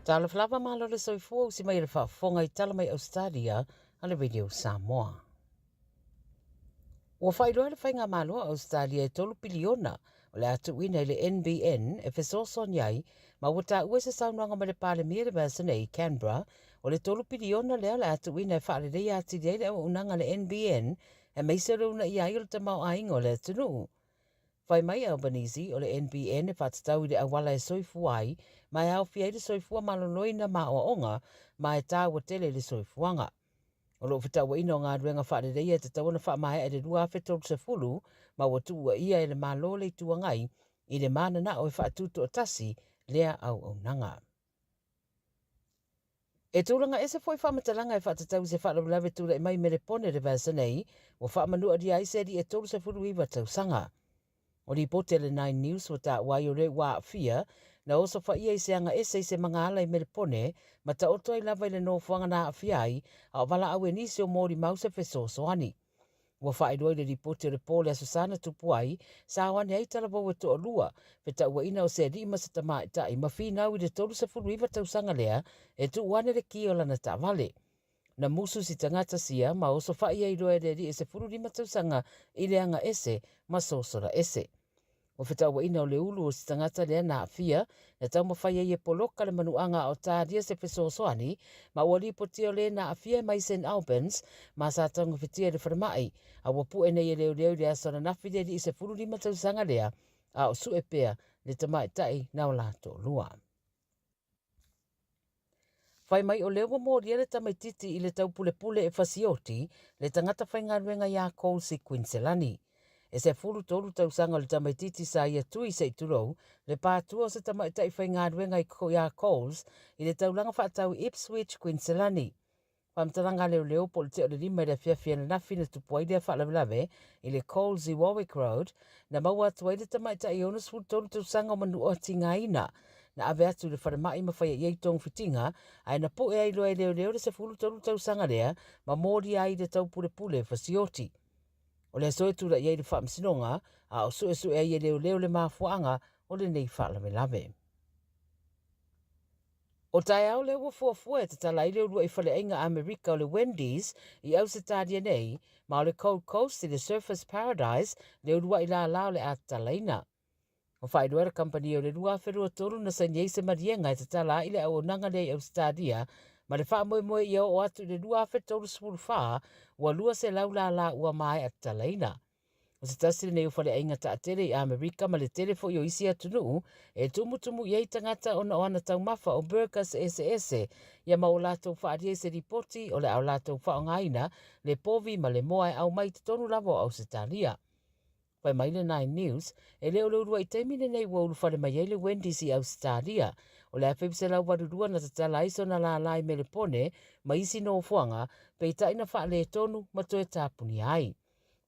Talofa lava malo le soifua usi mai le faafofoga i tala mai Ausetalia a le Radio Samoa. Ua faailoa le Faigamalo a Ausetalia e 3 piliona o le a tuuina i le NBN e fesoasoani ai ma ua taua i se saunoaga mai le Palemia i le vaiaso nei i Canberra o le 3 piliona lea o le a tuuina e faaleleia atili ai le auaunaga a le NBN aemaise o le uunaia ai o le tamaoaiga o le atunuu. Fai mai Albanese o le NBN e faatatau i le auala e soifua ai ma e aofia ai le soifua maloloina ma aoaoga ma e taua tele i le soifuaga. O loo fetauaiina o galuega faaleleia e tatau ona faamaea i le 2030 ma ua tuuaia e le Malo le Itu Agai i le mananao e faatutoatasi lea auaunaga. E tulaga ese foi faamatalaga e faatatau i se faalavelave tulai mai i Melepone i le vaiaso nei, ua faamanualia ai se alii e 39 tausaga. O lipoti a le Nine News ua taua ai o le ua aafia na osofaia i se aga ese i se magaala i Melepone ma taoto ai lava i le nofoaga na aafia ai a o valaau e nisi o molimau se fesoasoani. Ua faailoa i le lipoti o le po le Aso Sa na tupu ai, sao ane ai talavou e toalua, fetauaiina o se alii ma se tamaitai ma finau i le 39 tausaga lea e tuu ane le ki o lana taavale. Na musu si tagata sia ma osofaia ai loa e le alii e 15 tausaga i le aga ese ma sosola ese. O fetauaiina o le ulu o si tagata lea na aafia, na taumafai ai e poloka le manuaga a o talia se fesoasoani, ma ua lipotia o le na aafia e mai St Albans ma sa taugafetia i le falemai, a ua pue nei e leoleo i le aso ananafi le alii 15 tausaga lea, a o sue pea le tamaitai na o la toalua. Fai mai o lea ua molia le tamaititi i le taupulepule e fasioti le tagata faigaluega iā Coles i Kuiniselani. E 13 tausaga o le tamaititi sa ia tui se i tulou le pātua o se tamaitai faigaluega iā Coles i le taulaga faatau i Ipswich, Kuiniselani. Faamatalaga a leoleo po o le tea o le 5 i le afiafi ananafi na tupu ai lea faalavelave i le Coles i Warwick Road, na maua atu ai le tamaitai e 63 tausaga o Manu'a tigaina. Na ave atu i le falemai ma faia i ai togafitiga, ae na pue ai loa e leoleo le 13 tausaga lea ma molia ai i le taupulepule fasioti. O le aso e tulai ai le faamasinoga, a o suesue ai e leoleo le mafuaaga o lenei faalavelave. O taeao lea ua fuafua e tatala ai le uluai faleaiga Amerika o le Wendy's i Ausetalia nei, ma o le Gold Coast i le Surfers Paradise le uluai lālā o le a tatalaina. Ua faailoa e le kamupani o le 2023 na saini ai se maliega e tatala ai le auaunaga lea i Ausetalia ma le faamoemoe ia oo atu i le 2034 ua 200 lālā ua maea tatalaina. O se tasi lenei o faleaiga taatele i Amerika ma le tele foi o isi atunuu e tumutumu i ai tagata ona o ana taumafa o burgers eseese ia ma o latou faaalia i se lipoti o le a o latou faaaogaina le povi ma le moa e aumai i totonu lava o Ausetalia. Fai mai le Nine News, e le o le uluai taimi lenei ua ulufale mai ai le Wendy's i Ausetalia. O le 1982 na tatala ai sona lālā i Melepone ma isi nofoaga, peitai na faaletonu ma toe tapunia ai.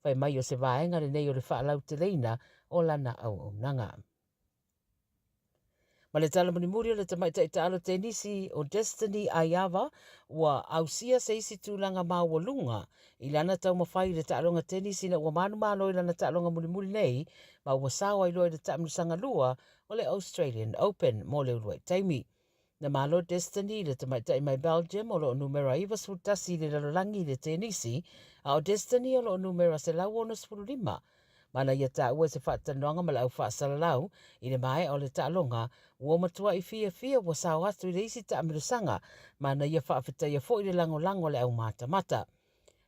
Fai mai o se vaega lenei o le faalauteleina o lana auaunaga. Ma le tala mulimuli o le tamaitai taalo tenisi o Destiny Aiava ua ausia se isi tulaga maualuga i lana taumafai i le taaloga tenisi ina ua manumalo i lana taaloga mulimuli nei ma ua sao ai loa i le taamilosaga lua o le Australian Open mo le uluai taimi. Na malo Destiny i le tamaitai mai Belgium o lo o numera 91 i le lalolagi i le tenisi, a o Destiny o lo o numera 165. Ma na ia taua i se faatalanoaga ma le au faasalalau i le maea o le taaloga, ua matuai fiafia ua sao atu i le isi taamilosaga, ma na ia faafetaia foi le lagolago a le au matamata.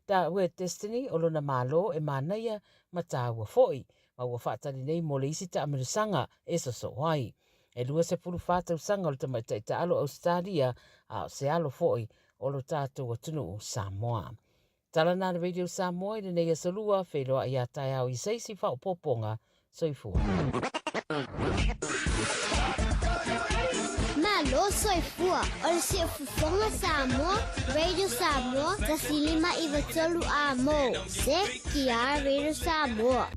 Taua e Destiny o lona malo e manaia ma taua foi, ma ua faatali nei mo le isi taamilosaga e sosoo ai. E 24 tausaga o le tamaitai taalo Ausetalia, a o se alo foi o lo tatou atunuu Samoa. Tala na le Radio Samoa i lenei aso lua, feiloai a taeao i se isi faaopoopoga. Soifua. Malo soifua o le Siufofoga Samoa, Radio Samoa, 1593 amo. CTR Radio Samoa.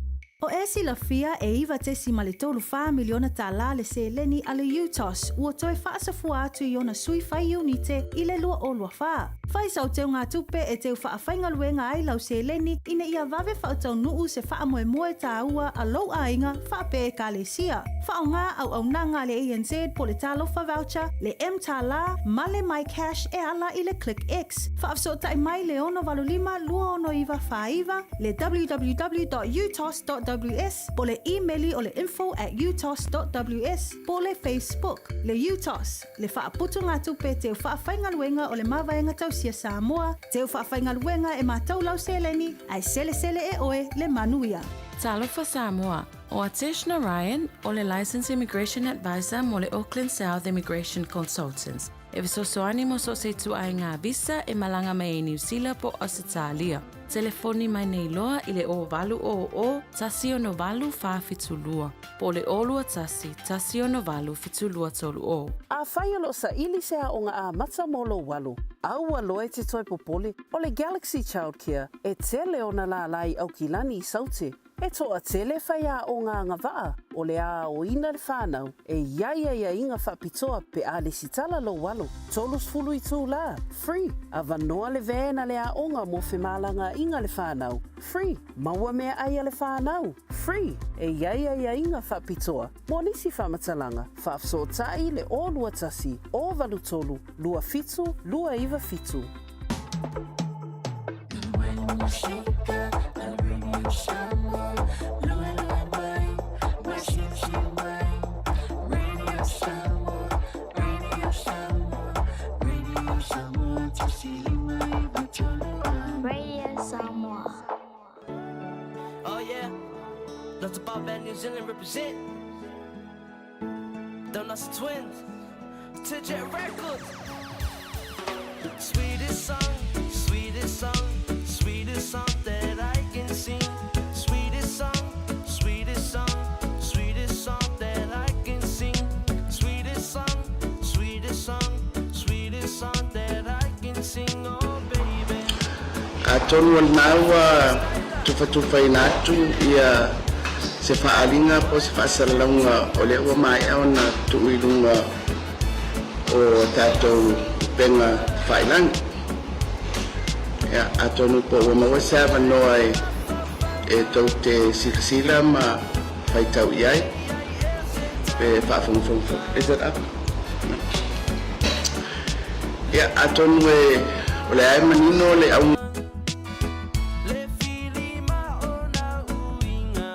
O e silafia e $9.34 miliona tālā le seleni a le UTOS ua toe faasafua atu i ona sui fai iunite i le 2024. Fai sau teugatupe e teu faafaigaluega ai lau seleni ina ia vave faataunuu se faamoemoe tāua a lou aiga faapea ekalesia. Faaaoga auaunaga a le ANZ po o le Talofa Voucher, le mTālā ma le MyCash e ala i le ClickX. Faafesootai mai le 685 269 49, le www.utos.ws po o le imeli o le info at utos.ws po o le Facebook. Le UTOS, le faaputugatupe teu faafaigaluega o le Mavaega Tausia Samoa, teu faafaigaluega e matou lau seleni, ae selesele e oe le manuia. Talofa Samoa, ʻO Atesh Narayan, ʻo le Licensed Immigration Advisor mo le Auckland South Immigration Consultants, e fesoasoani mo so o se ituaiga visa e malaga mai ai Niu Sila po o Ausetalia. Telefoni mai nei loa i le 0800 168 472 po o le 021 168 7230. Afai o lo o saili se aoga amata mo lou alo, aua loa e te toe popole, o le Galaxy Childcare e tele ona lālā i Aukilani i Saute. E toatele faiaoga agavaa o le aoina le whanau e i ai aiaiga faapitoa pe a lesitala lou alo, 30 itulā, free, avanoa le van a le aoga mo femalagaaiga le whanau, free, maua meaai a le whanau, free, e i ai aiaiga faapitoa mo nisi faamatalaga, faafesootai le 021 083 27 297. Radio Samoa. Oh yeah, that's about bad New Zealand represent. Donuts Twins, Jet Records. Sweetest song, sweetest song, sweetest song that I can sing. Sweetest song, sweetest song, sweetest song that I can sing. Sweetest song, sweetest song, sweetest song that I can sing. Oh baby. Atonu o lena ua tufatufaina atu ia se faaaliga po o se faasalalauga o lea ua maea ona tuu i luga o tatou upega tafailagi. Ia, atonu po ua maua se avanoa e e tou te silasila ma faitau i ai pe faafogafoga foi. Is it up? No. Ia, atonu e o lea e manino le auga. Le filima o na uiga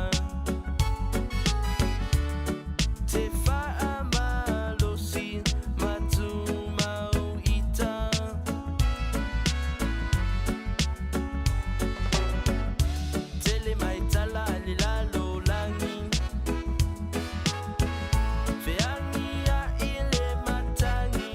Te whaamalosi ma tumau ita Tele mai tala le lalolagi Feangi ai le matagi.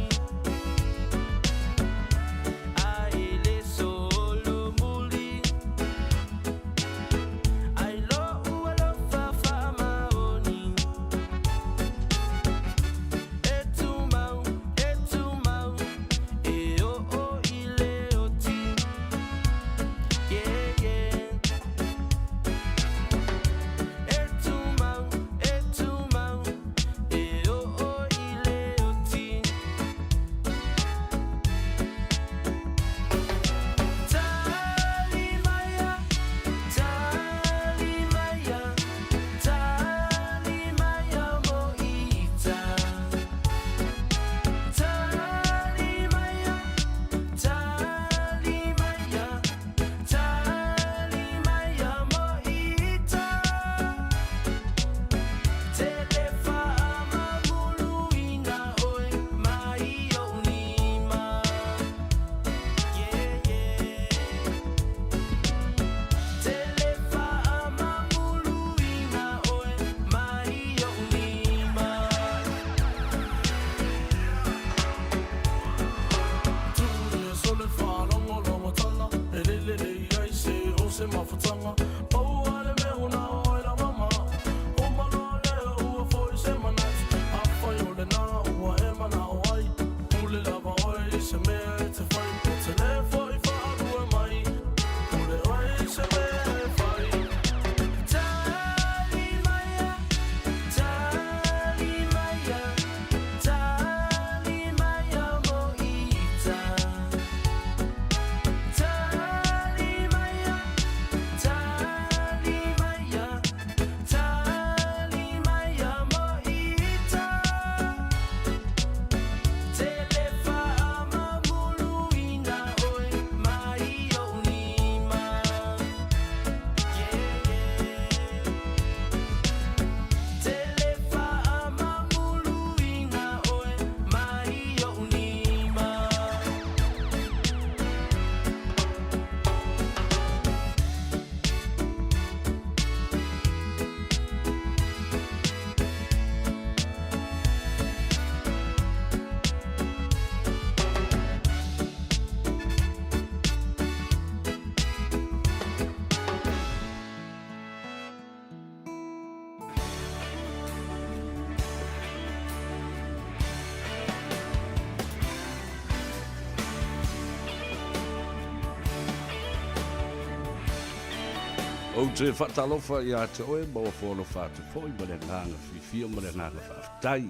Ou te faatalofa ia te oe ma ua foalofa atu foi ma le agaga fiafia ma le agaga faafetai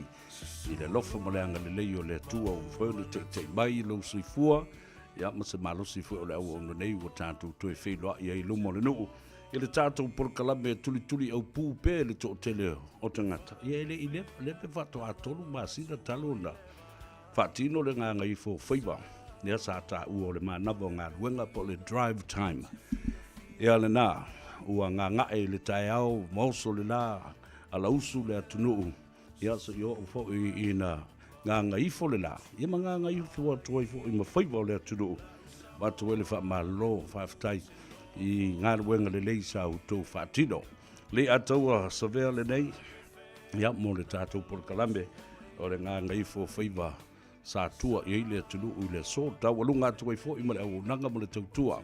i le alofa ma le agalelei o le Atua ua mafai ona taita'i mai i lou soifua, ia ma se malosi foi o le auauna nei ua tatou toe feiloai ai i luma o le nuu i le tatou polokalame e tulituli aupū pea i le toatele o tagata. Ia e le i leva, lea pe faatoa 3 masina talu ona faatino le gagaifo o faiva, lea sa taua o le manava o galuega po o le drive time. Ia lena, ua gaga'e i le taeao ma oso le la alausu le atunuu, ia seia oo foi ina gagaifo le la, ia ma gagaifo atu ai foi ma faiva o le atunuu. Avatu ai le faamalo, faafetai i galuega lelei sa outou faatino. Leiataua Savea lenei, ia, mo le tatou polokalame o le gagaifo faiva sa tua i ai le atunuu i le aso. Taualuga atu ai foi ma le auaunaga ma le tautua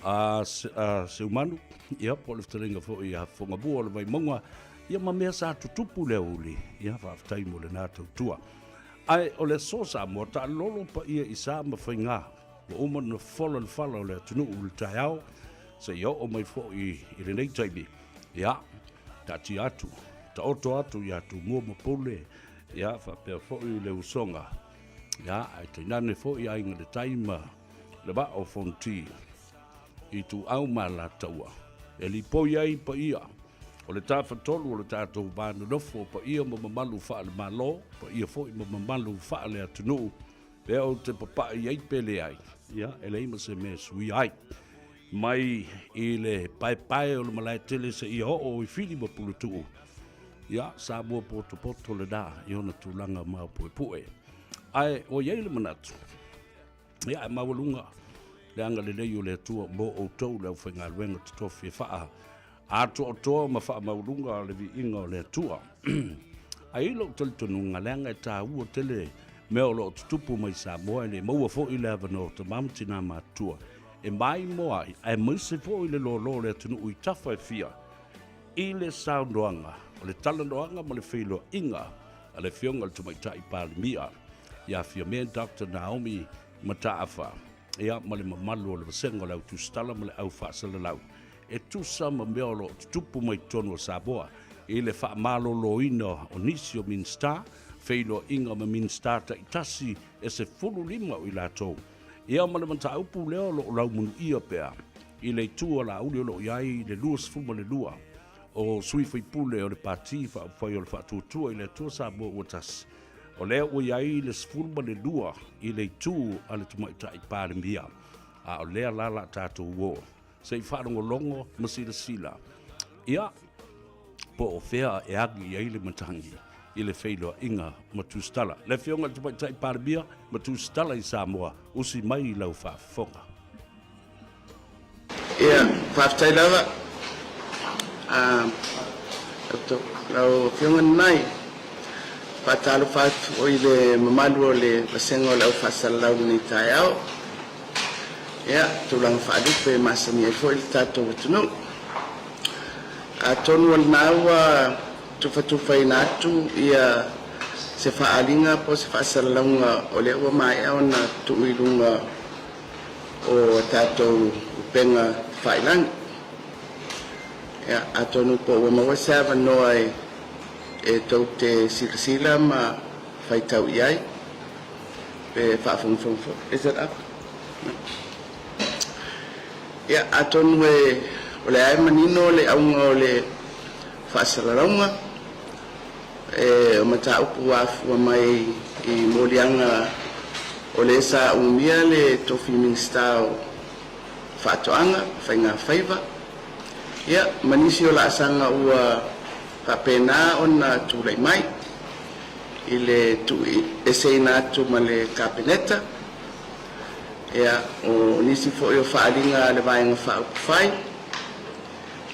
a, a Seumanu, ia, po o le fetalaiga foi ia Fogamua o le Vaimauga, ia ma mea sa tutupu le aoauli, ia, faafetai mo lena tautua. Ae o le aso Samoa, taalolo paia i sa ma faiga, ua uma ona fola le fala o le atunuu i le taeao, seia oo mai foi i lenei taimi, ia, taatia atu, taoto atu ia Tumua ma Pule, ia, faapea foi le usoga, ia, ae tainane foi Aiga i le Tai ma le Vaa o Fonoti, Ituau ma Alataua, e lipoi ai paia o le Tafatolu o le tatou va nonofo, paia ma mamalu faale-Malo, paia foi ma mamalu faale-atunuu, Pea ou te papaʻi ai pe leai, ia, e leai ma se mea e suia ai. Mai i le paepae o le malae tele seia oo i Fili ma Puletuu, ia, Samoa potopoto lena i ona tulaga maopuepue. Ae ua i ai le manatu, ia, e maualuga le agalelei o le Atua mo outou le aufaigaluega totofi e faa atoatoa ma faamaualuga le viiga o le Atua. Ae i ai lou talitonuga, leaga e taua tele mea o lo o tutupu mai Samoa, e le maua foi le avanoa o tama ma tina matutua e maimoa ai, aemaise foi le loaloa o le atunuu i tafa e fia i le saunoaga o le talanoaga ma le feiloaiga a le Afioga i le Tamaitai Palemia ia Fiame Doctor Naomi Mataafa, ia, ma le mamalu o le vasega o le Au Tusitala ma le Au Faasalalau e tusa ma mea o lo o tutupu mai totonu o Samoa i le faamaloloina o nisi o Minisita, feiloaiga ma Minisita taitasi e 15 o i latou. Ia ma le mataupu lea o lo o laumunuia pea i le itu a Laauli o lo o i ai le 22 o sui faipule o le Pati Faaupufai o le Faatuatua i le Atua Samoa Ua Tasi, o lea ua i ai le 12 i le itu a le Tamaitai Palemia, a o lea la la tatou o. Se i faalogologo ma silasila, ia, po o fea e agi i ai le matagi i le feiloaiga ma Tusitala. Le Afioga i le Tamaitai Palemia ma Tusitala i Samoa, usi mai i lau faafofoga. Ia, faafetai lava lau Afioga Nanai. Faatalofa atu foi i le mamalu o le vasega o le au faasalalau i lenei taeao. Ia, tulaga faalupe e masani ai foi le tatou atunuu. Atonu o lena ua tufatufaina atu ia se faaaliga po o se faasalalauga o lea ua maea ona tuu i luga o a tatou upega tafailagi. Ia, atonu po ua maua se avanoa e tou te silasila ma faitau i ai. Pe faafogafoga foi. Is it up? No. Ia, atonu e, o lea e manino le auga o le faasalalauga, e, o mataupu ua afua mai i moliaga o lea sa umia le tofi Minisita o Faatoaga, Faiga Faiva, ia, ma nisi o laasaga ua faapena ona tulai mai i le tuueseina atu ma le Kapeneta, ia, o nisi foi o faaaliga a le Vaega Faaupufai,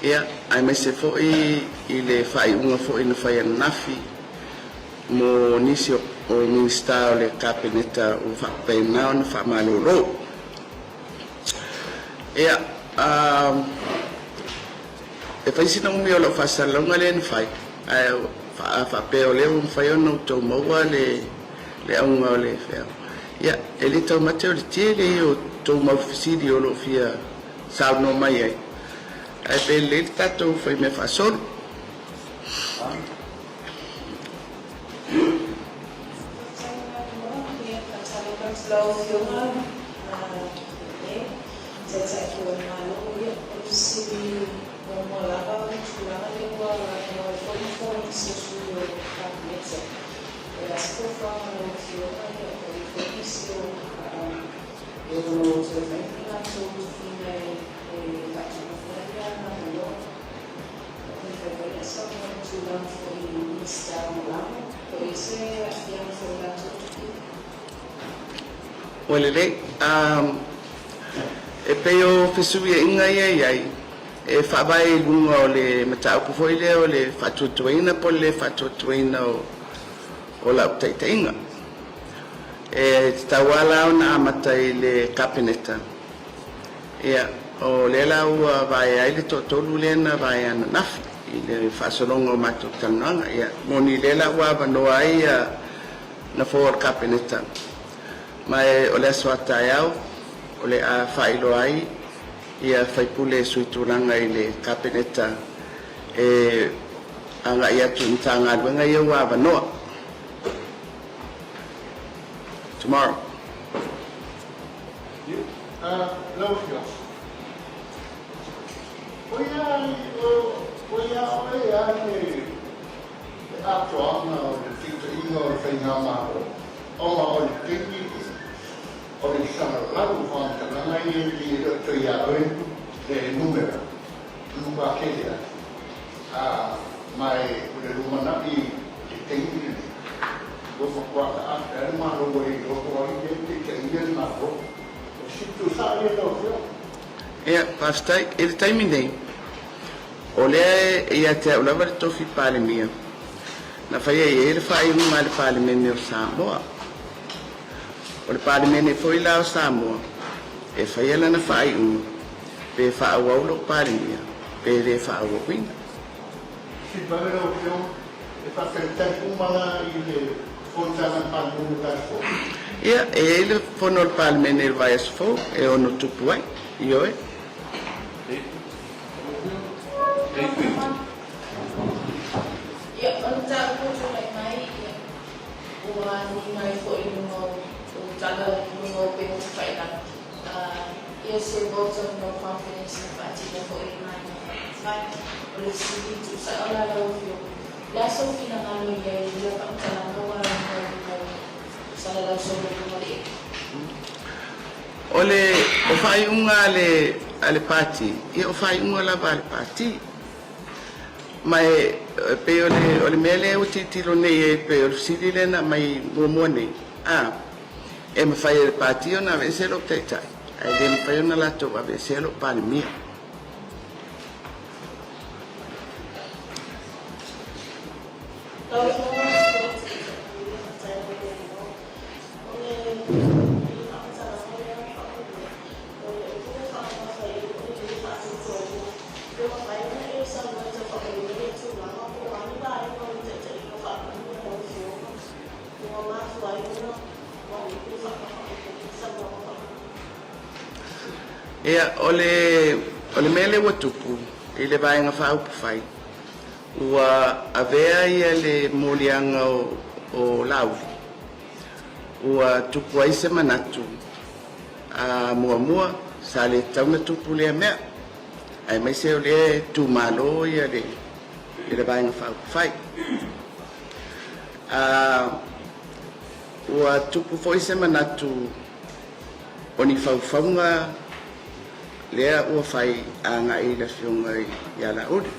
ia, aemaise foi i le faaiuga foi na fai ananafi mo nisi o Minisita o le Kapeneta ua faapena ona faamalolo. Ia, E fai sina umi o lau faasalalauga lea na fai, ae a faapea o lea ua mafai ona outou maua le auga o le feau, ia, e le taumate o le tele ia o tou mau fesili o lo o fia saunoa mai ai. Ae pe lelei le tatou faimea faasolo. Lau Afioga le Taitai foi o le Malo, ia, o le fesili muamua lava o le tulaga lea ua talanoa ai foi Nofoa i nisi o sui o le Kapeneta. O le a se fuafuaga a lau Afioga, ia, po o i ai foi nisi o e ono toe fai ni latou tofiga e faatulofia ai lea galuega. Pe fai foi ea saunoa i le tulaga foi i Minisita Lagolago, po o i ai se aafiaga foi i latou tofiga. Ua lelei. E pei o fesuiaiga ia e i ai, e faavae i luga o le mataupu foi lea o le faatuatuaina po o le le faatuatuaina o lau taitaiga. E tatau lava la ona amata i le Kapeneta. Ia, o lea la ua vaea ai le toatolu lea na vaea ananafi i le faasologa o matou talanoaga. Ia, moni lea la ua avanoa ai Nofoa o le Kapeneta. Ma e o le aso a taeao o le a faailoa ai ia faipule sui tulaga i le Kapeneta e agai atu i Matagaluega ia ua avanoa. Tomorrow. Lau Afioga, o ia oe a le le atoaga o le taitaiga o le Faigamalo, ona o le taimi lenei, o le salalau o faamatalaga ia e pei e le o toe ia oe le numera, e matua tele lava. A, ma e o le lumanai i le taimi lenei, ua matua taape lava le Malo ua le iloa po o ai lea e taitaia le Malo. O le fesili tuusao lea lau Afioga. Ia, faafetai. I le taimi nei, O lea e ia te au lava le tofi Palemia na faia i ai le faaiuga a le Palemene o Samoa. O le Palemene foi la o Samoa e faia lana faaiuga pe faaauau lou Palemia pe le faaauauina. Silvana lau Afioga, e faatalitali uma la i le fonotaga a le Palemene i le vaiaso fou? Ia, e i ai le fono a le Palemene i le vaiaso fou e ono tupu ai. Ioe. Ia, o le mataupu ua tulai mai, ia, ua nina ai foi i luga o tala i luga o upega tafailagi, ia se vote of no confidence na faatino foi i Vaega Faaupufai. O le fesili tuusao la lau Afioga, o le a sou finagalo i ai i ia faamatalaga ua nina i luga o salalau solo i luga o le ea? O le o faaiuga a le a le Pati, ia o faaiuga lava a le Pati. Ma e pei o le o le mea lea ua tilotilo nei i ai pei o le fesili lea na aumai muamua nei, a, e mafai e le Pati ona aveesea lou Taitai, ae le mafai ona latou aveesea lou Palemia. Lau Afioga i le Fofoga Fetalai, O le faamatalaga lea na faamuamua, o le upu lea faamamafa-iu o le le faatuatuaina. Pe mafai ona e saunoa e tau faamanino lea tulaga po o a ni vaega o le taitaiga faamuamua a lau Afioga ua mafua ai ona mauili le saunoaga faamuamua. Ia, o le, o le mea lea ua tupu i le Vaega Faaupufai, ua avea ia le moliaga o, o Laauli Ua tupu ai se manatu, a muamua, sa le tatau ona tupu lea mea, aemaise o lea e tumalo ia le le Vaega Faaupufai. A ua tupu foi se manatu o ni faufauga lea ua fai agai i le Afioga ia Laauli.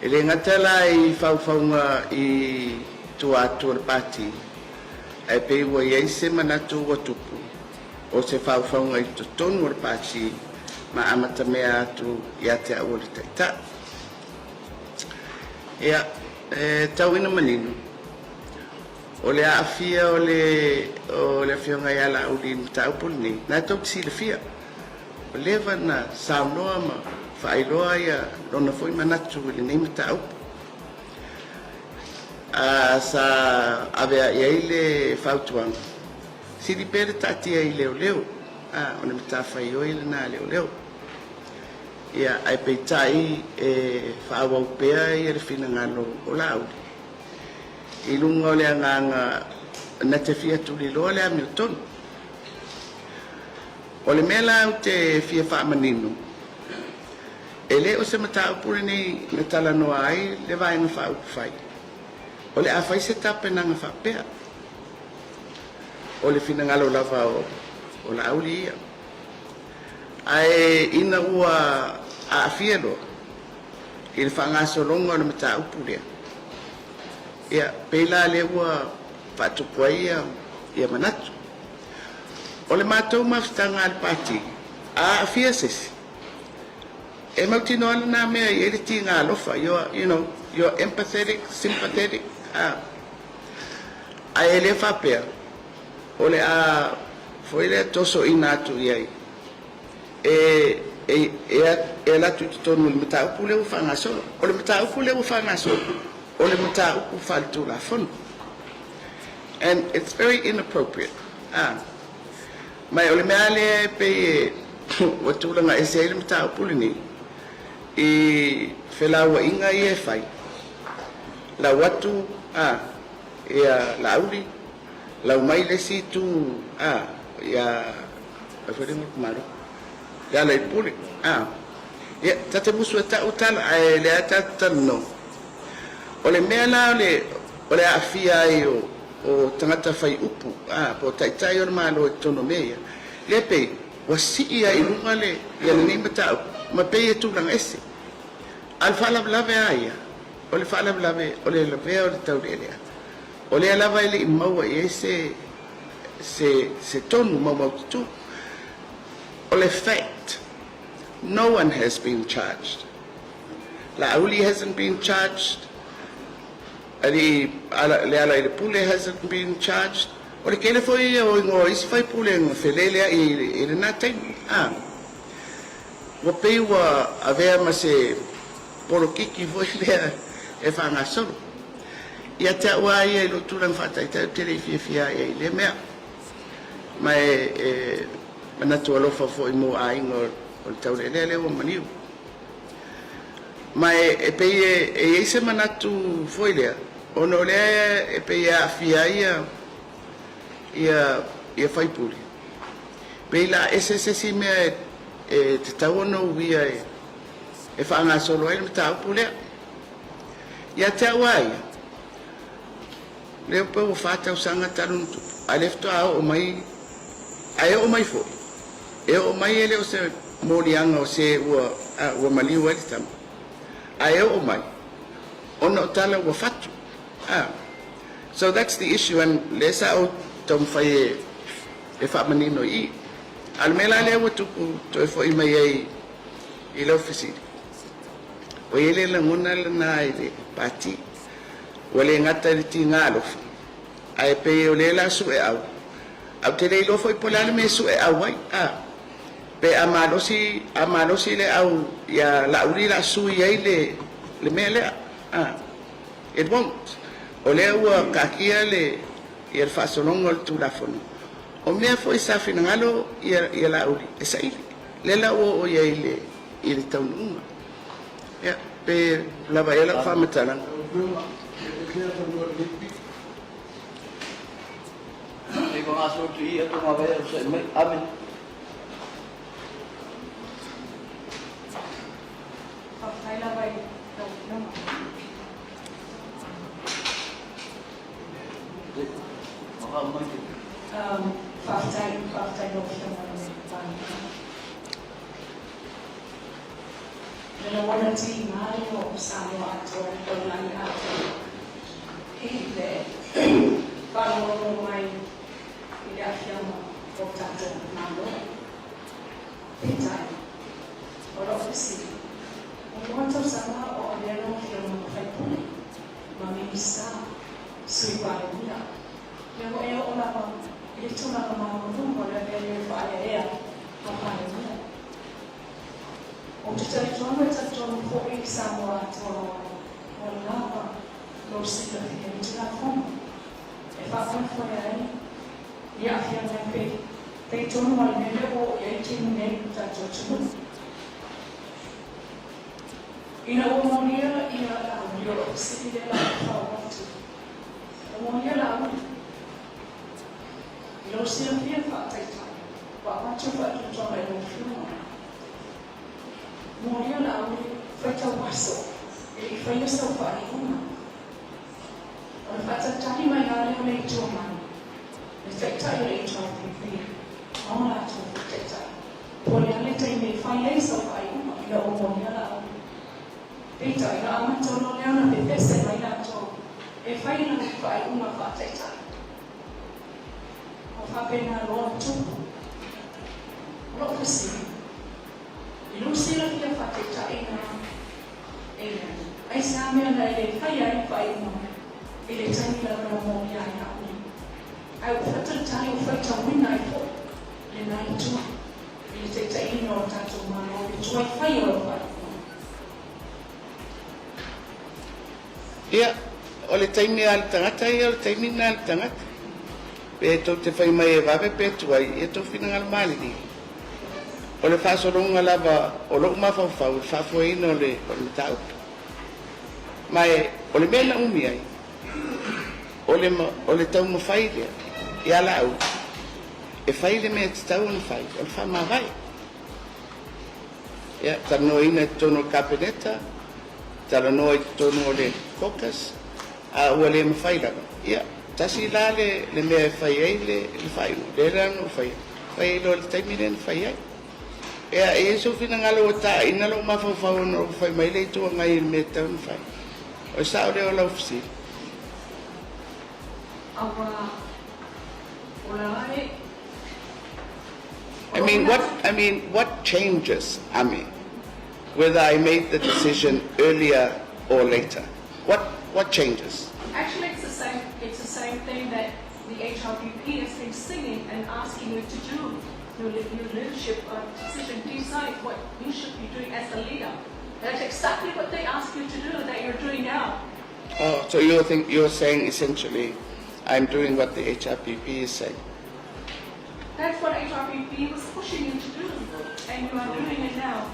E le gata la i faufauga i tua atu o le Pati, ae pei ua i ai se manatu ua tupu, o se faufauga i totonu o le Pati ma amatamea atu ia te au o le Taitai. Ia, e tau ina manino, o le aafia o le o le Afioga ia Laauli i le mataupu lenei, na tou te silafia, Ua leva na saunoa ma faailoa ia lona foi manatu i lenei mataupu. A sa avea'i ai le fautuaga, sili pea le taatia i leoleo, a o le matafaioi lena a leoleo. Ia, ae peitai e faaauau pea ia le finagalo o Laauli i luga o le agaga na te fia tuliloa le amiotonu. O le mea la ou te fia faamanino, e le o se mataupu lenei na talanoa ai le Vaega Faaupufai, o le a fai se tapenaga faapea. O le finagalo lava o Laauli ia. Ae ina ua aafia loa i le faagasologa o le mataupu lea, ia, pei la lea ua faatupu ai ia manatu. O le matou mafutaga a le Pati, a aafia se isi, e mautinoa lena mea e i ai le tiga alofa, you know, you're empathetic, sympathetic, ae le faapea o le a foi lea tosoina atu i ai e e e alu atu i totonu o le mataupu lea ua faagasolo. O le mataupu lea ua faagasolo, o le mataupu faaletulafono. And it's very inappropriate. Ah. Ma o le mea lea e pei e ua tulaga ese ai le mataupu lenei i felauaiga ia e fai. Lau atu a ia Laauli, lau mai le isi itu a ia ai foi le igoa o le tamaloa, Lealailepule a. Ia, ta te musu e ta'u tala ae lea ta te talanoa. O le mea la o le o le aafia ai o o tagata fai upu a po o taitai o le Malo i totonu o mea ia, lea pei ua sii ai i luga le ia lenei mataupu ma pei e tulaga ese. A o le faalavelave a ia, o le faalavelave o le lavea o le taulealea, o lea lava e le i maua i ai se se se tonu maumaututu. O le fact, no one has been charged. Laauli hasn't been charged, Alii Lealailepule hasn't been charged. O le tele foi ia o igoa o isi faipule na feleleai i lena taimi. A, ua pei ua avea ma se polokiki foi lea e faagasolo. Ia te au lava ia i lou tulaga faataitai ou te le i fiafia ai i lea mea. Ma e manatu alofa foi mo aiga o le taulealea lea ua maliu. Ma e pei e i ai se manatu foi lea, ona o lea e pei e aafia ai ia, ia, ia faipule, pei la ese se isi mea e, e tatau ona uia e, e faagasolo ai le mataupu lea. Ia te au lava ia, lea pei ua fa tausaga talu ona tupu, a o lea faatoa oo mai, ae oo mai foi, e oo mai e le o se moliaga o se ua, ua maliu ai le tama, ae oo mai ona o tala ua fatu. A. So that's the issue and lea sa ou taumafai e, e faamanino i i. A o le mea la lea ua tupu toe foi mai ai i lau fesili, ua i ai le lagona lena i le Pati, ua le gata i le tiga alofa, ae pei o lea la sueau, ae ou te le iloa foi po o le a le mea e sueau ai, a, pe a malosi, a malosi le au ia Laauli la sui ai le, le mea lea, a, it won't. O lea ua taatia le, ia le faasologa o le Tulafono, o mea foi sa finagalo ia, ia Laauli e saili, lea la ua oo i ai i le, i le taunuuga. Ia, pe lava ea lau faamatalaga. Faafetai lava i lau Afioga. Faafetai, faafetai i lau Afioga i le Palemia. Le lagona tiga ia o Samoa atoa i le taulagi atoa i le faalogologo mai i le aafiaga o tatou Malo. Peitai, o lau fesili, ua lua tausaga o avea lau Afioga ma faipule, ma Minisita, Sui Palemia, ia ua e oo lava i le tulaga maualuga o le avea i oe faaeaea ma Palemia. Ou te talitonu e talitonu foi Samoa atoa ua lava lou silafia i Tulafono e faafoefoe ai i aafiaga e pei pei tonu ma le mea lea ua oo i ai le taimi nei i lo tatou atunuu. Ina ua molia ia Laauli o lou fesili lea la ua fau atu. Ua molia Laauli i lou silafia faataitai ua avatu faatuatuaga i lau Afioga. Molia Laauli faitau aso e le i faia sau faaiuga. Ona faatalitali mai lava lea o le Itu Agai, le Taitai o le HRPP, ma o latou foi Taitai. Po o le a le taimi e fai ai sau faaiuga ina ua molia Laauli. Peitai, na amata loa lea ona pepese mai latou e fai lau faaiuga faataitai. Ua faapena loa ona tupu. O lou fesili, i lou silafia faataitaiga e leai, aisea mea na e le faia ai le faaiuga i le taimi lava na molia ai Laauli, ae ua faatalitali ua faitauina ai foi lena itu i le taitaiina o le tatou Malo i le tuai fai o lau faaiuga? Ia, o le taimi a le tagata ia, o le taimi lena a le tagata. Pe tou te fai mai e vave pe tuai, ia tou finagalo malilie. O le faasologa lava o lou mafaufau i le faafoeina o le mataupu. Ma e, o le mea na umi ai, o le, o le taumafai lea ia Laauli e fai le mea e tatau ona fai, o le faamavae. Ia, talanoaina i totonu o le Kapeneta, talanoa i totonu o le Caucus, a ua le mafai lava, ia, tasi la le, le mea e fai ai le, le faaiuga, lea la na ou faia, fai ai loa i le taimi lea na fai ai. Ia, e i ai sou finagalo ua taina lou mafaufau ona ou fai mai le Itu Agai i le mea e tatau ona fai. O le sao lea o lau fesili. Aua o la e. I mean, what, I mean, what changes, Ami, whether I made the decision earlier or later? What, what changes? Actually, it's the same, it's the same thing that the HRPP has been singing and asking you to do. Your, your leadership decision, decide what you should be doing as a leader. That's exactly what they ask you to do that you're doing now. Oh, so you think you're saying essentially, I'm doing what the HRPP is saying. That's what HRPP was pushing you to do, and you are doing it now.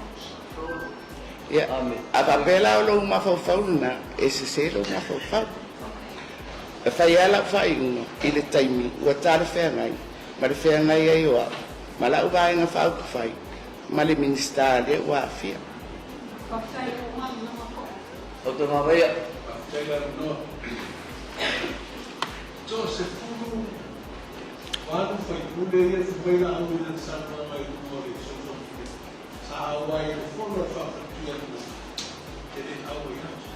Ia, a faapea la o lou mafaufau lena, e sese lou mafaufau. E fai lava lau faaiuga i le taimi ua talafeagai ma le feagai ai o au ma lau Vaega Faaupufai ma le Minisita lea ua aafia. Faafetai ua malamalama foi. Dr. Mavaia. Faafetai le avanoa. Toasefulu valu faipule ia fai mai la au i lana saunoaga i luga o le social media. Sa auai i le fono a le faafatia lena e le auai atu.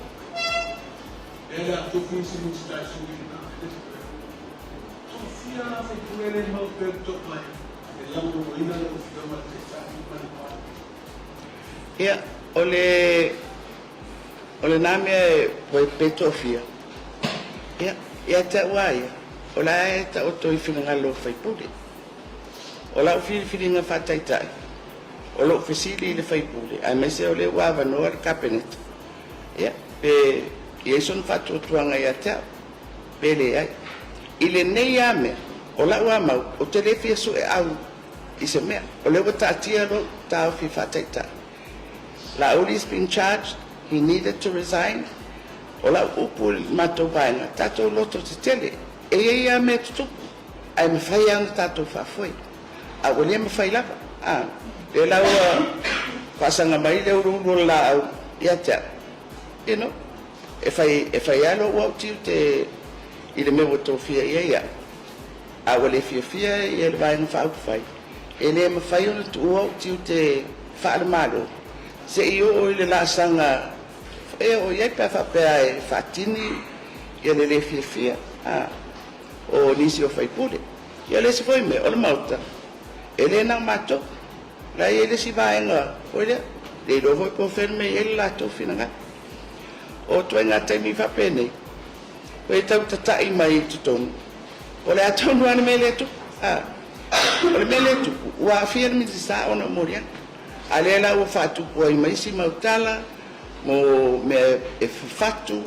Lea le a tofi isi Minisita e sui lena e le faapea. Tofia faipule le mau pea le toamai e lagolagoina lau Afioga le Taitai ma le Palemene. Ia, o le, o lena mea e pe tofia, ia, ia te au lava ia, o la e taoto i finagalo o faipule. O lau filifiliga faataitai, o lou fesili i le faipule, aemaise o lea ua avanoa le Kapeneta, ia, pe i ai sona faatuatuaga ia te au, pe leai. I lenei lava mea, o lau lava mau, ou te le fia sue au i se mea, o lea ua taatia lou taofi faataitai. Laauli has been charged, he needed to resign. O lau upu i le matou vaega, tatou loto tetele, e i ai lava mea tutupu, ae mafai lava ona tatou faafoe. A ua le mafai lava, a, lea la ua faasaga mai le uluulu o le laau ia te au, you know, e fai, e fai lava lou au tiute i le mea ua tofia i ai au, a ua le fiafia ia le Vaega Faaupufai, e le mafai ona tuua ou tiute faale-Malo se i oo i le laasaga e oo i ai pe a faapea e faatini ia le le fiafia, a, o nisi o faipule. Ia o le isi foi mea, o le Maota, e le na o matou. O la e i ai le isi vaega foi lea, le iloa foi po o fea le mea e i ai le latou finagalo. O ituaiga taimi faapenei, ua e tau tata'i mai i totonu, o le a tonu lava le mea lea e tupu. A, o le mea lea e tupu, ua aafia le Minisita ona o moliaga. A lea la ua faatupu ai ma isi mau tala mo mea e fafatu,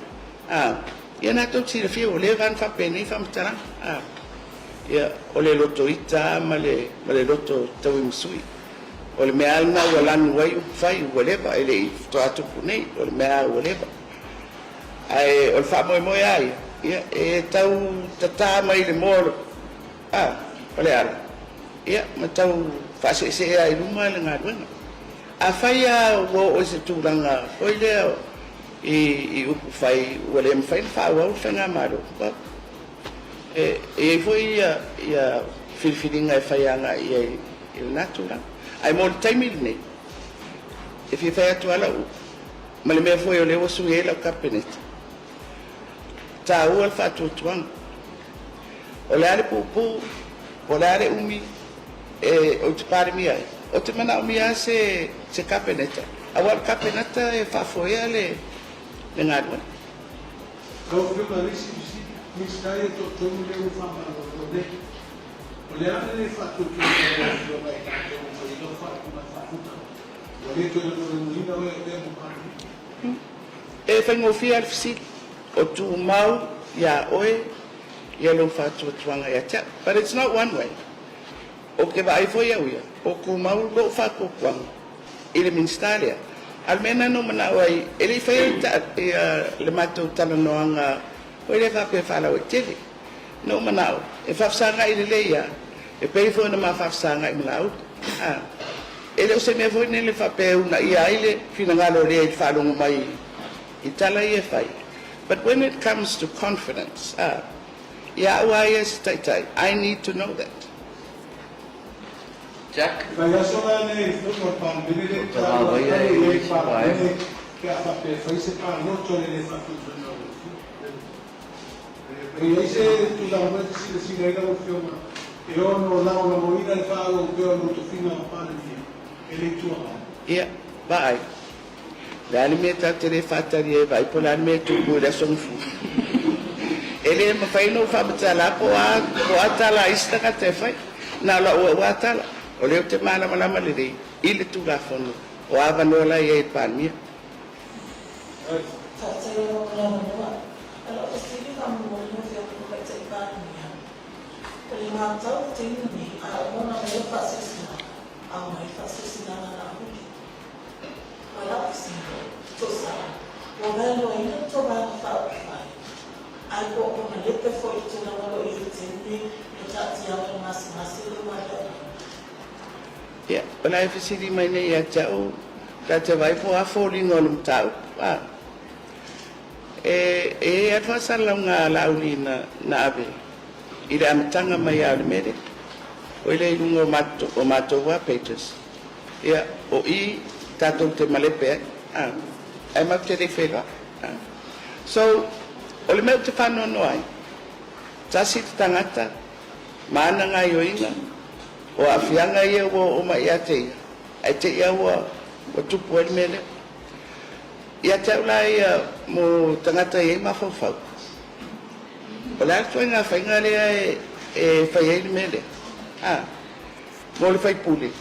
a, Ia na tou silafia ua leva ona faapenei faamatalaga. A, ia, o le loto ita ma le, ma le loto tauimasui. O le mea lava lena ua lanu ai upufai ua leva, e le i faatoa tupu nei, o le mea lava ua leva. Ae o le faamoemoe lava ia, ia e tau tata mai i le moa o le, a, o le ala, ia ma tau faaseesee lava i luma le galuega. Afai lava ua oo i se tulaga foi lea i, i upufai ua le mafai ona faaauau le faigamalo, well, e, e i ai foi ia, ia filifiliga e fai agai i ai i lena tulaga. Ae mo le taimi lenei, e fia fai atu lava lau, ma le mea foi o lea ua sui ai lau Kapeneta, taua le faatuatuaga. O le a le puupuu, po o le a le umi e ou te Palemia ai, ou te manaomia lava se, se Kapeneta, aua o le Kapeneta e faafoea le, le galuega. Lau Afioga i le isi fesili, Minisita ia toatolu lea ua faamalolo nei. O le a le le faatuatuaina o lau Afioga i latou ua fai ai lau faaiuga e faafuta? Ua le toe lagolagoina oe e avea ma Palemia? E faigofie lava le fesili, o tumau iā oe ia lou faatuatuaga ia te au. But it's not one way. Ou te vaai foi au ia, o tumau lou faatuatuaga i le Minisita lea. A o le mea lena na ou manao ai, e le i faia le matou talanoaga foi lea faapea faalauaitele. Na ou manao e faafesagai lelei lava, e pei foi ona ma faafesagai ma Laauli. A, e le o se mea foi lele faapea e uunaia ai le finagalo o lea i le faalogo mai i tala ia e fai. But when it comes to confidence, a, ia au lava ia se taitai, I need to know that. Jack. Vaiaso la lea i fono a le Palemene lea e taua ai tali i ai le Palemene pe a faapea e fai se palota o le le faatuatuaina o lau Afioga. E i ai se tulaga foi e te silasila ai lau Afioga e ono lagolagoina le faaauau pea o lou tofiga Palemia e le Itu Agai? Ia, vaai. O le a le mea tatou te le faatali ai e vaai po o le a le mea e tupu i le Aso Gafua? E le mafai ona ou faamatala po o a, po o a tala a isi tagata e fai. Na o lau au lava tala, o lea ou te malamalama lelei i le Tulafono o avanoa la e i ai i le Palemia. Faafetai lava mo le avanoa. O lau fesili faamolemole lau Afioga i le Tamaitai Palemia, o le matau i le taimi lenei, a uma ona aumai lau faasilasilaga, aumai faasilasilaga na huli. O lau fesili, tusa, ua vaeluaina le tou vaega faaupufai, ae po o malepe foi i le tulaga o lo o i ai i le taimi lenei le taatiaga o le gasegase lea ua aliae mai? Ia, o la e fesili mai nei ia te au, ta te vaai po o a foliga o le mataupu, a. E, e i ai lava le faasalalauga a Laauli na, na ave i le amataga mai lava o le mea lea. O lea i luga o matou, o matou lava pages. Ia, o i tatou te malepe ai, a. Ae matou te le i feiloai, a. So, o le mea ou te faanoanoa ai, tasi le tagata ma ana gaioiga, O aafiaga ia ua oo mai ia te ia, ae te i lava ua tupu ai le mea lea. Ia te au la ia mo tagata e i ai mafaufau, o le a le ituaiga faiga lea e fai ai le mea lea? A, mo le faipule,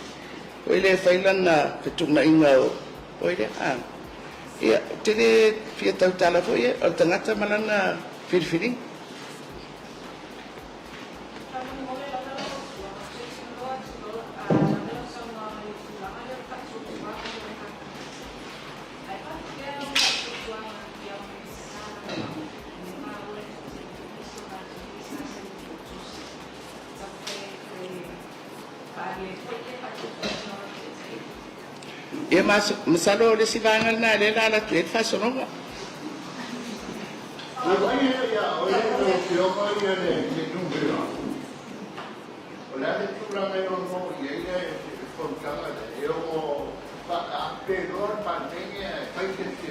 oi lea e fai lana fetuunaiga o, oi lea, a, ia, ou te le fia tautala foi ia, o le tagata ma lana filifiliga. Faamolemole lava lau Afioga, toe tulou atu loa lava lau saunoaga i le tulaga lea o le faatuatuaga mo le Kapeneta. Ae faapefea lau faatuatuaga i au Minisita Lagolago i le Malo e tou te nisi o latou foi sa saini i tusi taumafai ai toe faaalia ai foi le faatuatuaga o lau taitaiga? Ia, masalo o le isi vaega lena lea o le a alu atu i ai le faasologa. Afai e ia oe lau Afioga ia le numera, o le a le tulaga e ono oo i ai le fonotaga lea? E ono faataape loa le Palemene ae fai se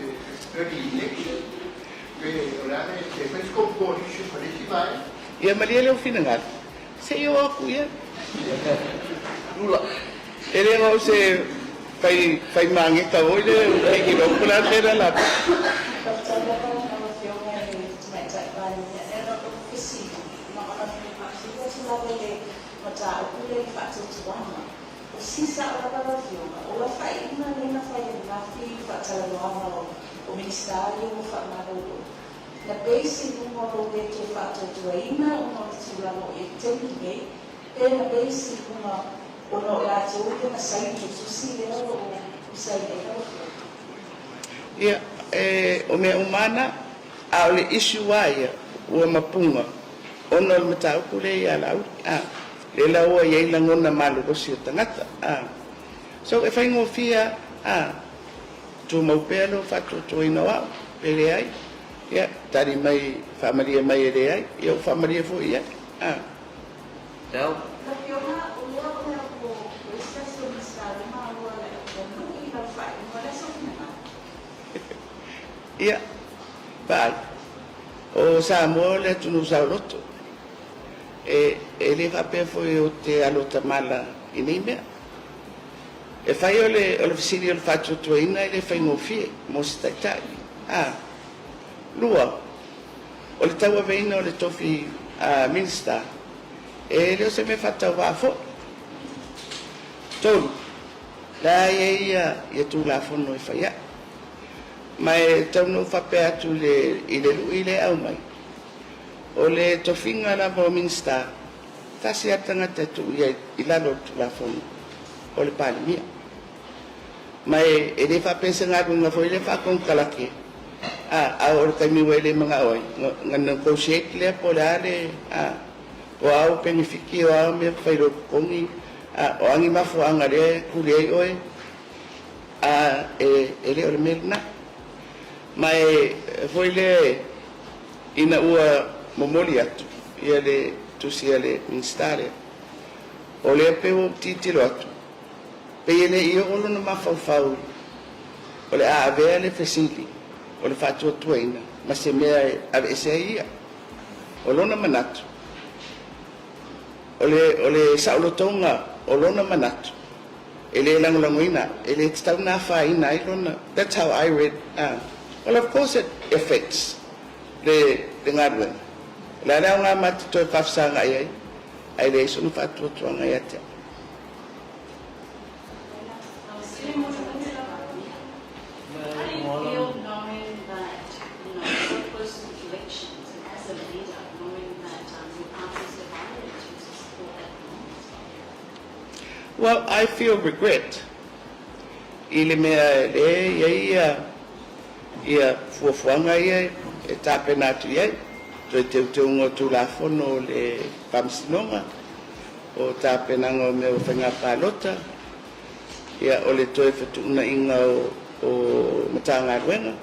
early election? Pe o le a le, pe fai se coalition ma le isi vaega? Ia malie lou finagalo, se i oo atu i ai. Lula, E le o se fai, fai mageta foi lea o Kiki Lopo, o le a le mea lea o le a fai? Faafetai lava i lau Afioga i le Tamaitai Palemia. E na o fesili, ma ona faafesili atu lava i le mataupu lea i le faatuatuaga. O si sao lava lau Afioga, o lau faaiuga lea na fai ananafi i le faatalanoaga o Minisita ia ua faamalolo, na base i luga o lou le toe faatuatuaina ona o le tulaga o i ai i le taimi lenei, pe na base i luga Ona o i latou lea na saini i le tusi lea o lo o saini ai lau Afioga. Ia, e, o mea uma lava na, a o le issue lava ia, ua mapuga ona o le mataupu lea ia Laauli, a, lea la ua i ai lagona malolosi o tagata, a. So, e faigofie lava, a, tumau pea lou faatuatuaina o au, pe leai, ia, tali mai, faamalie mai e leai, ia ua faamalie foi i ai, a. Del. Lau Afioga, o lea o lea ua i ai se tasi o Minisita o le Malo a le ua lui i lau faaiuga, o le a sou finagalo? Ia, vaai, o Samoa o le atunuu saoloto. E, e le faapea foi ou te alo tamala i nei mea. E fai o le, o le fesili o le faatuatuaina e le faigofie mo se taitai. A. Lua, o le tauaveina o le tofi Minista, e le o se mea faatauvaa foi. Tolu, la e i ai ia Tulafono e fai ae. Ma e tau na ou faapea atu i le, i le lui lea e aumai, o le tofiga lava o Minista, tasi lava le tagata e tuu i ai i lalo o le Tulafono, o le Palemia. Ma e, e le faapea se galuega foi lea faakonekarate, a, a oo i le taimi ua e le manao ai, ona negotiate lea po o le a le, a, o a ou penefiti, o a mea fai i lou totogi, a, o a ni mafuaaga lea e tuli ai oe, a, e, e le o le mea lena. Ma e, foi lea, ina ua momoli atu ia le tusi a le Minisita lea, o lea pei ua ou tilotilo atu, Pei e le i oo lona mafaufau o le a avea le fesili o le faatuatuaina ma se mea e aveese ai ia. O lona manatu, o le, o le saolotoga o lona manatu, e le lagolagoina, e le tatau ona afaina ai lona, that's how I read, well of course it affects le, le galuega. O le a le aoga ma te toe faafesagai ai, ae leai sona faatuatuaga ia te au. How do you feel knowing that, you know, so close to the elections, and as a leader, knowing that your party is divided in terms of support at the moment? Well, I feel regret i le mea lea e i ai ia, ia fuafuaga ia e tapena atu i ai, toe teuteuga o Tulafono o le Faamasinoga, o tapenaga o mea o faiga palota, ia, o le toe fetuunaiga o, o Matagaluega.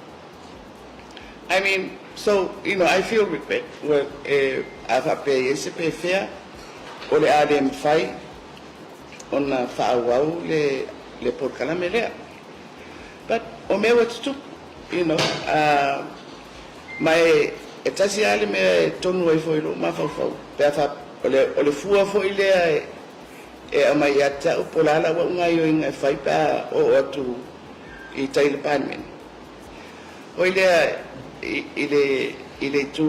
I mean, so, you know, I feel regret, ua, e, a faapea i ai se pefea, o le a le mafai ona faaauau le, le polokalame lea. But, o mea ua tutupu, you know, ma e, e tasi lava le mea e tonu ai foi i lou mafaufau, pe a faapea, o le, o le fua foi lea e, e aumai ia te au po o le a lau au gaoioiga e fai pe a oo atu i tai i le Palemene. Foi lea i, i le, i le itu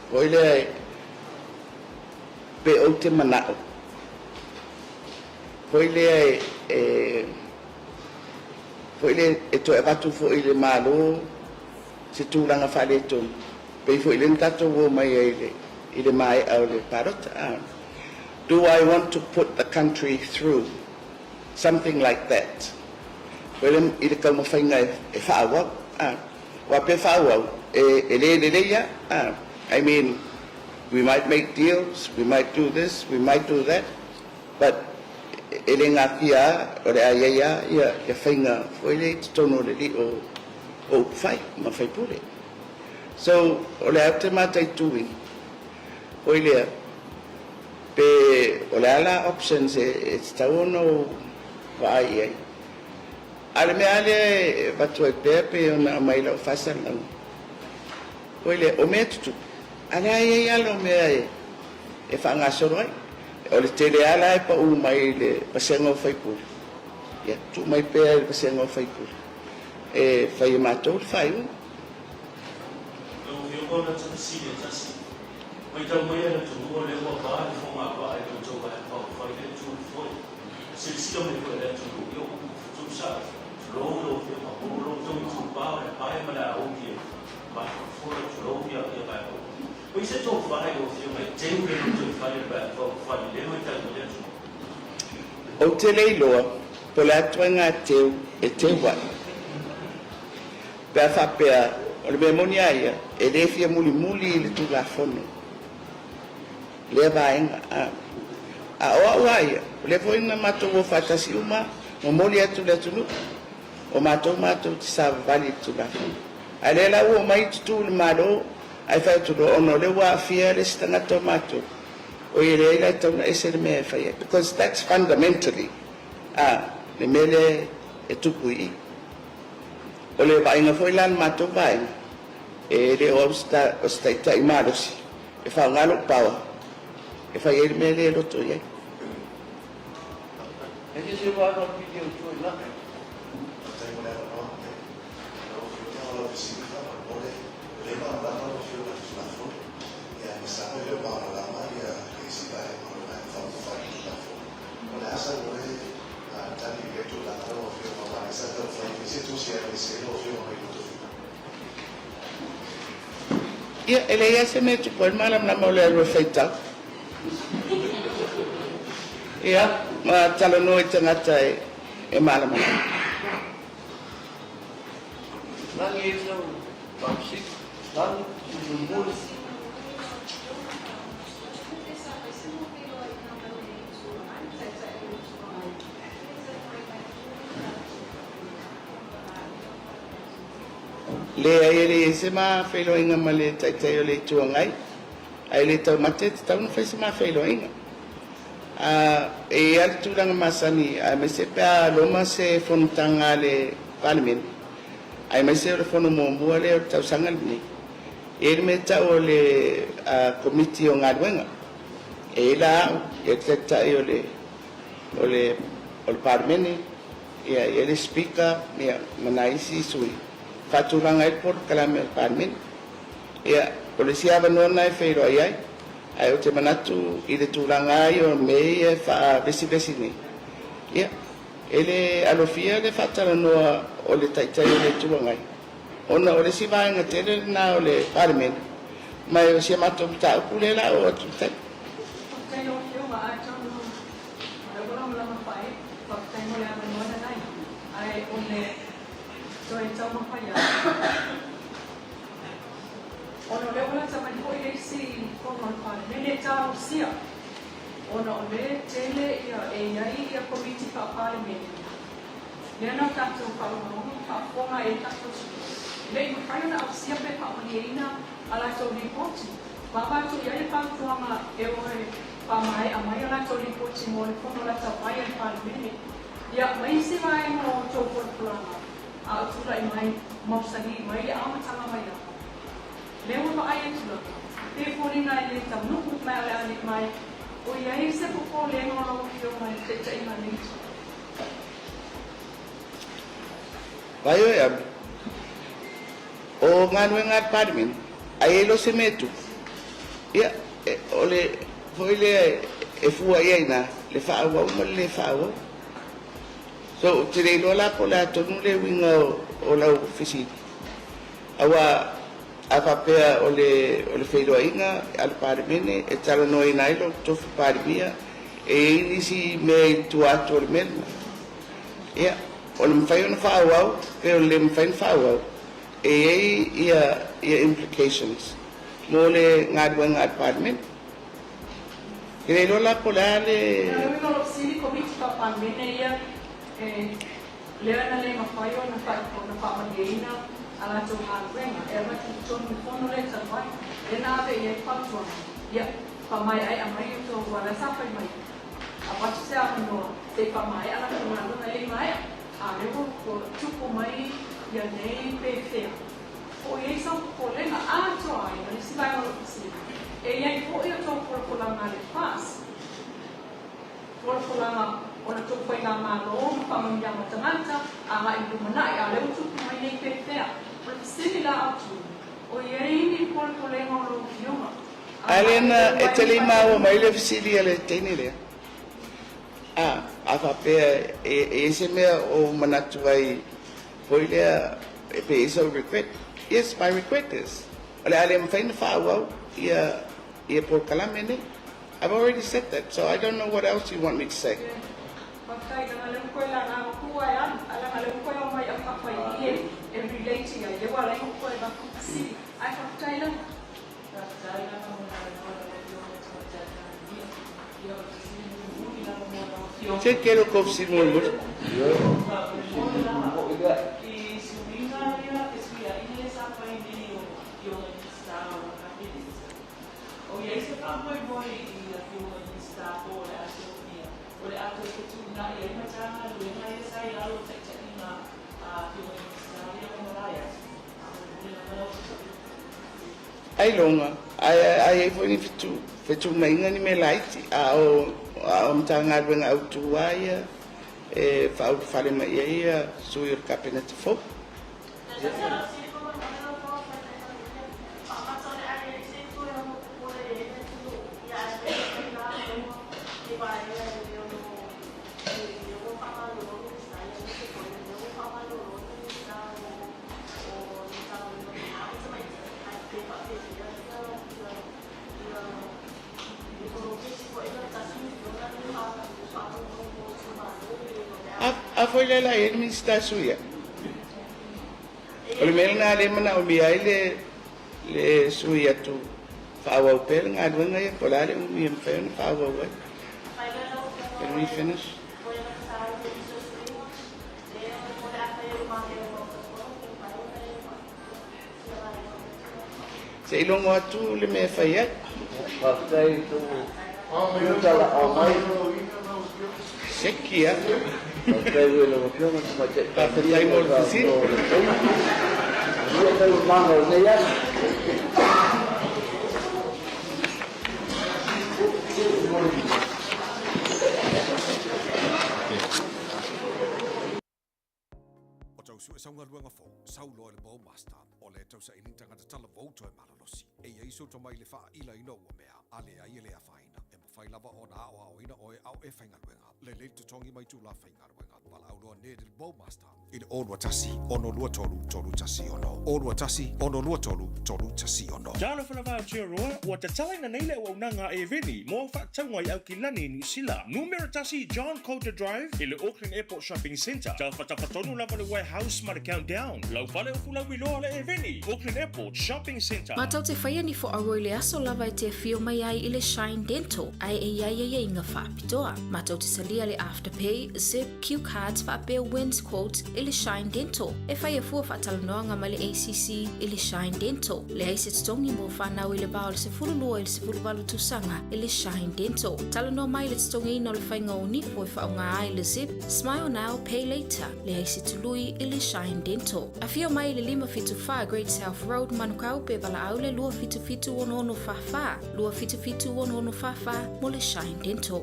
foi lea pe ou te manao foi lea e, e foi lea e toe avatu foi i le Malo se tulaga faaletonu, pei foi lea na tatou o mai ai i le, i le maea o le palota. A. Do I want to put the country through something like that? Foi lea i le taumafaiga e, e faaauau. A. Aua pe faaauau, e, e le lelei lava. A. I mean, we might make deals, we might do this, we might do that, but e le gatia lava, o le a i ai lava ia, ia faiga foi lea i totonu o le lio o upufai ma faipule. So, o le a ou te mataituina, foi lea, pe o le a la options e, e tatau ona ou vaai i ai. A o le mea lava lea e avatu ai pea pei ona aumai i lau faasalalauga, foi lea, o mea tutupu, a o lea e i ai lava lau mea e, e faagasolo ai. O le tele lava la e pau mai i le vasega o faipule, ia tuu mai pea i le vasega o faipule e fai e matou le faaiuga. Lau Afioga o le ata fesili e tasi, matau mai a le atunuu o lea ua va le fogavaa i lo outou vaega faaupufai lea e tu foi. A silasila mai foi le atunuu i o upu fetusa, tulou lau Afioga, po o lo outou itupa o le pae ma le auli e mafaufau, tulou ia vaega uma. O i se tofa i lau Afioga e teu le lotoifale o le Vaega Faaupufai i lea matau mai le atunuu? Ou te le iloa po o le a ituaiga teu e teu ai. Pe a faapea o le mea moni lava ia, e le fia mulimuli i le Tulafono lea vaega. A, a o au lava ia, o lea foi na matou o faatasi uma momoli atu i le atunuu, o matou matou te savavali i le Tulafono. A o lea la ua omai tutu i le Malo ae fai atu loa ona o lea ua aafia le isi tagata o matou, oi e leai la e tatau ona ese le mea e fai ai because that's fundamentally a le mea lea e tupu i i. O le vaaiga foi la a le matou vaega, e le o au o se taitai malosi e faaaoga lou power e fai ai le mea lea e loto i ai. Ia, e leai lava se mea e tupu ai le malamalama o le alu e faitau. Ia, ma talanoa i tagata e malamalama. Leai, e leai se ma feiloaiga ma le Taitai o le Itu Agai, ae le taumate e tatau ona fai se ma feiloaiga. A, e i ai lava le tulaga masani, aemaise pe a loma se fonotaga a le Palemene, aemaise o le fono muamua lea o le tausaga lenei, e i ai le mea e tau o le Komiti o Galuega. E i ai la au, e i ai le Taitai o le, o le, o le Palemene, ia, e i ai le Speaker, ia, ma nai isi sui, e faatulaga ai le polokalame a le Palemene. Ia, o le isi avanoa lena e feiloai ai, ae ou te manatu i le tulaga lava ia o mea ia e faavesivesi nei, ia, e le alofia le faatalanoa o le Taitai o le Itu Agai, ona o le isi vaega tele lena o le Palemene, ma o si a matou mataupu lea o le a oo atu i le taimi. Faafetai i lau Afioga, atonu o lea ua lamalama faaee, faafetai mo le avanoa lena, ae o le toe taumafai atu. Ona o lea ua lata mai foi le isi fono a le Palemene e talosia, ona o lea e tele ia e i ai ia Komiti Faa-Palemene, lea na o tatou faalogologo ma faafofoga ai tatou sui, e le i mafai ona ausia pe faamalieina a latou lipoti. Ma avatu i ai le fautuaga e o e faamaea mai a latou lipoti mo le fono lata mai a le Palemene, ia ma isi vaega o outou folafolaga. A o tulai mai, mausali mai le amataga mai lava. Lea ua vaai atu lava, pe foliga e le taunuu mai o le a nei mai, o i ai se popolega o lau Afioga i le taitaiga nei itu. Vai oe alu. O galuega a le Palemene, a i ai loa se mea e tupu, ia, o le foi lea e fua i ai i ina le faaauau ma le le faaauau. So, ou te le iloa la po o le a tonu le uiga o lau fesili, aua a faapea o le o le feiloaiga a le Palemene e talanoaina ai lou tofi Palemia, e i ai nisi mea i tua atu o le mea lena. Ia, o le mafai ona faaauau pe o le le mafai ona faaauau, e i ai ia ia implications mo le galuega a le Palemene. E le iloa la po o le a le. O le uiga o lou fesili, Komiti Faa-Palemene ia e lea na le mafai ona ona faamalieina a latou galuega e avatu i totonu i fono lea talu ai, lea na ave i ai le fautuaga, ia, faamaeaea mai outou aua la sa fai mai, avatu se avanoa se i faamaea latou galuega e le i maea, a o lea ua tupu mai ia nei pefea. Po o i ai sau popolega atoa ai ma le isi vaega o lou fesili, e i ai foi o tou folafolaga a le FAS, folafolaga o la tou faigamalo ma faamanuiaga tagata agai i le lumanai, a o lea ua tupu mai nei pefea. O le fesili la autu, o i ai ni polepolega o lou afioga A agai lea i le na e lumanai te le i maua mai le faataunuu? fesili a le teine lea. A, a faapea e i ai se mea o ou manatu ai Foi lea e pei e sau regret. Yes, my regret is o le a le mafai ona faaauau ia ia polokalame nei. I've already said that, so I don't know what else you want me to say. Se tele o tou fesili mulimuli. Ioe, o le fesili mulimuli foi lea. Ailoga, a i ai foi ni fetuunaiga ni mea laiti, a o a o Matagaluega autu lava ia e faaulufale mai i ai sui o le Kapeneta fou. A foi lea la e i ai le Minisita sui ai. O le mea lena lea e manaomia ai le le sui atu faaauau pea le galuega ia, po o le a le umi e mafai ona faaauau ai. Can we finish? Se i logo atu le mea e fai ai. Faafetai i tou tala aumai. Seki a. Faafetai foi i lau Afioga i le Tamaitai Palemia Faafetai mo le fesili. mo le taimi. Manuia taualumaga o lenei aso. O tau sue sau galuega fou, sau loa i le Bowmaster, o lea e tau saili ni tagata talavou toe malolosi. E i ai sou tomai i le faaila ina o ua mea, a leai e le afaina. E mafai lava ona aoaoina oe a o e faigaluega. Lelei le totogi ma itula faigaluega. Valaau loa Ned i le Bowmaster i le 0 21 623 316. 0 21 623 316. Talofa lava Aotearoa, ua tatalaina nei le auaunaga a Airveni mo au faatauga i Aukilani, Niu Sila. Numera 1 John Coulter Drive i le Auckland Airport Shopping Centre, taufatafata lava le Warehouse ma le Countdown. Lau fale o fulauiloa le Airveni, Auckland Airport Shopping Centre. Matou te faia ni foauo i le aso lava e te afio mai ai i le Shine Dental ae e i ai aiaiga faapitoa. Matou te talia le Afterpay, Zip, Q Cards faapea Wins Quotes i le Shine Dental. E faia fua faatalanoaga ma le ACC i le Shine Dental. Leai se totogi mo fanau i le va o le 12 i le 18 tausaga i le Shine Dental. Talanoa mai i le totogiina o le faiga o nipo e faaaoga ai le Zip, Smile Now, Pay Later. Leai se tului i le Shine Dental. Afio mai i le 574 Great South Road, Manukau pe valaau le 277 6644, 277 6644 mo le Shine Dental.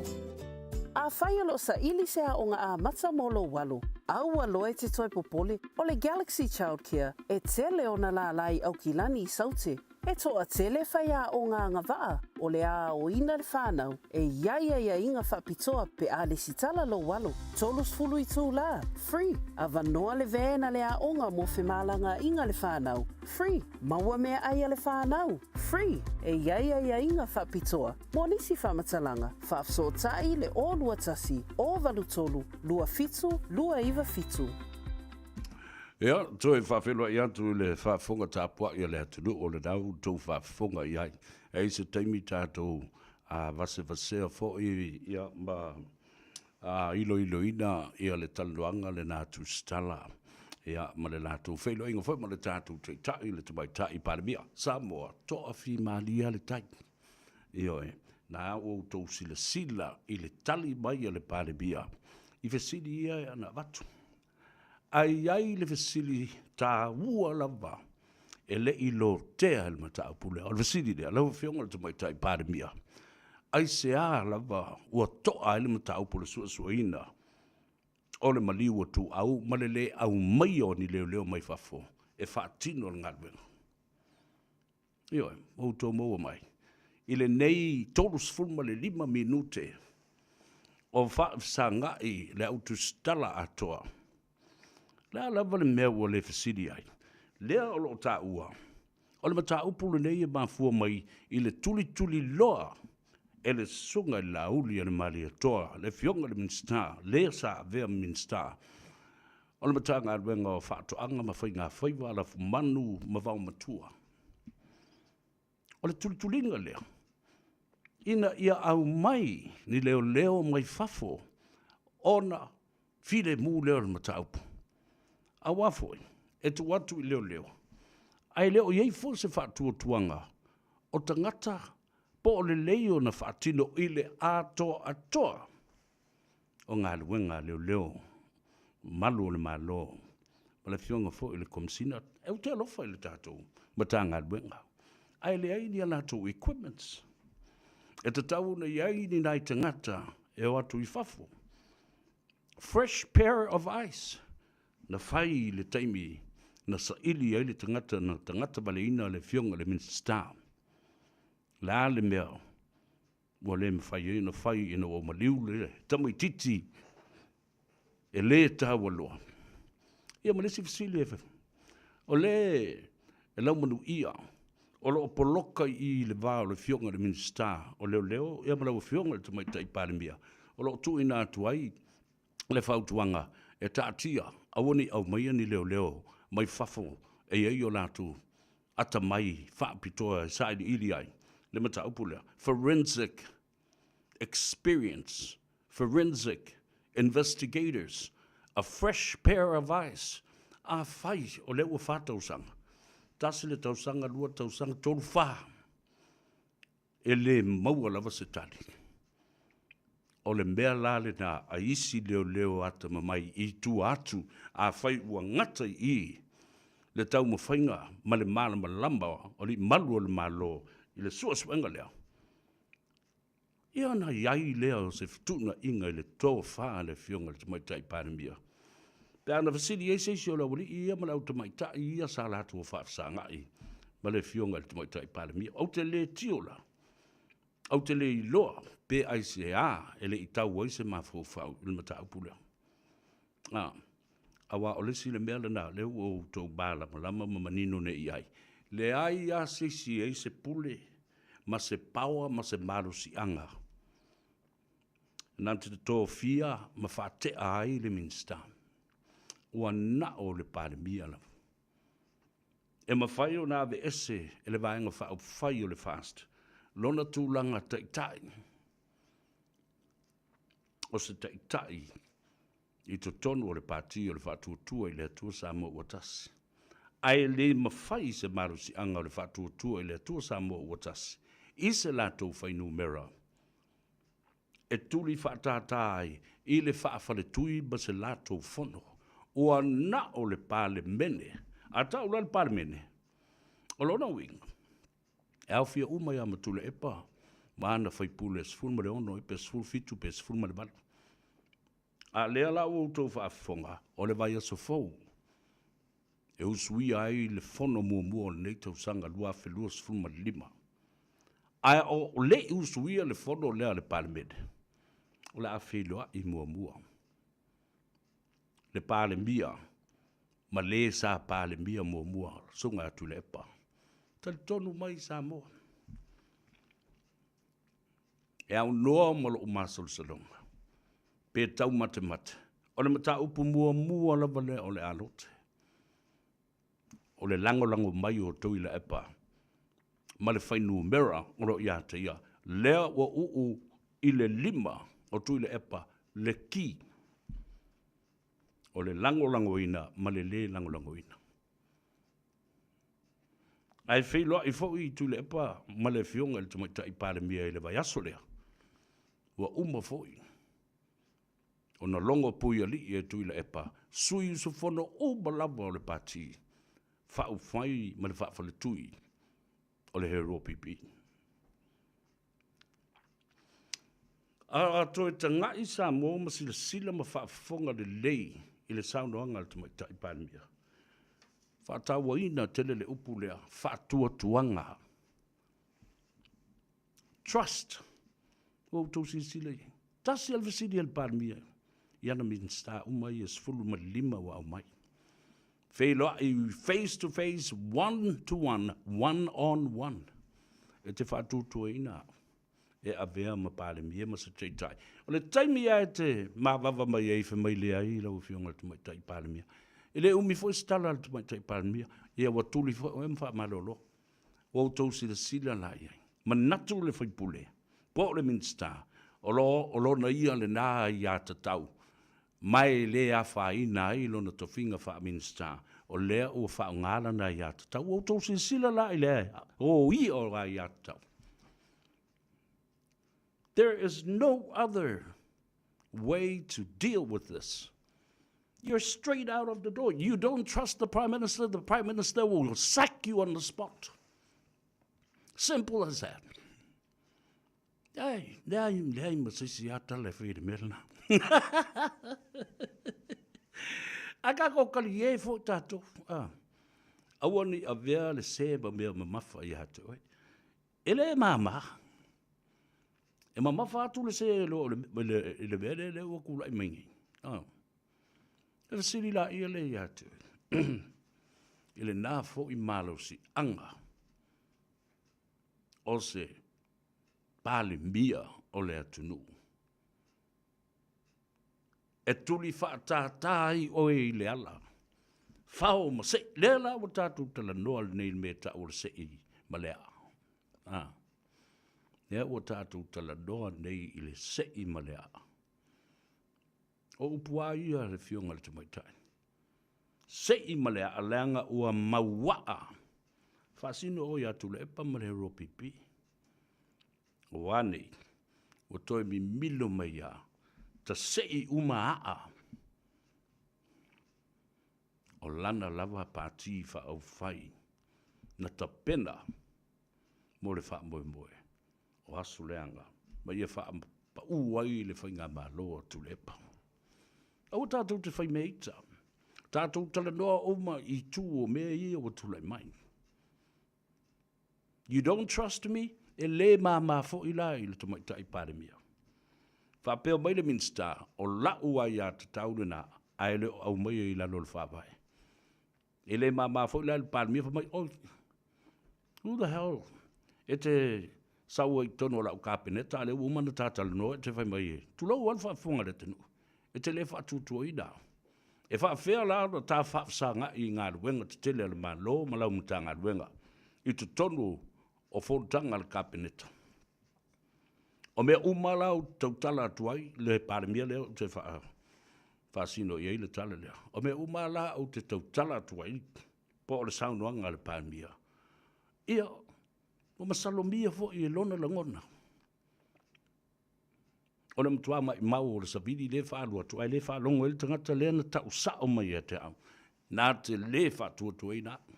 Afai o lo o saili se aoga amata mo lou alo, a ua loa e te toe popole, o le Galaxy Childcare e tele ona lālā i Aukilani i Saute. E toatele faiaoga agavaa o le a aoina le fanau e i ai aiaiga faapitoa pe a lesitala lou alo. 30 itulā, free, avanoa le van a le aoga mo femalagaaiga le fanau, free, maua meaai a le fanau, free, e i ai aiaiga faapitoa mo nisi faamatalaga, faafesootai le 021 083 27 297. Ia, toe faafeiloai atu i le faafofoga tapuai a le atunuu o lena ua outou faafofoga i ai. E i ai se taimi tatou vasevasea foi ia ma iloiloina ia le talanoaga lena tusitala ia ma le latou feiloaiga foi ma le tatou Taitai le Tamaitai Palemia Samoa toafimalie le tai. Ioe, na ua outou silasila i le tali mai a le Palemia i fesili ia na avatu. Ae i ai le fesili taua lava e le i lotea e le mataupu lea. O le fesili lea, lau Afioga i le Tamaitai Palemia, aisea lava ua toa ai le mataupu o le suesueina o le maliu o Tuuau ma le le aumaia o ni leoleo mai fafo e faatino le galuega? Ioe, ua outou maua mai i lenei 35 minute o faafesagai le au tusitala atoa. O le a lava le mea ua le fesili ai? Lea o lo o taua, o le mataupu lenei e mafua mai i le tulituliloa e le Susuga i le Laauli a le Malietoa, le Afioga i le Minisita, le sa avea ma Minisita o le Matagaluega o Faatoaga ma Faigafaiva, Alafumanu ma Vaomatua. O le tulituliga lea, ina ia aumai ni leoleo mai fafo. Ona filemu lea o le mataupu. Aua foi, e tuu atu i leoleo, ae le o i ai foi se faatuatuaga o tagata po o lelei ona faatino i le atoatoa o galuega a leoleo, malu o le Malo ma le Afioga foi i le Komesina. Ou te alofa i le tatou Matagaluega, ae leai ni a latou equipments. E tatau ona i ai ni nai tagata e o atu i fafo, fresh pair of eyes, na fai i le taimi na saili ai le tagata na tagata valeina le Afioga i le Minisita. O le a le mea ua le mafai ai ona fai ina ua maliu le tamaitiiti e le taua loa? Ia ma le isi fesili, o le e laumanuia o lo o poloka i i i le va o le Afioga i le Minisita o Leoleo ia ma lau Afioga i le Tamaitai Palemia, o lo o tuuina atu ai le fautuaga e taatia aua ne i aumaia ni leoleo mai fafo e i ai o latou atamai faapitoa e sailiili ai le mataupu lea, forensic experience, forensic investigators, a fresh pair of eyes. Afai o lea ua fa tausaga, tasi le tausaga, lua tausaga, tolu, fa, e le maua lava se tali. O le mea la lena a isi leoleo atamamai i tua atu, afai ua gata i i le taumafaiga ma le malamalama o alii malu o le Malo i le suesuega lea, ia ona i ai lea o se fetuunaiga i le tofa a le Afioga i le Tamaitai Palemia. Pe a na fesili i ai se isi o le aualii ia ma le au tamaitai ia sa latou faafesagai ma le Afioga i le Tamaitai Palemia, ou te le tio la, ou te le iloa pe aisea e le i tau ai se mafaufau i le mataupu lea. A, aua o le isi le mea lena lea ua outou malamalama ma manino nei i ai, leai lava se isi e i ai se pule ma se paoa ma se malosiaga na te tofia ma faatea ai le Minisita. Ua na o le Palemia lava. E mafai ona aveese e le Vaega Faaupufai o le FAST lona tulaga taitai o se taitai i totonu o le Pati o le Faatuatua i le Atua Samoa Ua Tasi. Ae le mafai se malosiaga o le Faatuatua i le Atua Samoa Ua Tasi i se latou fuainumera e tuli faatātā ai i le faafaletui ma se latou fono. Ua na o le Palemene. A tau la le Palemene, o lona uiga, e aofia uma ia Matuilaepa ma ana faipule 16 pe 17 pe 18. A lea la ua outou faafofoga, o le vaiaso fou e usuia ai le fono muamua o lenei tausaga 2025. Ae o le i usuia le fono lea a le Palemene, o le a feiloai muamua le Palemia ma le sa Palemia muamua, Susuga ia Tuilaepa. Talitonu mai Samoa, e aunoa ma lou masalosaloga, pe taumatemate, o le mataupu muamua lava lea o le a lote, o le lagolago mai o Tuilaepa ma le fuainumera o lo o ia te ia, lea ua uu i le lima o Tuilaepa le ki o le lagolagoina ma le lē lagolagoina. Ae feiloai foi Tuilaepa ma le Afioga i le Tamaitai Palemia i le vaiaso lea, ua uma foi ona logo puialii e Tuilaepa sui usufono uma lava o le Pati Faaupufai ma le Faafaletui o le HRPP. A toe tagai Samoa ma silasila ma faafofoga lelei i le saunoaga a le Tamaitai Palemia, faatauaina tele le upu lea, faatuatuaga. Trust. Ua outou silasila i ai. Tasi lava le fesili a le Palemia i ana Minisita uma ia 15 ua aumai. Feiloai face to face, one to one, one on one. E te faatuatuaina au e avea ma Palemia ma se Taitai. O le taimi lava e te mavava mai ai fai mai leai lau Afioga i le Tamaitai Palemia. E le umi foi se tala a le Tamaitai Palemia, ia ua tuli foi oe ma faamalolo. Ua outou silasila la i ai. Manatu le sui usufono po o le Minisita, o lona ia lena aiatatau. Ma e lē afaina ai lona tofiga faa-Minisita, o lea ua faaaoga lana aiatatau. Ua outou silasila la i le ōia o aiatatau. There is no other way to deal with this. You're straight out of the door. You don't trust the Prime Minister, the Prime Minister will sack you on the spot. Simple as that. Ai, leai, leai ma se isi lava tala e fai i le mea lena. Ae tatou taliē foi tatou, a. Aua ne i avea le se ma mea mamafa ia te oe. E le mama. E mamafa atu le se i lo i le mea lea ua tulai mai nei. A. E fesili laia lea ia te oe. I lena foi malosiaga o se Palemia o le atunuu. E tuli faatātā ai oe i le ala, fao ma sei. Lea la ua tatou talanoa lenei i le mea e tau o le sei ma le aa. A. Lea ua tatou talanoa nei i le sei ma le aa. O upu a ia a le Afioga i le Tamaitai? Sei ma le aa leaga ua mauaa. Faasino oe ia Tuilaepa ma le HRPP. Ua nei, ua toe mimilo mai ia ta sei uma aa o lana lava pati faaupufai na tapena mo le faamoemoe o aso leaga ma ia faapaū ai le faigamalo a Tuilaepa. Aua tatou te fai mea ita, tatou talanoa uma i itu o mea ia ua tulai mai. You don't trust me? E le māmā foi la i le Tamaitai Palemia. Faapea mai le Minisita, o la'u aiatatau lena ae le o aumaia i lalo o le Faavae. E le māmā foi la i le Palemia fai mai, oi, who the hell e te sau ai i totonu o la'u Kapeneta a o lea ua uma ona ta talanoa e te fai mai e, tulou lava le faafofoga a le atunuu, e te le faatuatuaina au. E faafefea la ona ta faafesaga'i i galuega tetele a le Malo ma lau Matagaluega i totonu o fonotaga a le Kapeneta? O mea uma la ou te tautala atu ai, le Palemia lea ou te faasino i ai le tala lea, o mea uma la ou te tautala atu ai, po o le saunoaga a le Palemia, ia, ua masalomia foi e lona lagona. O le matua maimau o le savili lea e faaalu atu, ae le faalogo ai le tagata lea na tau sao mai ia te au, na te le faatuatuaina au.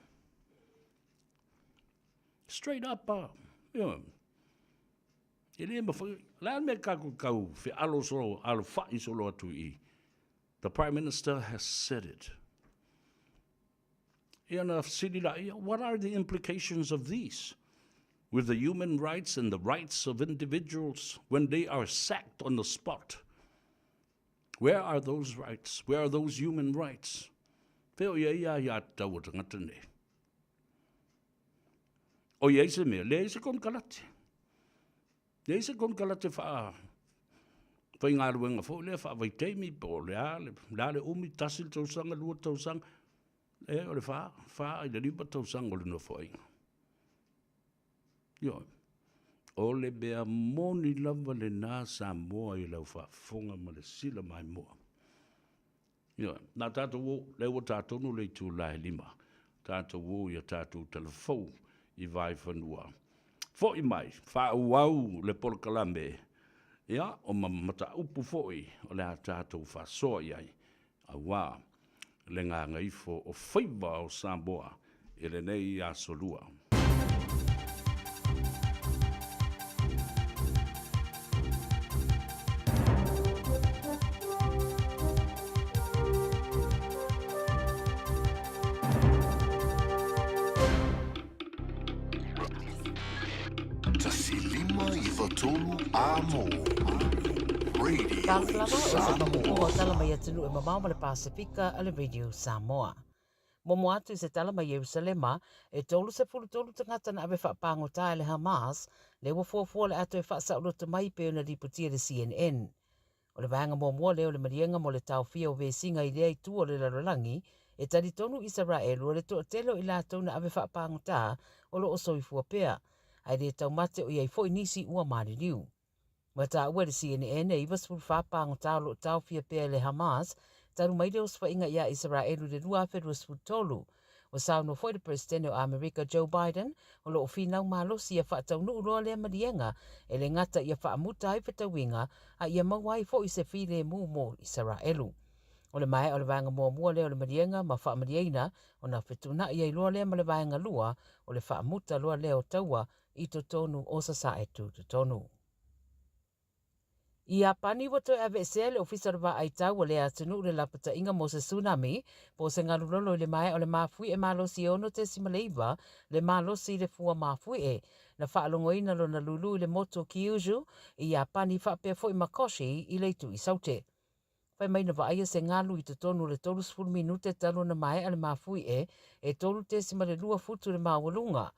Straight up a. Ioe. E le mafai, o le a le mea tatou tau fealo solo, alofai solo atu i i. The Prime Minister has said it. Ia na fesili laia, what are the implications of these with the human rights and the rights of individuals when they are sacked on the spot? Where are those rights? Where are those human rights? Fea o i ai ia aiatatau a tagata nei? O i ai se mea, leai se konekarate. Leai se konekarate faa faigaluega foi lea faavaitaimi po o le a le, le a le umi, tasi le tausaga, lua tausaga, e o le fa, fa i le lima tausaga o le nofoaiga. Ioe. O le mea moni lava lena Samoa i lau faafofoga ma le sila maimoa. Ioe, na tatou o, lea ua ta tonu le itula e lima, tatou o i a tatou talafou i Vaefanua. Foi mai, faaauau le polokalame, ia, o ma mataupu foi o le a tatou faasoa i ai, auā le gagaifo o faiva o Samoa i lenei aso lua. 153 Amo Radio Talofa lava, o se Samoa. papupuga o tala mai atunuu e mamao ma le Pasefika a le Radio Samoa. Momo atu i se tala mai Ierusalema, e 33 tagata na ave faapagota e le Hamas, lea ua fuafua o le a toe faasaoloto mai pei ona lipotia e le CNN. O le vaega muamua lea o le maliega mo le taofia o vesiga i lea itu o le lalolagi, e talitonu Isaraelu o le toatele o i latou na ave faapagota o lo o soifua pea, ae le taumate o i ai foi nisi ua maliliu. Ua taua e le CNN e 94 pāgota o lo o taofia pea e le Hamas talu mai le osofaiga iā Isaraelu i le 2023. Ua saunoa foi le Peresetene o Amerika Joe Biden o lo o finau malosi ia faataunuu loa lea maliega e le gata ia faamuta ai fetauiga a ia maua ai foi se filemu mo Isaraelu. O le maea o le vaega muamua lea o le maliega ma faamalieina ona fetuunai ai loa lea ma le vaega lua o le faamuta loa lea o taua i totonu o Sasae Tutotonu. I Iapani, ua toe aveesea e le Ofisa o le Vaai Tau o lea atunuu le lapataiga mo se tsunami po o se galulolo i le maea o le mafuie malosi e 6.9 le malosi i le fua mafuie. Na faalogoina lona lulu i le motu o Kyushu i Iapani faapea foi ma Koshi i le itu i Saute. Fai mai na vaaia se galu i totonu o le 30 minute talu ona maea le mafuie e 3.2 futu le maualuga.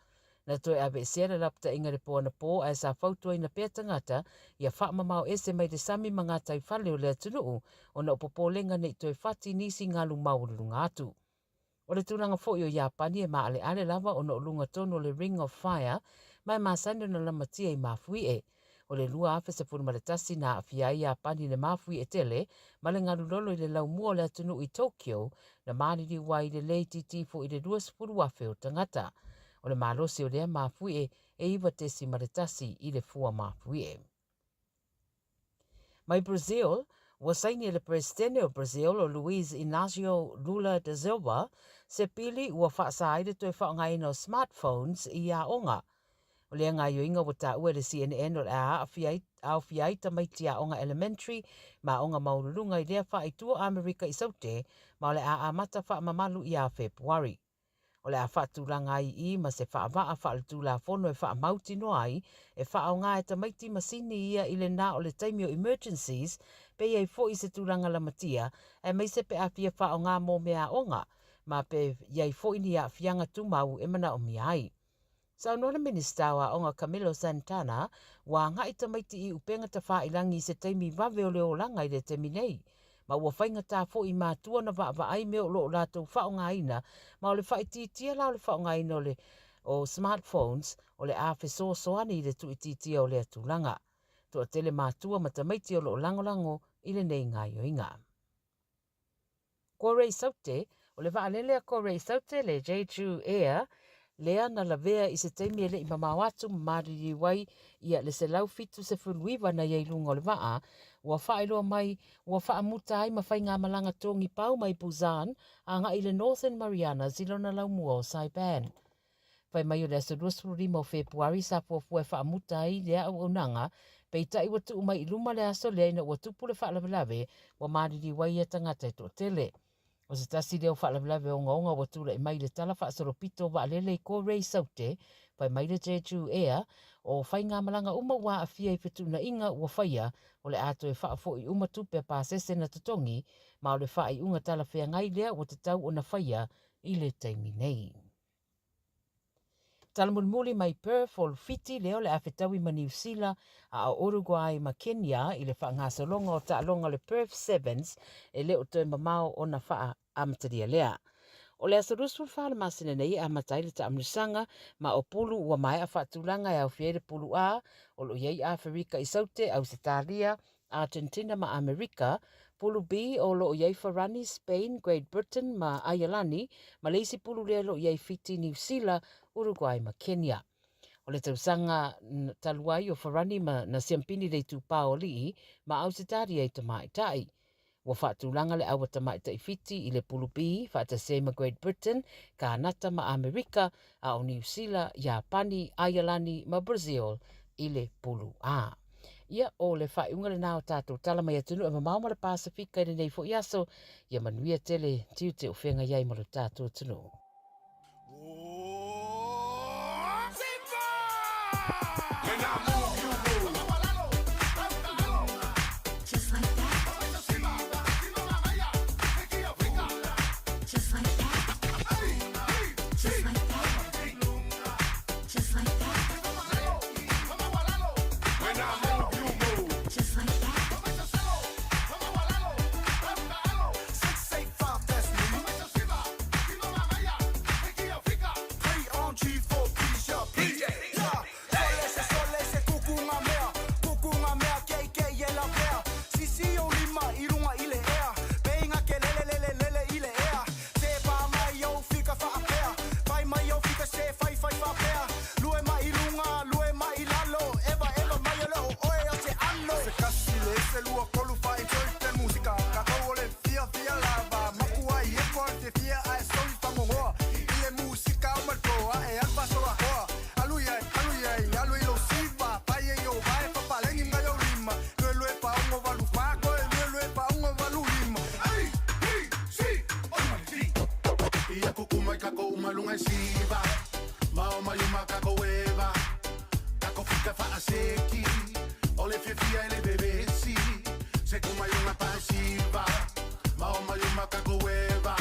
Na toe aveesea le lapataiga i le po anapō ae sa fautuaina pea tagata ia faamamao ese mai le sami ma gataifale o le atunuu ona o popolega ne i toe fati nisi galu maualuluga atu. O le tulaga foi o Iapani e maaleale lava ona o luga tonu o le Ring of Fire ma e masani ona lamatia i mafuie. O le 2011 na aafia ai Iapani i le mafuie tele ma le galulolo i le laumua o le atunuu i Tokyo na maliliu ai i le le itiiti ifo i le 20,000 o tagata. O le malosi o lea mafuie e 9.1 i le fua mafuie. Mai Brazil, ua saini e le Peresetene o Brazil o Luiz Inácio Lula da Silva se pili ua faasa ai le toe faaaogaina o smartphones i aoga. O lea gaoioiga ua taua e le CNN o le a aafia ai, aofia ai tamaiti aoga elementary ma aoga maualuluga i lea faaitu o Amerika i Saute ma o le a amata faamamalu ia Fepuari. O le a faatulaga ai i i ma se faavaa faaletulafono e faamautinoa ai e faaaoga e tamaiti masini ia i le na o le taimi o emergencies pe i ai foi se tulaga lamatia aemaise pe a fia faaaoga mo meaaoga ma pe i ai foi ni aafiaga tumau e manaomia ai. Saunoa le Minisita o Aoga Camilo Santana, ua agai tamaiti i upega tafailangi i se taimi vave o le olaga i le taimi nei, ma ua faigata foi i matua ona vaavaai mea o lo o latou faaaogaina, ma o le faaitiitia la o le faaaogaina o le o smartphones o le a fesoasoani i le tuuitiitia o lea tulaga. Toatele matua ma tamaiti o lo o lagolago i lenei gaoioiga. Korei Saute, o le vaalele a Korei Saute, le Jeju Air, lea na lavea i se taimi e le i mamao atu ma maliliu ai ia le 179 na i ai luga o le vaa, ua faailoa mai ua faamuta ai ma faigamalaga togi pau mai Busan agai i le Northern Marianas i lona laumua o Saipan. Fai mai o le aso 25 o Fepuari sa fuafua e faamuta ai lea auaunaga, peitai ua tuu mai i luma le aso lea ina ua tupu le faalavelave ua maliliu ai ia tagata e toatele. O se tasi lea o faalavelave ogaoga ua tulai mai i le tala faasolopito o vaalele i Korei Saute, fai mai le Jeju Air, o faigamalaga uma ua aafia i fetuunaiga ua faia o le a toe faafoi uma tupe a pasese na totogi, ma o le faaiuga talafeagai lea ua tatau ona faia i le taimi nei. Tala mulimuli mai Perth o Fiti lea o le a fetaui ma Niu Sila a o Uruguay ma Kenya i le faagasologa o taaloga o le Perth Sevens e le o toe mamao ona faaamatalia lea. O le aso 24 o le masina nei e amata ai le taamilosaga ma o pulu ua maea faatulaga e aofia ai le pulu A o lo o i ai Aferika i Saute, Ausetalia, Argentina ma Amerika, Pulu B o lo o i ai Farani, Spain, Great Britain ma Aialani, ma le isi pulu lea o lo o i ai Fiti, Niu Sila, Uruguay ma Kenya. O le tausaga talu ai o Farani ma na siampini le itupa o alii ma Ausetalia i tamaitai. Ua faatulaga le aua tamaitai Fiti i le Pulu B faatasi ai ma Great Britain, Kānata ma Amerika, a o Niu Sila, Iapani, Aialani ma Brazil i le Pulu A. Ia, o le faaiuga lena o tatou tala mai atunuu e mamao ma le Pasefika i lenei foi aso, ia manuia tele tiute o feagai ai ma lo tatou atunuu. siva Ma o mai uma kako eva Kako fika faaseki O le fiafia e le vevesi Se kuma iunga paesiva Ma o mai uma kako eva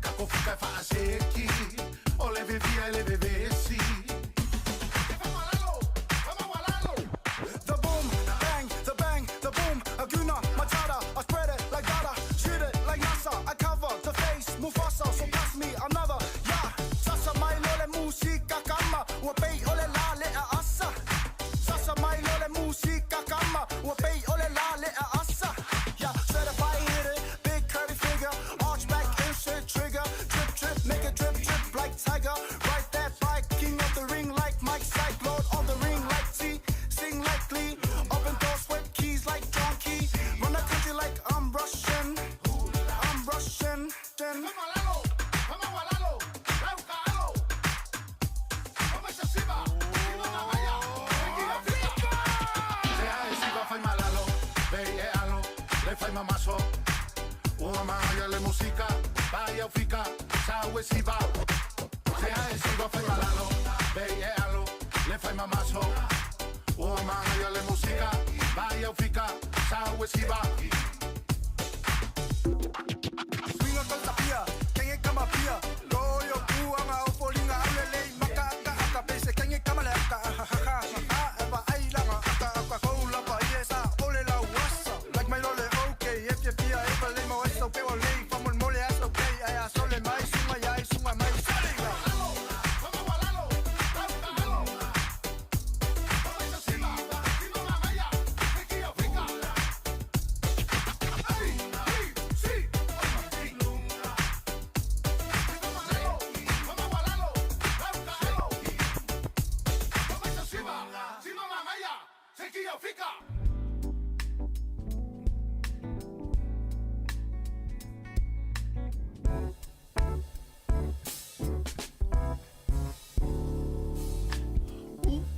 Kako fika faaseki O le fiafia e le vevesi The boom, bang, the bang, the boom. Aguna, Matata, I spread it like data, shoot it like NASA. I cover the face, Mufasa, so pass me another. Yeah, sasa mai lole musika kama, ua pei ole la le a asa. Sasa mai lole musika kama, ua pei ole la le a asa. Yeah, certified hit it, big curvy figure, arch back, insert trigger, drip drip, make it drip drip like tiger. Ride that bike, king of the ring like Mike Syke, Lord of the ring like T, sing like Glee, open door, sweat keys like John Key, run the country like I'm Russian, I'm Russian. Then. Se a e siva fai malalo Vei e alo Le fai mamaso Ua maia le musika Vai au fika Sau e siva Se a e siva fai malalo Vei e alo Le fai mamaso Ua maia le musika Vai au fika Sau e siva Swinga kau tapia, kenge kama pia. Loyo puanga o folinga aulelei maka aka aka pese kenge kama le aka ha ha ha ha eva ai langa aka aka koula pa iesa ole la wasa. Like my lole okay, if you pia eva le mo eso pe ole famol mole as okay. Ai asole mai sunga yai sunga mai salinga.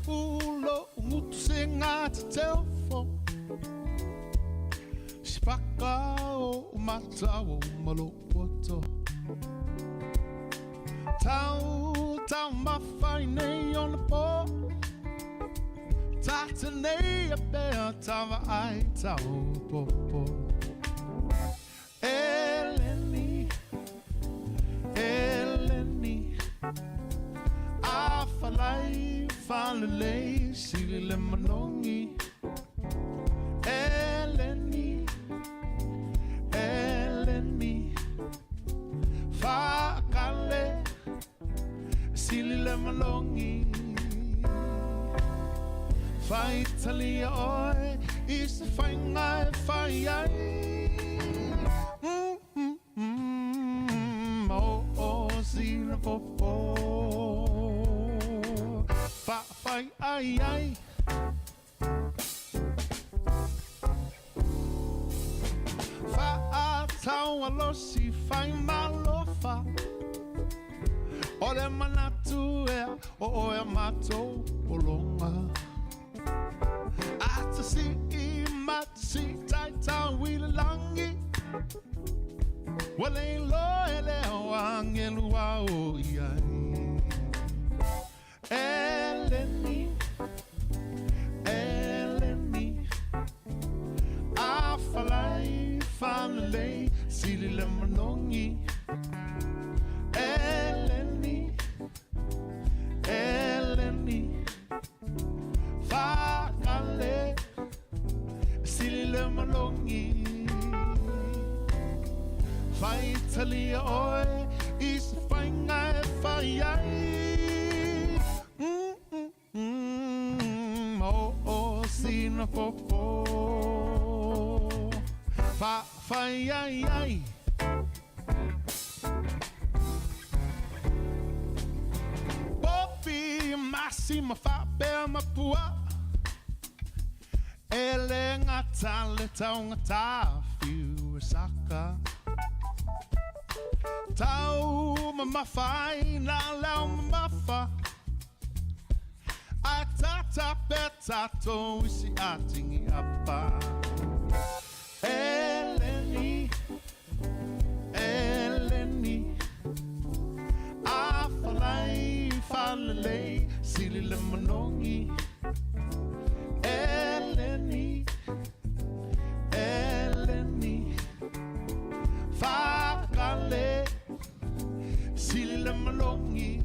Ulo ngutu se ngā te telefo Sipaka o matau o malopoto Tau, tau mawhai nei o na pō Tata nei a pea tawa ai tau popo Eleni, Eleni A falai falelei sili le manongi Eleni, Eleni Whakale sili le manongi Whaitalia oe i se whainga e whai ai oh, oh, sina popo Wha whai ai ai Wha a losi whai malofa O le manatu ea o oe matou polonga Ata si i mata si tai tau i le langi Wa le lo e le o angelu a o i ai Eleni, Eleni A falai falelei sili le manongi Eleni, Eleni Whakale sili le manongi Whaitalia oe i se whainga e whai ai oh, oh, sina popo Wha whai ai ai Popi masi ma whapea mapua E le ngata le taunga tāwhiu e saka Tau ma mawhai nā lau ma mawha A tata pe tato isi a tingi apa Eleni, Eleni A Eleni, Eleni, Fakale, Sili le malogi,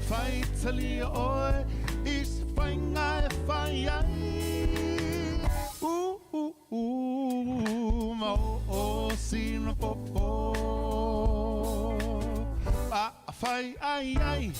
Faitalia oe i se faiga e fai ai. Uh, uh, uh, ma o o sina popo. A fai ai ai.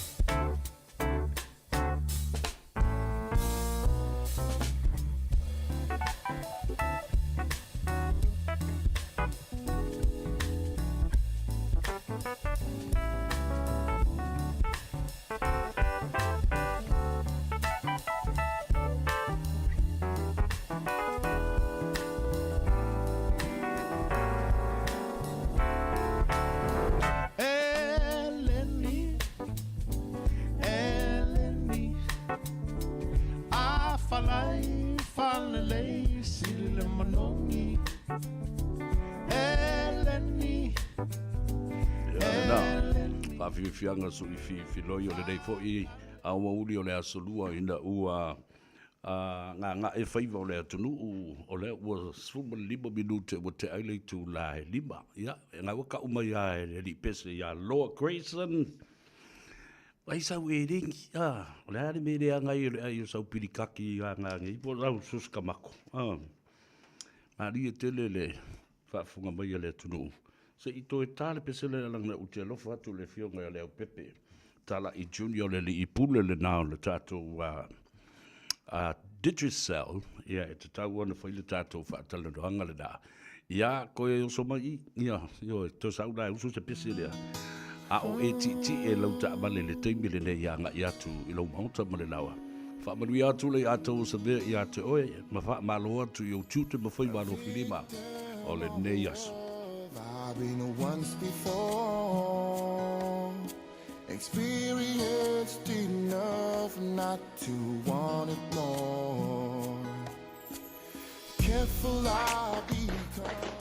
Eleni, Eleni, a falai falelei sili le manogi. Eleni, Ia lena, faafiafiaga sui filoi o lenei foi aoauli o le aso lua ina ua gaga'e faiva o le atunuu, o lea ua 15 minute ua tea ai le itula e 5. Ia, e gaua ka'u mai lava e le alii pese ia Loa Grayson, Ai sau eleni, a, o le a le mea e leaga ai o le ai o sau pilikaki i aga nei, po o lau susukamako, a. Malie tele le faafofoga mai a le atunuu. Se i toe ta le pese lea leaga ou te alofa atu i le Afioga ia Leaupepe Talai Junior, le alii pule lena o le tatou Digicel, ia e tatau ona fai le tatou faatalanoaga lena. Ia, koe oso mai i, ia, ioe, toe sau la e usu se pese lea. A o e tietie lau taavale i le taimi lenei agai atu i lou maota ma le laoa. Faamanuia atu le ia tou o se mea ia te oe, ma faamalo atu i ou tiute ma faiva alofilima o lenei aso. I've been once before Experienced enough not to want it more Careful I become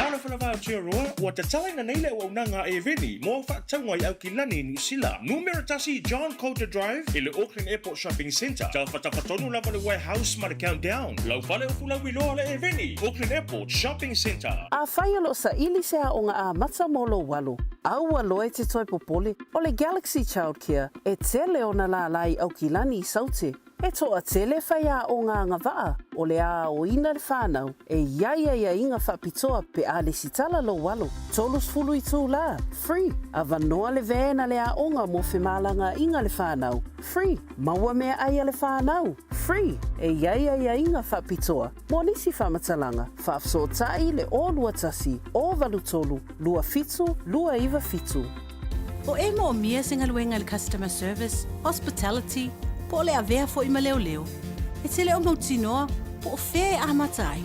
Talofa lava Aotearoa, ua tatalaina nei le auaunaga a Eveni mo faatauga i Aukilani, Niu Sila. Numera 1 John Coulter Drive i le Auckland Airport Shopping Centre. Tafatafa tonu lava le Warehouse ma le Countdown. Lau fale o fulauiloa le Eveni, Auckland Airport Shopping Centre. Afai o lo o saili se aoga amata mo lou alo, aua loa e te toe popole, o le Galaxy Childcare e tele ona lālā i Aukilani i Saute. E toatele faiaoga agavaa o le aoina le fanau e i ai aiaiga faapitoa pe a lesitala lou alo. 30 itulā, free, avanoa le van a le aoga mo femalagaaiga le fanau, free, maua meaai a le fanau, free, e i ai aiaiga faapitoa mo nisi faamatalaga, faafesootai le 021 083 27 297. O e moomia se galuega i le customer service, hospitality, po o le avea foi ma leoleo, e te le o mautinoa po o fea e amata ai.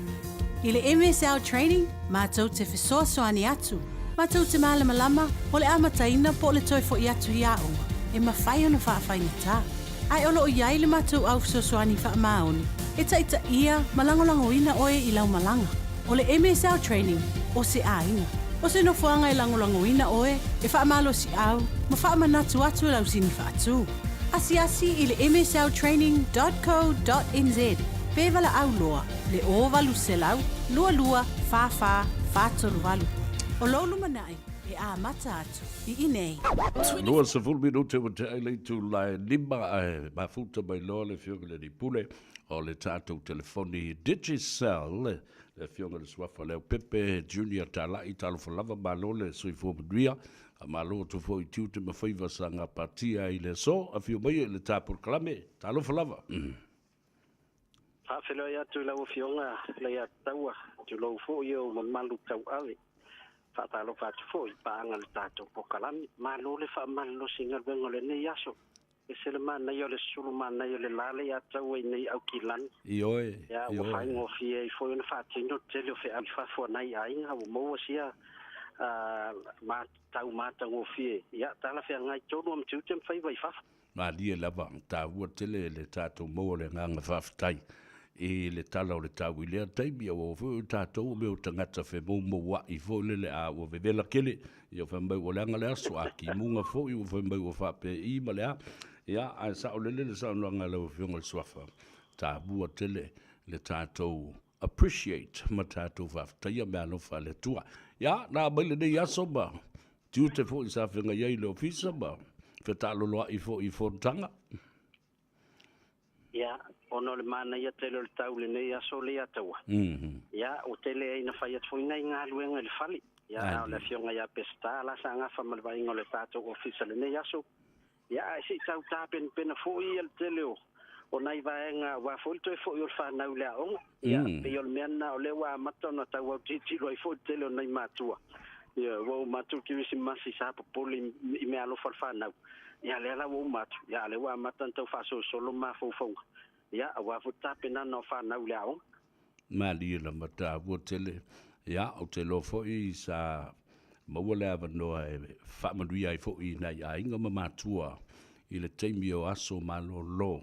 I le MSL Training, matou te fesoasoani atu, matou te malamalama o le amataina po o le toe foi atu i aoga, e mafai ona faafaigata. Ae o lo o i ai le matou au fesoasoani faamaoni e taitaia ma lagolagoina oe i lau malaga. O le MSL Training, o se aiga. O se nofoaga e lagolagoina oe, e faamalosiau ma faamanatu atu e lau sini faatu. Asiasi i le msltraining dot co dot nz pe valaau loa le 0800 22 44 438. O lou lumanai e amata atu i inei. 20 minute ua tea i le itula e 5 ae mafuta mai loa le Afioga i le Alii Pule o le tatou telefoni Digicel, le Afioga i le Suafa Leaupepe Junior Talai. Talofa lava, malo le soifua manuia, faamalo atu foi i tiute ma faiva sa gapatia ai i le aso. Afio mai i le ta polokalame, talofa lava. Faafeiloai atu i lau Afioga Leiataua, tulou foi ou mamalu tauave. Faatalofa atu foi i paaga le tatou polokalame. Malo le faamalolosi i galuega o lenei aso. Ese le manaia o le sulu manaia o le la Leiataua i nei Aukilani. Ioe, Ia, ua faigofie ai foi ona faatino le tele o feau i fafo a nai aiga, ua maua sia ma tau matagofie. Ia, talafeagai tonu a ma tiute ma faiva i fafo. Malie lava, taua tele le tatou maua o le agaga faafetai i le tala o le tau i lea taimi, aua foi o tatou o mea o tagata femoumoua'i foi lele, a ua vevela tele, ia fai mai ua leaga le aso, a timuga foi ua fai mai ua faapei ma le a. Ia, ae saolele le saunoaga a lau Afioga i le Suafa, taua tele le tatou appreciate ma tatou faafetaia meaalofa a le Atua. Ia, na aumai lenei aso ma tiute foi sa feagai ai i le ofisa ma fetaaloloai foi i fonotaga. Ia, ona o le manaia tele o le tau i lenei aso Leiataua. Ia, ua tele ai na fai atu foi nai galuega i le fale. Ia, a o le afioga ia Peseta la sa gafa ma le vaaiga o le tatou ofisa i lenei aso. Ia, ae se i tau tapenapena foi ia le tele o o nai vaega aua foi le toe foi o le fanau i le aoga. Ia, pei o le mea lena o lea ua amata ona tau autilotilo ai foi le tele o nai matua. Ia, ua uma atu le Kerisimasi sa popole i meaalofa a le fanau. Ia, lea la ua uma atu, ia, a o lea ua amata ona tau faasolosolo mafaufauga, ia, aua foi le tapenaga o fanau i le aoga. Malie lava taua tele. Ia, ou te iloa foi sa maua le avanoa e faamanuia ai foi i nai aiga ma matua i le taimi o aso malolo.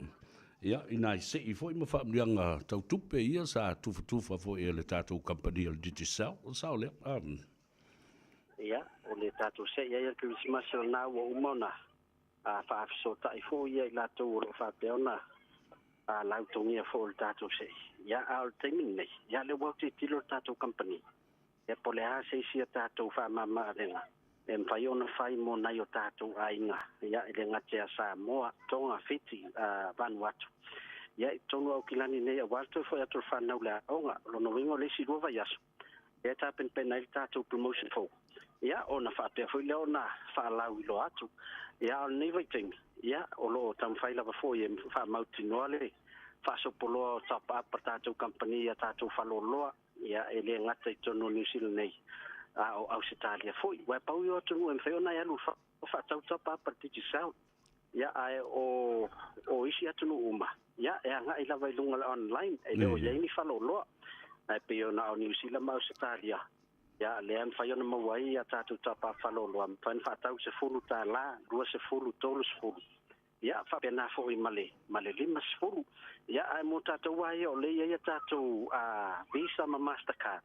Ia, i nai sei foi ma faamanuiaga tau tupe ia sa tufatufa foi e le tatou kamupani o le Digicel, o le sao lea. Ia, o le tatou sei ai o le Kerisimasi o lena ua uma ona faafesootai foi ia i latou o lo o faapea ona lautogia foi o le tatou sei. Ia, a o le taimi lenei, ia lea ua autilotilo le tatou kamupani, ia po o le a se isi a tatou faamama-avega e mafai ona fai mo nai o tatou aiga, ia, e le gata ia Samoa, Tonga, Fiti, Vanuatu. Ia, i totonu o Aukilani nei, aua le toe foi atu o le fanau i le aoga. O lona uiga o le isi 2 vaiaso, lea e tapenapena ai le tatou promotion fou, ia, ona faapea foi lea ona faalauiloa atu. Ia, a o lenei vaitaimi, ia, o lo o taumafai lava foi e faamautinoa le faasopoloa o top up a tatou kamupani i a tatou faleoloa, ia, e le gata i totonu o Niu Sila nei, a o Ausetalia foi. Aua e pau ia o atunuu e mafai ona e alu i faatau top up a le Digicel. Ia, ae o, o isi atunuu uma, ia, e agai lava i luga o le online, e le o i ai ni faleoloa. Ae pei ona o Niu Sila ma Ausetalia, ia, lea e mafai ona maua ai a tatou top up faleoloa, mafai ona faatau $10, 20, 30, ia, faapena foi ma le, ma le 50. Ia, ae mo tatou lava ia o lea e i ai a tatou Visa ma Mastercard,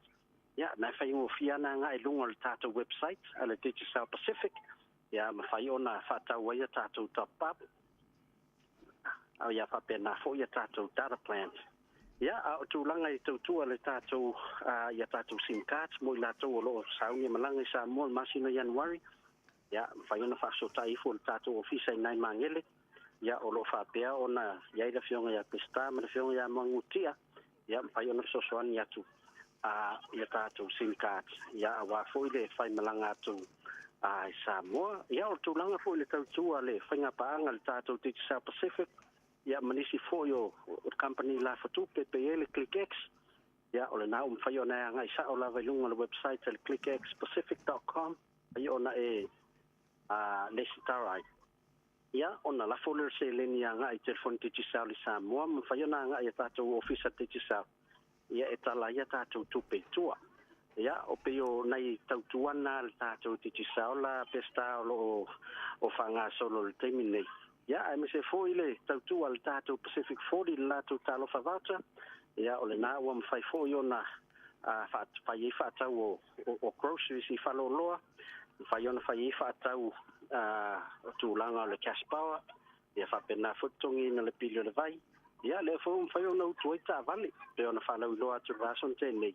ia, na e faigofie lava ona agai i luga o le tatou website a le Digicel Pacific, ia, mafai ona faatau ai a tatou top up, ia faapena foi a tatou data plans. Ia, a o tulaga i tautua le tatou, i a tatou sim cards mo i latou o lo o sauni e malaga i Samoa i le masina o Ianuari, ia, mafai ona faafesootai ifo i le tatou ofisa i Nai Magele, Ia, o lo o faapea ona i ai le Afioga ia Peseta ma le Afioga ia Magutia, ia, mafai ona fesoasoani atu a ia tatou sim cards, ia, aua foi le faimalaga atu i Samoa. Ia, o le tulaga foi i le tautua a le faigapaaga a le tatou Digicel Pacific, ia, ma nisi foi o kamupani lafatupe pei ai le ClickX, ia, o lena ua mafai ona e agai sao lava i luga o le website a le clickxpacific.com, mafai ona e lesitala ai. Ia, ona lafo lea o le seleni agai i telefoni Digicel i Samoa, ma mafai ona agai i a tatou ofisa Digicel, ia e tala ai a tatou tupe i tua. Ia, o pei o nai tautua na a le tatou Digicel la Peseta o lo o faagasolo i le taimi lenei. Ia, aemaise foi le tautua a le tatou Pacific 40 i le latou talofa voucher, ia, o lena ua mafai foi ona fai ai faatau o groceries i faleoloa, mafai ona fai ai faatau o tulaga o le cash power, ia faapena foi le totogiina o le pili o le vai. Ia, lea foi ua mafai ona utu ai taavale, pei ona faalauiloa atu i le vaiaso na tea nei.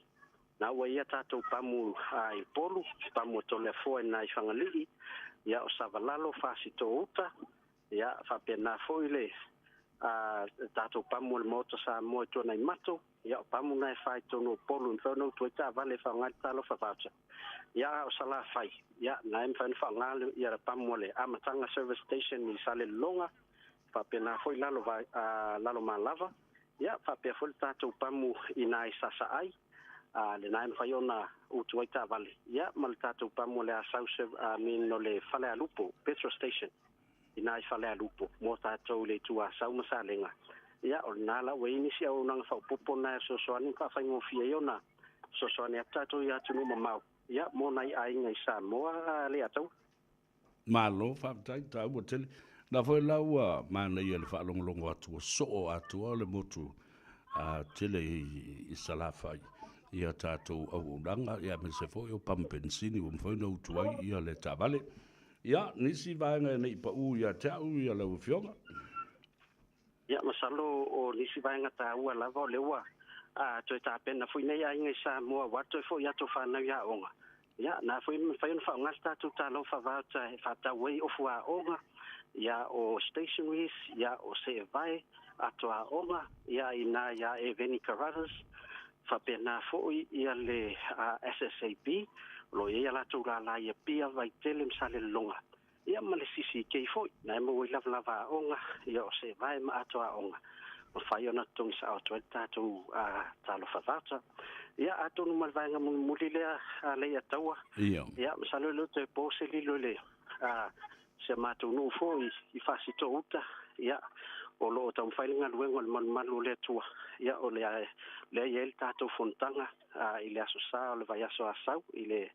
Na ua i ai a tatou pamu i Upolu, pamu o Toleafoa i ina i Fagalii, ia o Savalalo, Fasitoo uta, ia faapena foi le tatou pamu o le Maota Samoa i Tuanaimato, Ia, o pamu na e fa i totonu o Upolu e mafai ona utu ai taavale e faaaoga ai le Talofa Voucher. Ia, a o Salafai, ia, na e mafai ona faaaoga le, ia, le pamu a le Amataga Service Station i Salelologa, faapena foi lalo, a, Lalomalava, ia, faapea foi le tatou pamu i ina i Sasaai, a, lena e mafai ona utu ai taavale, ia, ma le tatou pamu a le Asau, I mean, o le Falealupo Petrol Station. I nai Falealupo mo tatou i le itu Asau ma Salega. Ia, o lena la ua i ai nisi auaunaga faaopoopo na e fesoasoani ma faafaigofie ai ona fesoasoani atu tatou i atunuu mamao, ia, mo nai aiga i Samoa Leiataua. Malo faafetai, taua tele. Na foi la ua manaia le faalogologo atu ua soo atoa le motu a tele i Salafai ia tatou auaunaga ia aemaise foi o pamu penisini ua mafai ona utu ai ia le taavale. Ia, nisi vaega ne i paʻu ia te au ia lau Afioga. Ia, masalo o nisi vaega taua lava o lea ua toe tapena foi nei aiga i Samoa aua le toe foi atu o fanau i aoga. Ia, na foi e mafai ona faaaoga le tatou talofa voucher e faatau ai ofu aoga, ia, o stationaries, ia, o seevae, ato aoga, ia, i ina ia Eveni Carruthers, faapena foi ia le SSAB, o lo o i ai a latou lala i Apia, Vaitele ma Salelologa, ia ma le CCK foi, na e maua ai lavalava aoga, ia o seevae ma ato aoga, mafai ona totogi sao atu ai le tatou talofa voucher. Ia, atonu ma le vaega mulimuli lea a Leiataua, ia, masalo e le o toe po se lilo i le si a matou nuu foi i Fasitoo uta, ia, o lo o taumafai le galuega o le malumalu o le Atua, ia, o lea lea e i ai le tatou fonotaga i le Aso Sa o le vaiaso Asau i le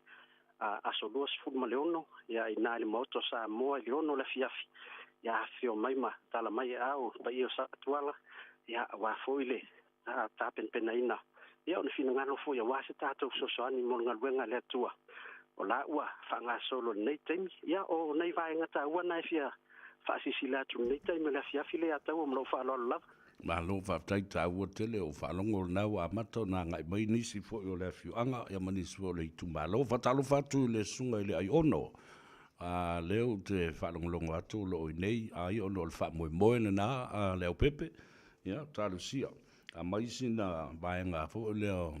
aso 26, ia, i ina i le Maota o Samoa i le 6 o le afiafi, ia, afifio mai ma tala mai e ao le paia o Satuala, ia, aua foi le tapenapenaina, ia, o le finagalo foi aua se tatou fesoasoani mo le galuega a le Atua o la ua faagasolo i lenei taimi. Ia, o nai vaega taua na e fia faasilasila atu i lenei taimi o le afiafi lea Taua ma lou faaaloalo lava. Malo faafetai taua tele o faalogo lena ua amata ona agai mai nisi foi o le afioaga ia ma nisi foi o le itumalo. Faatalofa atu i le susuga i le Aiono a lea ou te faalogologo atu o lo o i inei ai ona o le faamoemoe lena a Leaupepe. Ia talosia aumai sina vaega foi lea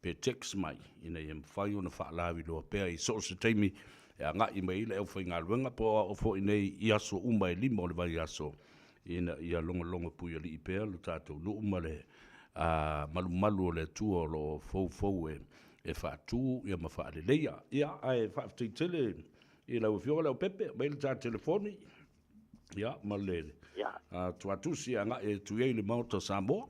pe text mai ina ia mafai ona faalauiloa pea i so o se taimi e agai mai ai le aufaigaluega po o ao foi nei i aso uma e 5 o le vaiaso ina ia logologo puialii pea lo tatou nuu ma le malumalu o le Atua o lo o foufou e faatu ia ma faaleleia. Ia, ae faafetai tele i lau Afioga Leaupepe, aumai le ta telefoni ia ma le tuatusi e agai atu i ai le Maota o Samoa.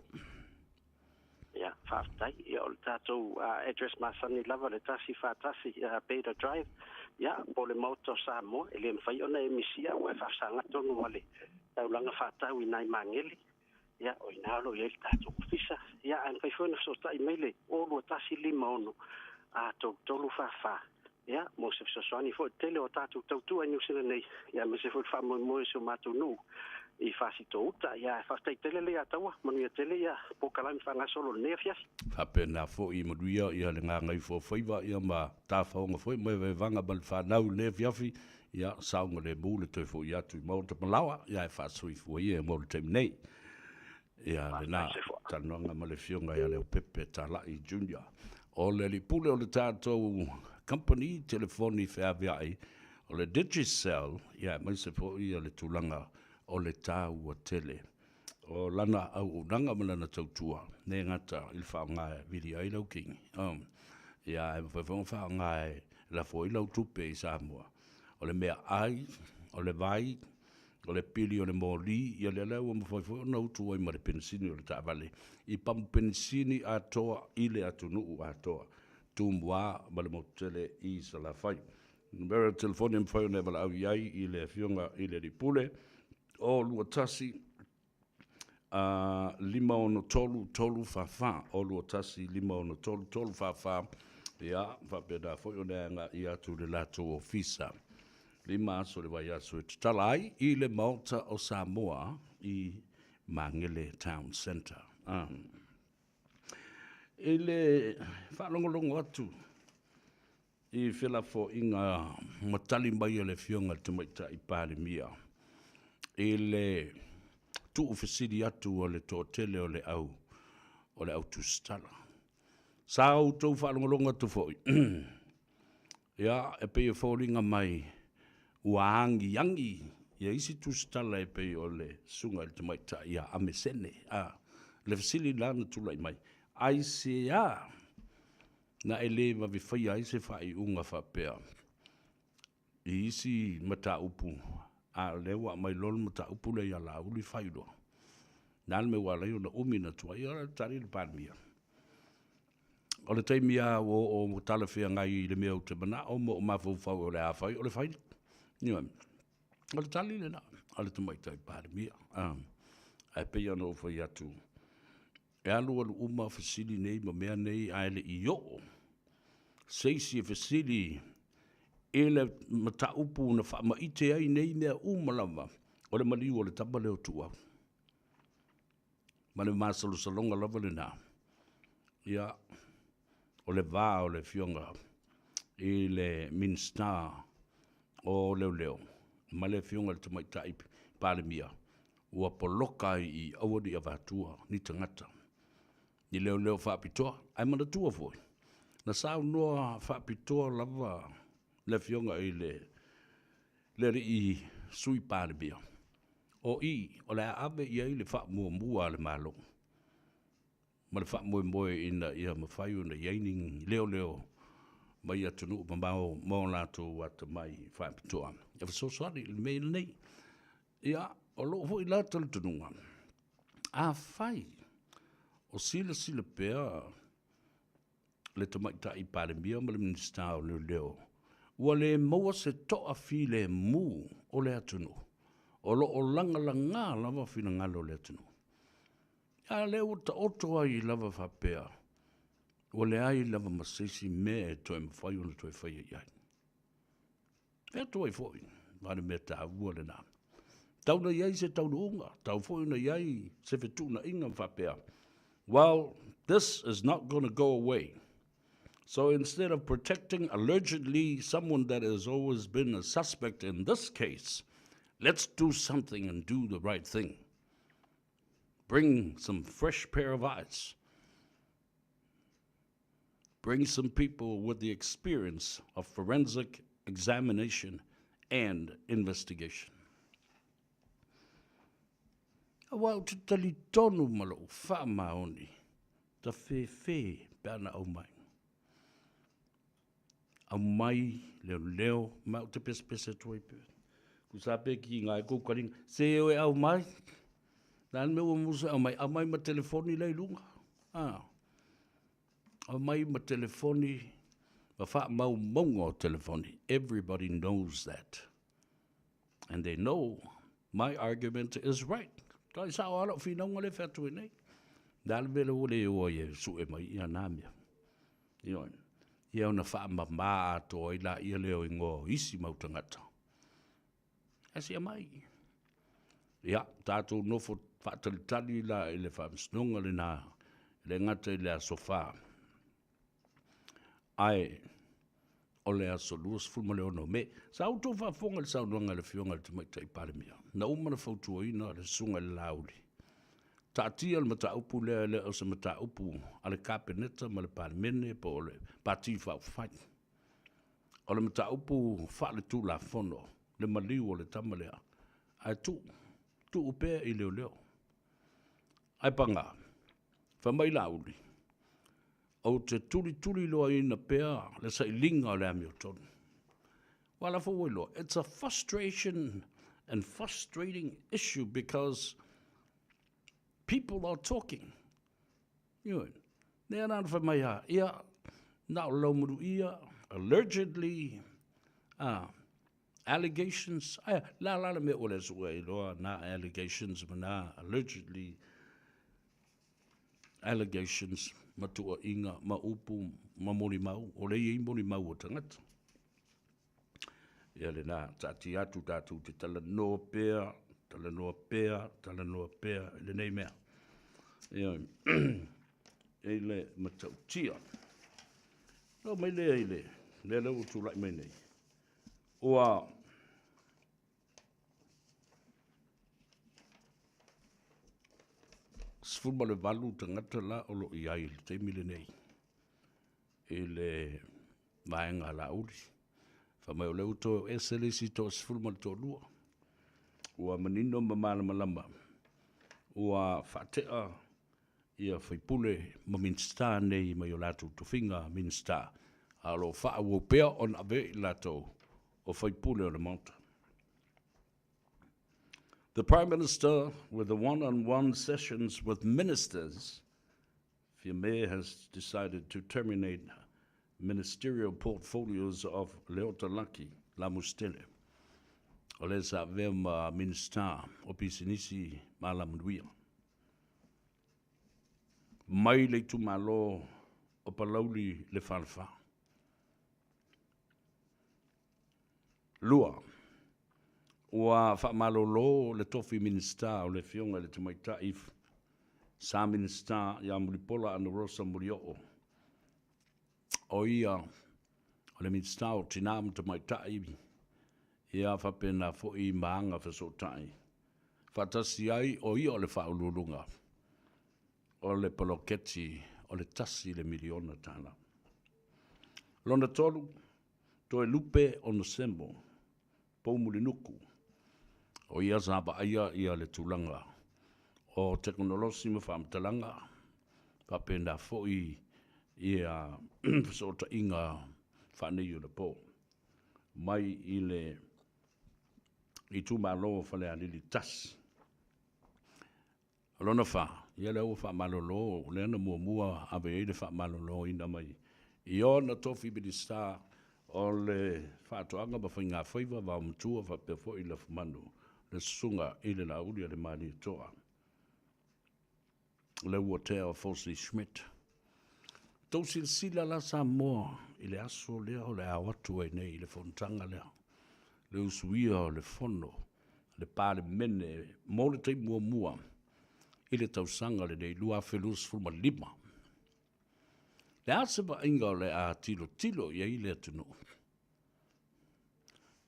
Ia, faafetai. Ia, o le tatou address masani lava, le 141 Beta Drive, ia, po o le Maota o Samoa, e le mafai ona e misia, ua e faasaga tonu ma le taulaga faatau i nai Magele, ia, o i ina o lo o i ai le tatou ofisa. Ia, ae mafai foi ona fesootai mai le 02156 3344, ia, mo se fesoasoani foi i le tele o tatou tautua i Niu Sila nei, ia, aemaise foi le faamoemoe o si o matou nuu. I Fasitouta. Ia, faafetai tele Leiataua, manuia tele ia polokalame faagasolo i lenei afiafi. Faapena foi, manuia ia le gagaifo o faiva ia ma tafaoga foi ma evaevaga ma le fanau i lenei afiafi, ia saogalemu le toe foi atu i maota ma laoa, ia ae faasoifua ia mo le taimi nei. Ia lena talanoaga ma le afioga ia Leaupepe Talai Junior. O le alii pule o le tatou company telefoni feaveai o le Digicel, ia aemaise foi ia le tulaga o le taua tele o lana auaunaga ma lana tautua, le gata i le faaaoga e vili ai lau kini, ia ae mafai foi ona faaaoga e lafo ai lau tupe i Samoa. O le meaai, o le vai, o le pili o le moli, ia lea la ua mafai foi ona utu ai ma le penisini o le taavale i pamu penisini atoa i le atunuu atoa, Tumua ma le motu tele i Salafai. Numera o telefoni e mafai ona e valaau i ai i le Afioga i le Alii Pule, o 21 563 344, o 21 563 344, ia, faapena foi ona e agaia atu i le latou ofisa. 5 aso o le vaiaso e tatala ai i le Maota o Samoa i Magele Town Centre. I le faalogologo atu i felafoaiga ma tali mai a le Afioga i le Tamaitai Palemia i le tuufesili atu a le toatele o le au o le au tusitala. Sa outou faalogologo atu foi, ia, e pei e foliga mai ua agiagi ia isi tusitala e pei o le Susuga i le Tamaitai ia Amesene. A, le fesili la na tulai mai, aisea na e le vave faia ai se faaiuga faapea i isi mataupu, a o lea ua aumai loa le mataupu lea ia Laauli fai loa. Na le mea ua ala ai ona umi na tuai, ia tali le Palemia. O le taimi lava ua oo ua talafeagai i le mea ou te manao ma ou mafaufau o le a fai, o le fai. Ioe. O le tali lena a le Tamaitai Palemia. Ae pei ona ou fai atu, E alualu uma fesili nei ma mea nei ae le i oo se isi e fesili i le mataupu na faamaite ai nei mea uma lava, o le maliu o le tama lea o Tuuau. Ma le masalosaloga lava lena, ia, o le va o le Afioga i le Minisita o Leoleo ma le Afioga i le Tamaitai Palemia, ua poloka ai i i, aua ne i avatua ni tagata i leoleo faapitoa. Ae manatua foi, na saunoa faapitoa lava le Afioga i le le alii Sui Palemia, o i o le a ave i ai le faamuamua a le Malo ma le faamoemoe ina ia mafai ona i ai ni leoleo mai atunuu mamao ma o latou atamai faapitoa e fesoasoani i le mea lenei. Ia, o lou foi la talitonuga, afai o silasila pea le Tamaitai Palemia ma le Minisita o Leoleo ua le maua se toa filemu o le atunuu, o lo o lagalaga lava finagalo o le atunuu. A lea ua taoto ai lava faapea, ua leai lava ma se isi mea e toe mafai ona toe faia i ai. Fai atu ai foi, ma le mea taua lena. Tau na i ai se taunuuga, tau foi na i ai se fetuunaiga ma faapea, well, this is not gonna go away. So instead of protecting allegedly someone that has always been a suspect in this case, let's do something and do the right thing. Bring some fresh pair of eyes. Bring some people with the experience of forensic examination and investigation. Aua ou te talitonu ma lou faamaoni, tafefe pe ana aumai. Aumai leoleo ma ou te pesepese atu ai pe. Tusa pe ki ngai kou kalinga. Se o e aumai. Na le mea ua musa aumai. Aumai ma telefoni la i luga. Ah. Aumai ma telefoni, ma faamaumauga o telefoni. Everybody knows that. And they know my argument is right. Tai sao lava lau finauga lea e fai atu ai nei. Le a le mea lea ua le o ai e sue mai ia na mea. Ioe. Ia ona faamama atoa ai laia lea o igoa o isi mau tagata. Ae se i aumai. Ia, tatou nofo faatalitali la i le faamasinoga lena, e le gata i le aso 4, ae o le aso 26 o Me. Sa outou faafofoga i le saunoaga a le Afioga i le Tamaitai Palemia, na uma ona fautuaina le Susuga i le Laauli, taatia le mataupu lea e le o se mataupu a le Kapeneta ma le Palemene po o le Pati Faaupufai. O le mataupu faaletulafono le maliu o le tama lea, ae tuu, tuu pea i leoleo. Ae paga, fai mai Laauli, ou te tulituliloaina pea le sailiga o le amiotonu. Aua o la foi ua iloa, it's a frustration and frustrating issue because people are talking. Ioe. Lea la na fai mai a, ia, na o Laumaluia, allegedly, allegations, ae la la le mea ua le sue ai loa na allegations ma na allegedly allegations ma tuuaiga ma upu ma molimau, o lea e i ai molimau o tagata. Ia lena, taatia atu tatou te talanoa pea, talanoa pea, talanoa pea i lenei mea. Ia, i le matautia. Oo mai lea i le mea lea ua tulai mai nei. Ua 18 tagata la o lo o i ai i le taimi lenei i le vaega a Laauli. Fai mai o lea ua toe ese le isi 12. Ua manino ma malamalama ua faatea ia faipule ma Minisita nei mai o latou tofiga Minisita, a o lo o faaauau pea ona ave i latou o faipule o le Maota. The Prime Minister with the one-on-one sessions with ministers, Fiame has decided to terminate ministerial portfolios of Leota Laki Lamustele, o le sa avea ma Minisita o Pisinisi ma Alamanuia, mai le itumalo o Palauli le Falefa. 2, ua faamalolo le tofi Minisita o le Afioga i le Tamaitai sa Minisita ia Mulipola Anarosa Molioo, o ia o le Minisita o Tina ma Tamaitai ia faapena foi ma aga fesootai faatasi ai o ia o le faauluuluga o le poloketi o le $1 le miliona. Lona tolu, Toelupe Onesemo Poumulinuku, o ia sa vaaia ia le tulaga o tekonolosi ma faamatalaga, faapena foi ia fesootaiga faaneionapo mai i le itumalo o Falealili 1. O lona fa, ia lea ua faamalolo, lea na muamua ave ai le faamaloloina mai i ona tofi Minisita o le Faatoaga ma Faigafaiva, Vaomatua faapea foi Lafumanu, le Susuga i le Laauli a le Malietoa, Leuatea Fosi Schmidt. Tou silasila la Samoa i le aso lea o le a o atu ai nei i le fonotaga lea, le usuia o le fono le Palemene mo le taimi muamua i le tausaga lenei 2025. Le a se vaaiga o le a tilotilo i ai le atunuu?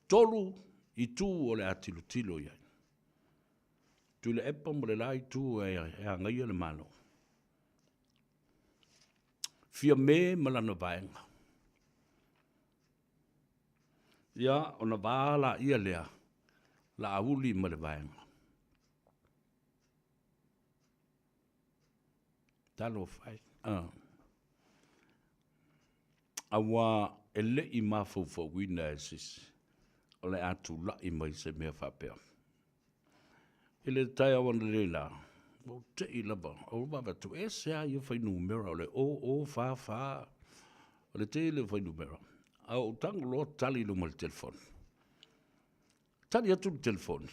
3 itu o le a tilotilo i ai. Tuilaepa ma le la itu e agaia le Malo. Fiame ma lana vaega. Ia, ona va laia lea, Laauli ma le vaega. Talofa e. Aua e le i mafaufauina e se isi o le a tulai mai se mea faapea. I le taeao analeila, ua ou tei lava, ou vaavaai atu, e ese lava ia fuainumera o le 0044, o le tele o fuainumera. Ae ou tago loa tali i luma o le telefoni. Tali atu le telefoni,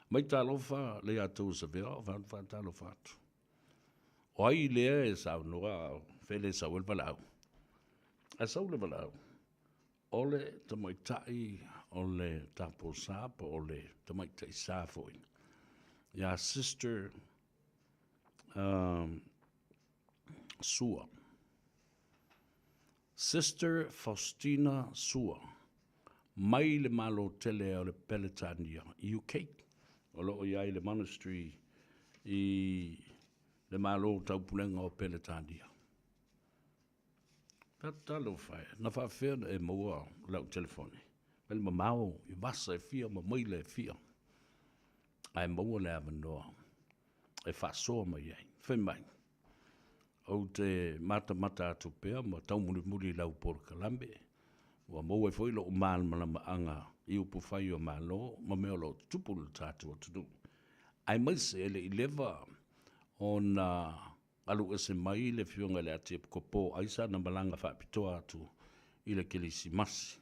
mai talofa le ia tou Savea, ou fai atu, faatalofa atu. O ai lea e saunoa, fea le sau ai le valaau? Ae sau le valaau, o le tamaitai o le tapo sa po o le tamaitai sa foi. Ia Sister Sua. Sister Faustina Sua, mai le Malo tele o le Peletania, UK, o lo o i ai le monastery i le Malo Taupulega o Peletania. Talofa e, na faafefea ona e maua lau telefoni? Mai le mamao i vasa e fia ma maila e fia, ae maua le avanoa e faasoa mai ai. Fai mai, ou te matamata atu pea ma taumulimuli i lau polokalame, ua maua ai foi lou malamalamaaga i upufai o Malo ma mea o lo o tutupu i lo tatou atunuu, aemaise e le i leva ona alu ese mai le Afioga i le Atiepikopo Aisa na malaga faapitoa atu i le Kerisimasi,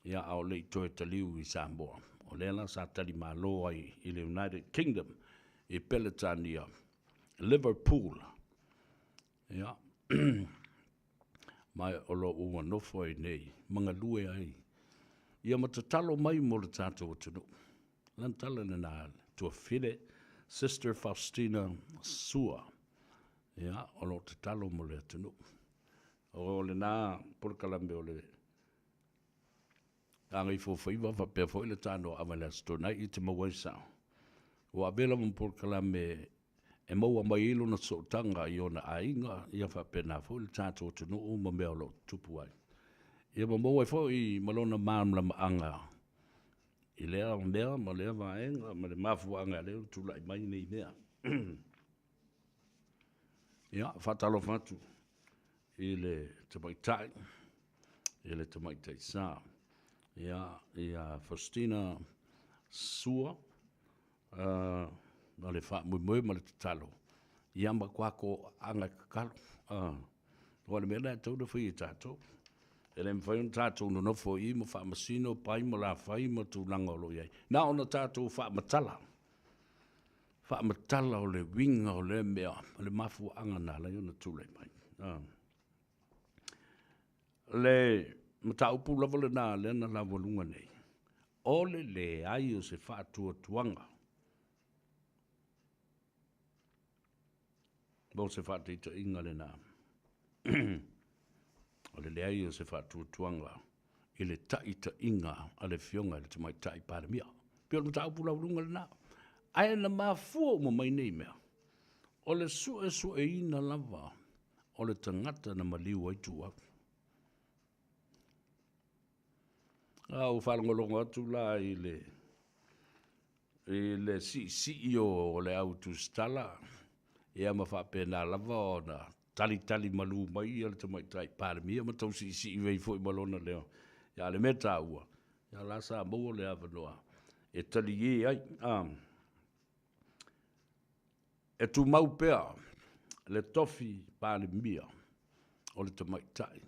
ia, a o le i toe taliu i Samoa. O lea la sa talimalo ai i le United Kingdom, i Peletania, Liverpool, ia, ma o lo o ua nofo ai nei ma galue ai, ia ma tatalo mai mo le tatou atunuu. Lana tala lena tuafafine, Sister Faustina Sua, ia, o lo o tatalo mo le atunuu. O lena polokalame o le Gagaifofaiva faapea foi le tanoa ava i le Aso Toonai i te maua ai sao. Ua avea lava ma polokalame e maua mai ai lona sootaga i ona aiga, ia faapena foi le tatou atunuu ma mea o lo o tutupu ai. Ia ma maua ai foi ma lona malamalamaaga i lea mea ma lea vaega ma le mafuaaga e ala ai ona tulai mai nei mea. Ia, faatalofa atu i le tamaitai, i le tamaitai sa, ia, ia Faustina Sua, ma le faamoemoe ma le tatalo, ia matua toaaga e tatalo. Aua o le mea lena e tatau ona fai e tatou. E le mafai ona tatou nonofo i i ma faamasino pai ma lafai ma tulaga o lo o i ai. Na ona tatou faamatala, faamatala o le uiga o lea mea, o le mafuaaga na ala ai ona tulai mai. Le mataupu lava lena lea na laualuga nei, o le leai o se faatuatuaga mo se faataitaiga lena, o le leai o se faatuatuaga i le taitaiga a le Afioga i le Tamaitai Palemia. Pei o le mataupu laualuga lena. Ae na mafua uma mai nei mea, o le suesueina lava o le tagata na maliu ai Tuuau. A ua faalogologo atu la i le i le siisii o le au tusitala, ia ma faapena lava ona talitali malu mai ia le Tamaitai Palemia ma tau siisii ai foi ma lona leo. Ia a o le mea taua, ia o la sa maua le avanoa e talie ai. E tumau pea le tofi Palemia o le tamaitai.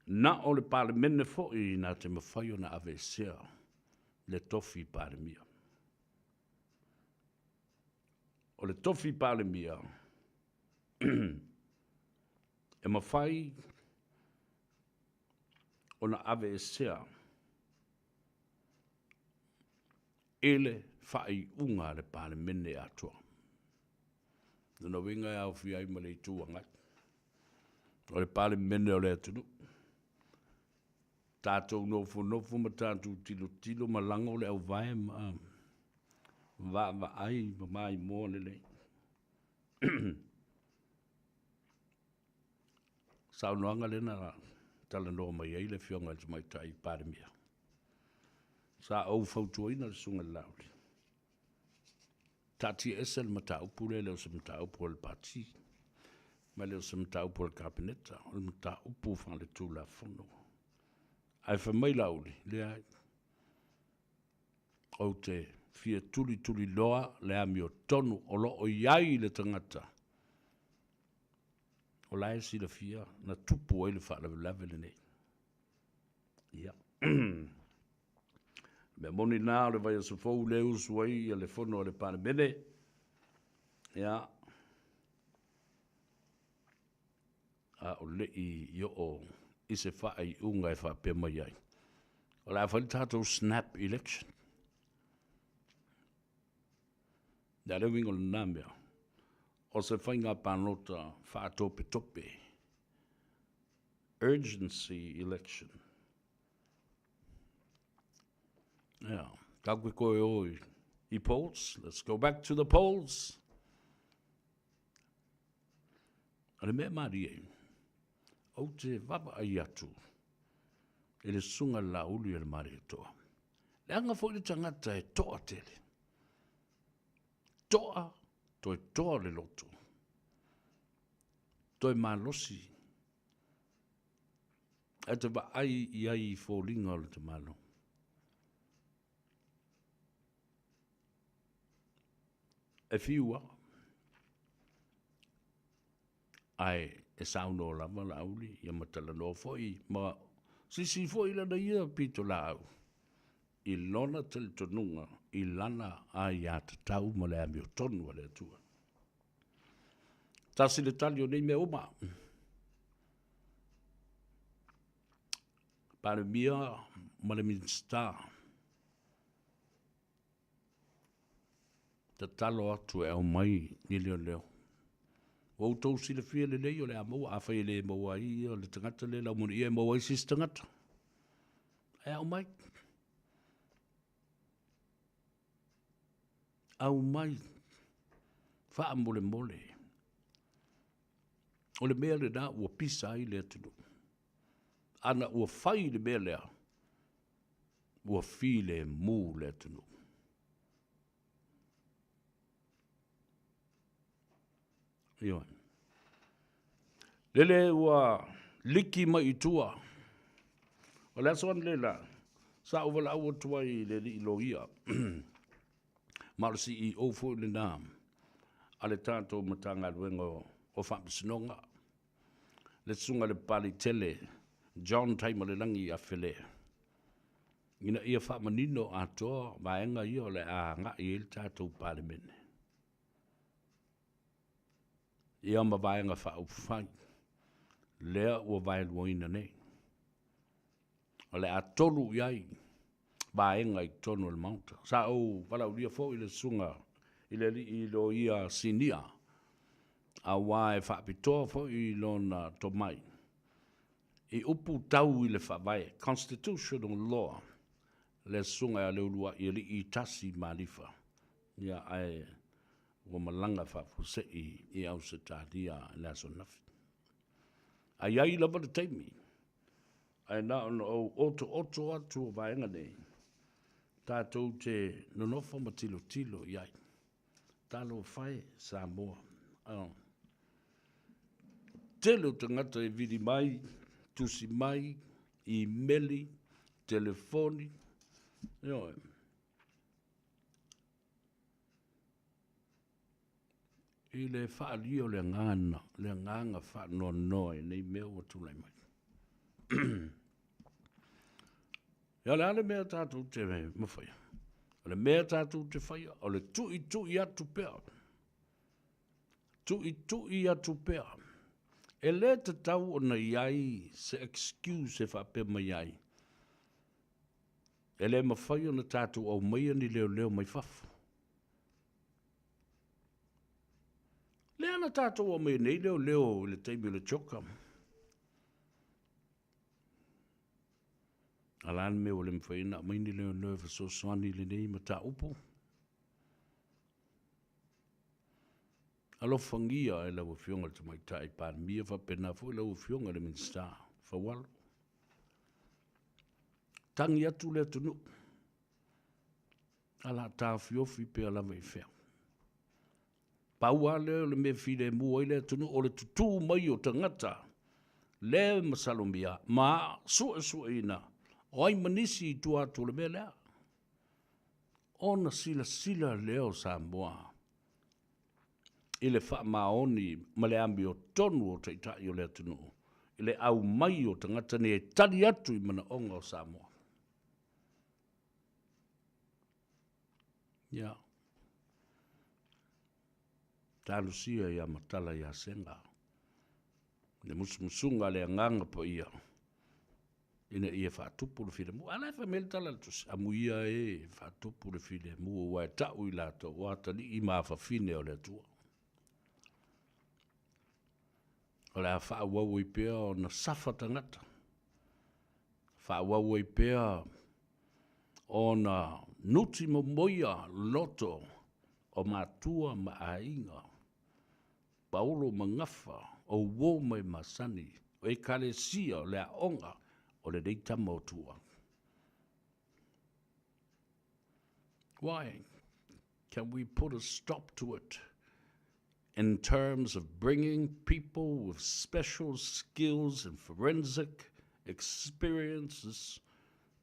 Na o le Palemene foi na te mafai ona aveesea le tofi Palemia. O le tofi Palemia e mafai ona aveesea i le faaiuga a le Palemene atoa. Lona uiga e aofia ai ma le Itu Agai. O le Palemene o le atunuu. Tatou nofonofo ma tatou tilotilo ma lago le auvae ma vaavaai ma maimoa lelei. Saunoaga lea na talanoa mai ai le Afioga i le Tamaitai Palemia. Sa ou fautuaina le Susuga i le Laauli, taatia ese le mataupu lea, e le o se mataupu a le Pati, ma e le o se mataupu a le Kapeneta, o le mataupu faaletulafono. Ae fai mai Laauli, leai, ou te fia tulituliloa le amiotonu o lo o i ai le tagata o la e silafia na tupu ai le faalavelave lenei. Ia. Mea moni na o le vaiaso fou lea e usu ai le fono a le Palemene. Ia. A o le i oo i se faaiuga e faapea mai ai, o le a fai le tatou snap election. Le a le uiga o lena mea, o se faiga palota faatopetope, urgency election. Yeah, tatou te toe o i polls. Let's go back to the polls. O le mea malie, ou te vaavaai atu i le susuga i le Laauli a le Malietoa. Leaga foi le tagata e toa tele. Toa, toe toa le loto. Toe malosi. Ae te vaai i ai i foliga o le tamalo. E fiu lava, ae e saunoa lava Laauli ia ma talanoa foi ma sisi foi lana ia pitolaau i lona talitonuga i lana aiatatau ma le amiotonu a le Atua. Tasi le tali o nei mea uma. Palemia ma le Minisita, tatalo atu e aumai ni leoleo. Ua outou silafia lelei o le a maua, afai e le maua ai ia le tagata lea laumoni e maua ai se isi tagata. E aumai. Aumai faamolemole. O le mea lena ua pisa ai le atunuu. Ana ua fai le mea lea, ua filemu le atunuu. Ioe. Lele ua liki mai i tua. O le aso analeila, sa ou valaau atu ai i le alii loia, ma o le CEO foi lena a le tatou Matagaluega o Faamasinoga, le Susuga i le Papalitele John Taimalelagi Afele, ina ia faamanino atoa vaega ia o le a agai i ai le tatou Palemene. Ia ma Vaega Faaupufai, lea ua vaeluaina nei. O le a tolu i ai vaega i totonu o le Maota. Sa ou valaaulia foi le susuga i le alii loia sinia, aua e faapitoa foi lona tomai i upu tau i le faavae, constitutional law, le susuga ia Leuluai Alii Tasi Malifa, ia ae ua malaga faafuasei i Ausetalia i le aso ananafi. Ae i ai lava le taimi, ae na ona ou otooto atu o vaega nei, tatou te nonofo ma tilotilo i ai. Talofa e Samoa. Oh. Tele o tagata e vili mai, tusi mai, imeli, telefoni, ioe. I le faaalia o le agaga, le agaga faanoanoa i nei mea ua tulai mai. Ia, o le a le mea tatou te mafaia? O le mea tatou te faia, o le tuitui atu pea. Tuitui atu pea. E le tatau ona i ai se excuse e faapea mai ai, e le mafai ona tatou aumaia ni leoleo mai fafo. Lea na tatou aumaia nei leoleo i le taimi o le CHOGM. A la le mea ua le mafai ona aumai ni leoleo e fesoasoani i lenei mataupu? Alofagia e lau Afioga i le Tamaitai Palemia faapena foi lau Afioga i le Minisita Faualo. Tagi atu le atunuu, a la taofiofi pea lava i fea. Pau lava lea o le mea filemu ai le atunuu o le tutū mai o tagata le masalomia ma suesueina o ai ma nisi i tua atu o le mea lea. Ona silasila lea o Samoa i le faamaoni ma le amiotonu o taitai o le atunuu i le aumai o tagata nei e tali atu i manaoga o Samoa. Ia. Talosia ia Matala ia Sega, le musumusuga a le Agaga Paia. Ina ia faatupu le filemu. A la e fai mai le tala a le Tusi, Amuia e faatupu le filemu aua e ta'u i latou o atalii ma afafine o le Atua. O le a faaauau ai pea ona safa tagata, faaauau ai pea ona nuti momoia loto o matua ma aiga, paolo ma gafa, o uo ma e masani, o Ekalesia, o le aoga o lenei tama o Tuua. Why can we put a stop to it in terms of bringing people with special skills and forensic experiences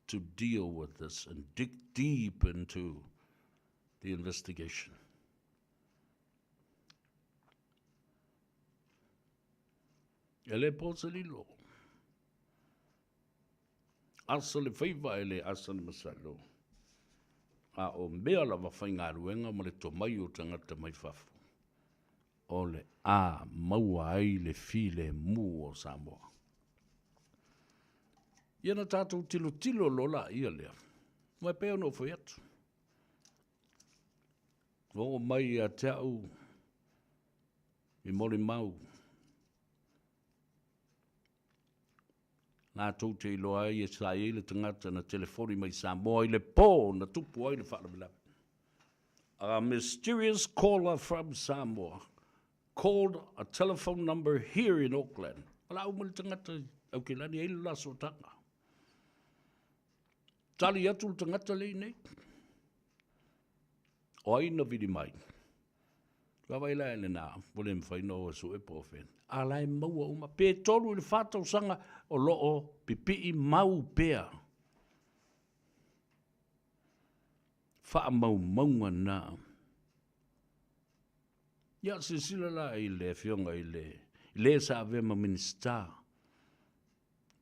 to deal with this and dig deep into the investigation? E le po se lilo. Asa le faiva e le asa le masalo. A o mea lava faigaluega ma le tomai o tagata mai fafo, o le a maua ai le filemu o Samoa. Ia na tatou tilotilo loa laia lea, aua e pei ona ou fai atu, ua oo mai ia te au i molimau latou te iloa ai e sa i ai le tagata na telefoni mai Samoa i le po na tupu ai le faalavelave. A mysterious caller from Samoa called a telephone number here in Auckland. Valaau mai le tagata i Aukilani e i ai le la sootaga. Tali atu le tagata le i nei. O ai na vili mai? Vaavaai la i lena, ua le mafai ona o e sue po o fea. A la e maua uma, pe 3 i le 4 tausaga o lo o pipii mau pea faamaumauga na. Ia, silasila la i le Afioga i le le sa avea ma Minisita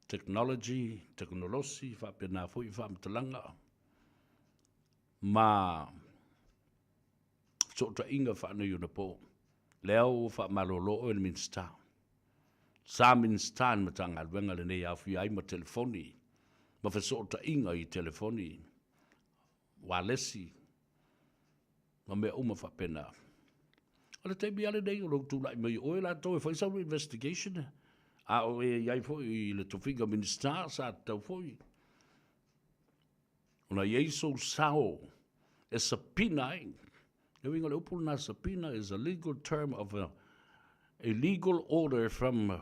Technology, Tekonolosi, faapena foi faamatalaga ma fesootaiga faaneionapo. Lea ua faamalolo oe le Minisita. Sa Minisita i le Matagaluega lenei e aofia ai ma telefoni ma fesootaiga i telefoni, ualesi ma mea uma faapena. O le taimi lava lenei o lou tulai mai o oe latou e fai sau investigation, a o e i ai foi i le tofiga Minisita, sa tatau foi ona i ai sou sao e subpoena ai. Le uiga o le upu lena subpoena is a legal term of a legal order from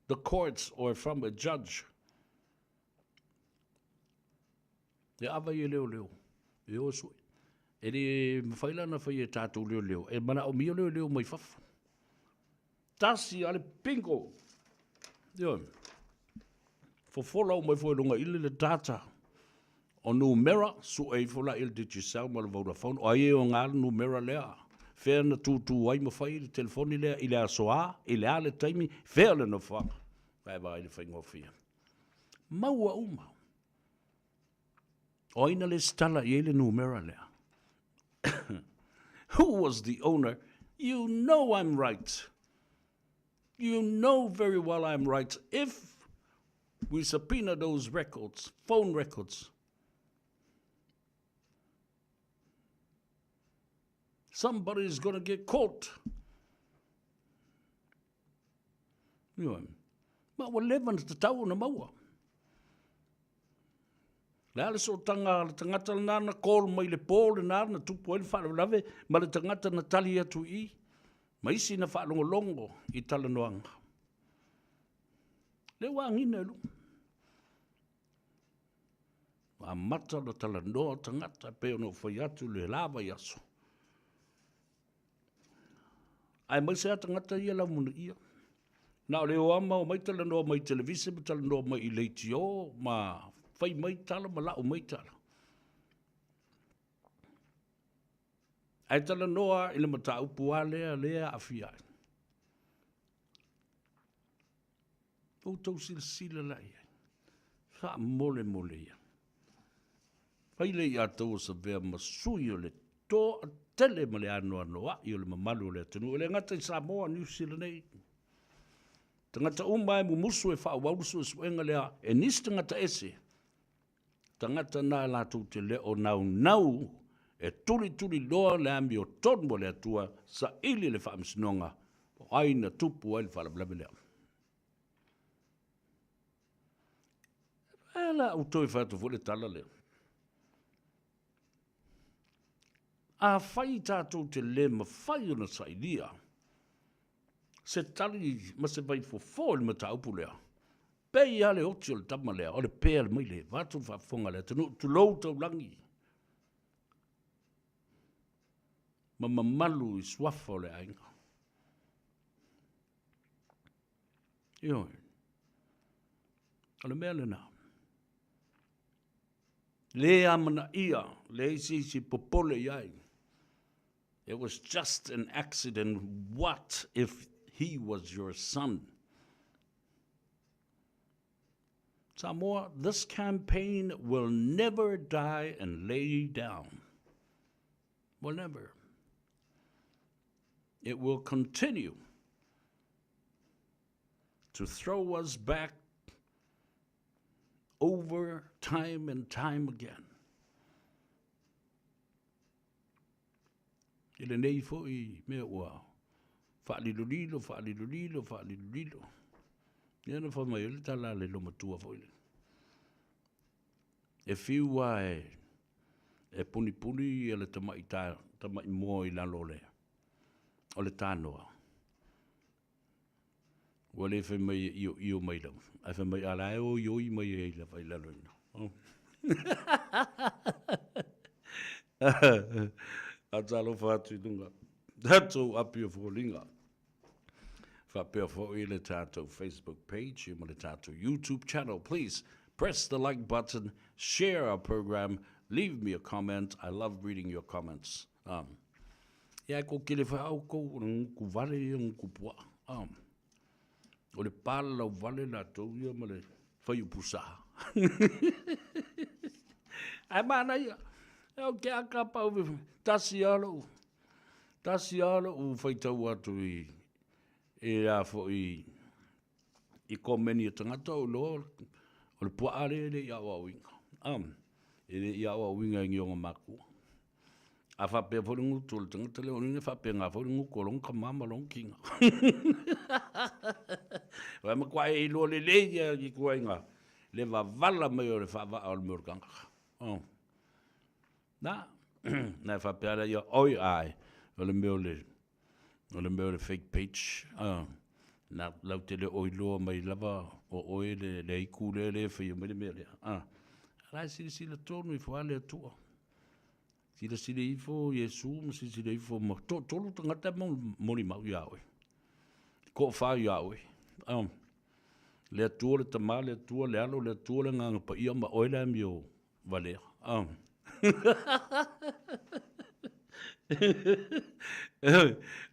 the courts or from a judge. E ava i e leoleo, e o e sue. E le mafai la ona fai e tatou leoleo, e manaomia leoleo mai fafo. Tasi a le bingo! Ioe. Fofola uma ifo i luga ili le data o numera, sue ifo la i le Digicel ma le Vodafone, o ai e oga le numera lea? Fea na tutu ai ma fai le telefoni lea i le aso a, i le a le taimi, fea le nofoaga? Vae vaai le faigofie. Maua uma. O ai na lesitala i ai le numera lea? Who was the owner? You know I'm right. You know very well I'm right. If we subpoena those records, phone records, somebody's going to get caught. Ioe. Ma ua leva na tatau ona maua. Le a le sootaga a le tagata lena na call mai le po lena na tupu ai le faalavelave ma le tagata na tali atu i i, ma isi na faalogologo i talanoaga. Lea ua agina i luga. Ua amata ona talanoa tagata e pei ona ou fai atu le la vaiaso. Aemaise lava tagata ia laumuliia. Na o le o ama omai talanoa mai i televise ma talanoa mai i leitio ma fai mai tala ma lau mai tala. Ae talanoa i le mataupu lava lea lea e aafia ai. Outou silasila la i ai. Faamolemole ia. Fai lea ia outou o Savea ma sui o le toatele ma le anoanoai o le mamalu o le atunuu, e le gata i Samoa, Niu Sila nei. Tagata uma e mumusu e faaauau le suesuega lea e nisi tagata ese, tagata na latou te le o naunau e tulituliloa le amiotonu a le Atua saili le faamasinoga po o ai na tupu ai le faalavelave lea. E la ua toe fai atu foi le tala lea. Afai tatou te le mafai ona sailia se tali ma se vaifofo i le mataupu lea, pei lava le oti o le tama lea, o le pea le maile, vaeatu le faafofoga a le atunuu, tulou taulagi ma mamalu i suafa o le aiga. Ioe. O le mea lena. Le amanaia, leai se isi e popole i ai. It was just an accident. What if he was your son? Samoa, this campaign will never die and lay down. Will never. It will continue to throw us back over time and time again. I lenei foi mea ua faalilolilo, faalilolilo, faalilolilo. Ia na fai mai ai le tala a le lomatua foi lea. E fiu lava e, e punipuni ia le tamai, ta, tamai moa i lalo o le, o le tanoa. Ua le fai mai e ioio mai lava, ae fai mai a la e oioi mai ai lava i lalo i ina. Oh. A talofa atu i luga tatou api o foliga. Faapea foi le tatou Facebook page ma le tatou YouTube channel. Please press the like button, share our program, leave me a comment. I love reading your comments. Um, Ia e kokele foi a oukou o le gutu vale ia gutu puaa. A. O le palalau vale latou ia ma le faiupu sa. Ae manaia. E o ke aka pau tasi a lou tasi a lou faitau atu i i a foi i komeni a tagata o iloa o le puaa lea e le i aoaoina. A. E le i aoaoina e ni ona makua. A faapea foi le gutu o le tagata lea, o lona uiga e faapena foi le gutu o lona tama ma lona tina. Ua matua e iloa lelei ia i ituaiga le vavala mai o le faavaa o le mea o le tagata. Oh. Na, na e faapea lea ia, oi ai, o le mea o le, o le mea o le fake page. Ah, na lau te le o iloa mai lava o oe le, le aiku lea le faia mai le mea lea. Ah, la e silasila tonu ifo a le Atua. Silasila ifo Iesu ma silasila ifo ma toatolu tagata e molimau iā oe. Toafa iā oe. Um, le Atua le Tama, le Atua le Alo, le Atua le Agaga Paia ma oe le amio valea. Um.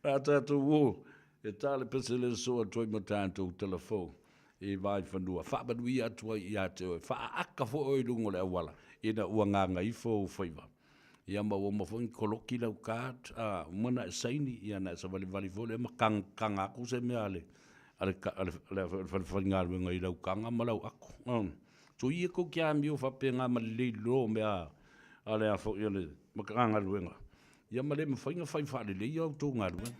A tātou o, e tā le pese le soa toi ma tātou telefou i Vaefanua. Faamanuia atu ai ia te oe. Faaaka foi oe i luga o le auala, ina ua gagaifo ou faiva. Ia ma ua uma foi ona koloki lau card, a uma ona e saini, ia ona e savalivali foi lea ma kagakaga atu se mea a le, a le, a le, a le falefaigaluega i lau kaga ma lau ato. Soia kou te amio faapena ma lelei loa mea a le a foi a le Matagaluega. Ia ma le mafai ona fai faalelei a outou galuega.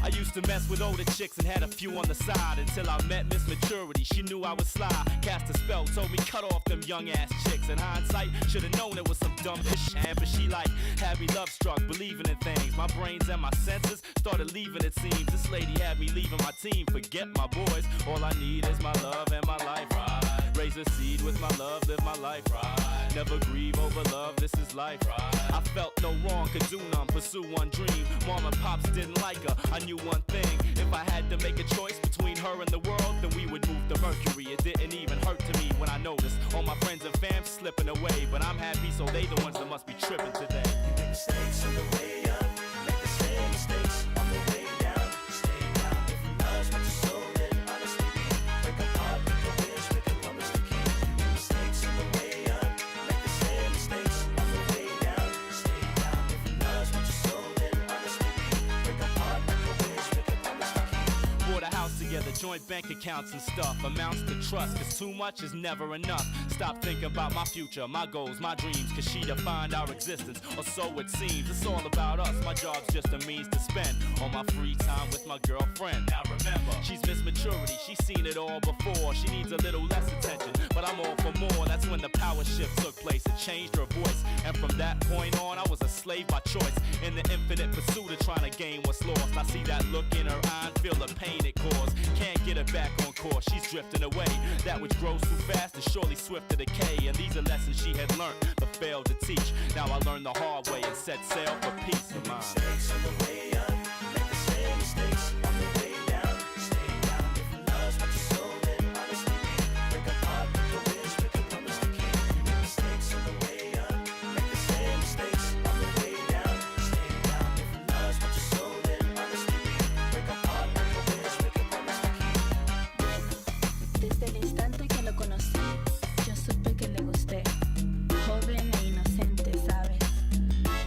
I used to mess with older chicks and had a few on the side until I met Miss Maturity. She knew I was sly, cast a spell, told me cut off them young ass chicks. In hindsight, should've known it was some dumb shit. But she like had me love struck, believing in things. My brains and my senses started leaving. It seems this lady had me leaving my team. Forget my boys, all I need is my love and my life. Right. Raise a seed with my love, live my life. Right. Never grieve over love, this is life. Right. I felt no wrong, could do none, pursue one dream. Mom and pops didn't like her. I knew one thing. If I had to make a choice between her and the world, then we would move to Mercury. It didn't even hurt to me when I noticed all my friends and fam slipping away. But I'm happy, so they the ones that must be tripping today. You make mistakes on the way up, make the same mistakes on the way down. Stay down if love's what you sow, then honestly we break apart, make a wish, make a promise to keep. You make mistakes on the way up, make the same mistakes on the way down. Stay down if love's what you sow, then honestly we break apart, make a wish, make a promise to keep. Bought a house together, joint bank accounts and stuff. Amounts to trust, cause too much is never enough. Stop thinking about my future, my goals, my dreams, cause she defined our existence, or so it seems. It's all about us, my job's just a means to spend all my free time with my girlfriend. Now remember, she's Miss Maturity, she's seen it all before. She needs a little less attention, but I'm all for more. That's when the power shift took place, it changed her voice. And from that point on, I was a slave by choice. In the infinite pursuit of trying to gain what's lost, I see that look in her eye and feel the pain it caused. Can't get her back on course, she's drifting away. That which grows too fast is surely swift to decay. And these are lessons she had learned but failed to teach. Now I learned the hard way and set sail for peace of mind. Mistakes on the way up, make the same mistakes on the way down. Stay down if love's what you sow, then honestly we break apart, make a wish, make a promise to keep. You make mistakes on the way up, make the same mistakes on the way down. Stay down if love's what you sow, then honestly we break apart, make a wish, make a promise to keep. Desde el instante que lo conocí, yo supe que le gusté. Joven e inocente, ¿sabes?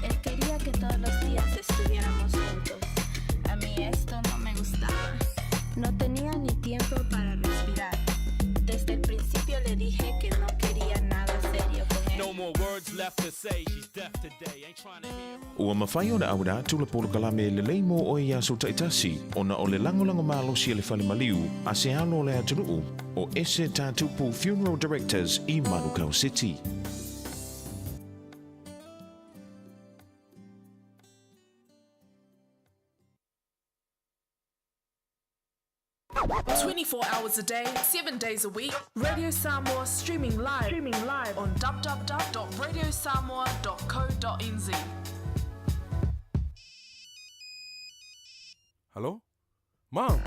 Él quería que todos los días estuviéramos juntos. A mí esto no me gustaba. No tenía ni tiempo para respirar. Desde el principio le dije que no quería nada serio con él. No more words left to say. She's deaf today. Ain't trying to hear. Ua mafai ona auina atu le polokalame lelei mo oe i aso taitasi ona o le lagolago malosi a le fale maliu a se alo o le atunuu o Ese Tatupu Funeral Directors i Manukau City. 24 hours a day, 7 days a week. Radio Samoa streaming live, streaming live on www.radiosamoa.co.nz. Hello? Mom?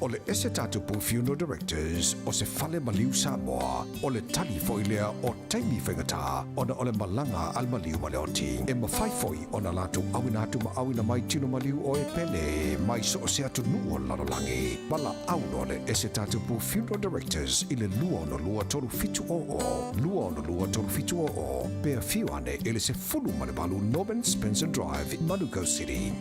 O le Ese Tatupu Funeral Directors o se fale maliu Samoa, o le tali foi lea o taimi faigata ona o le malaga a le maliu ma le oti. E mafai foi ona latou auina atu ma auina mai tino maliu o e pele mai so o se atunuu o le lalolagi. Valaau loa le Ese Tatupu Funeral Directors i le 262 3700, 262 3700, pe afio ane i le 18 Norman Spencer Drive, Manukau City.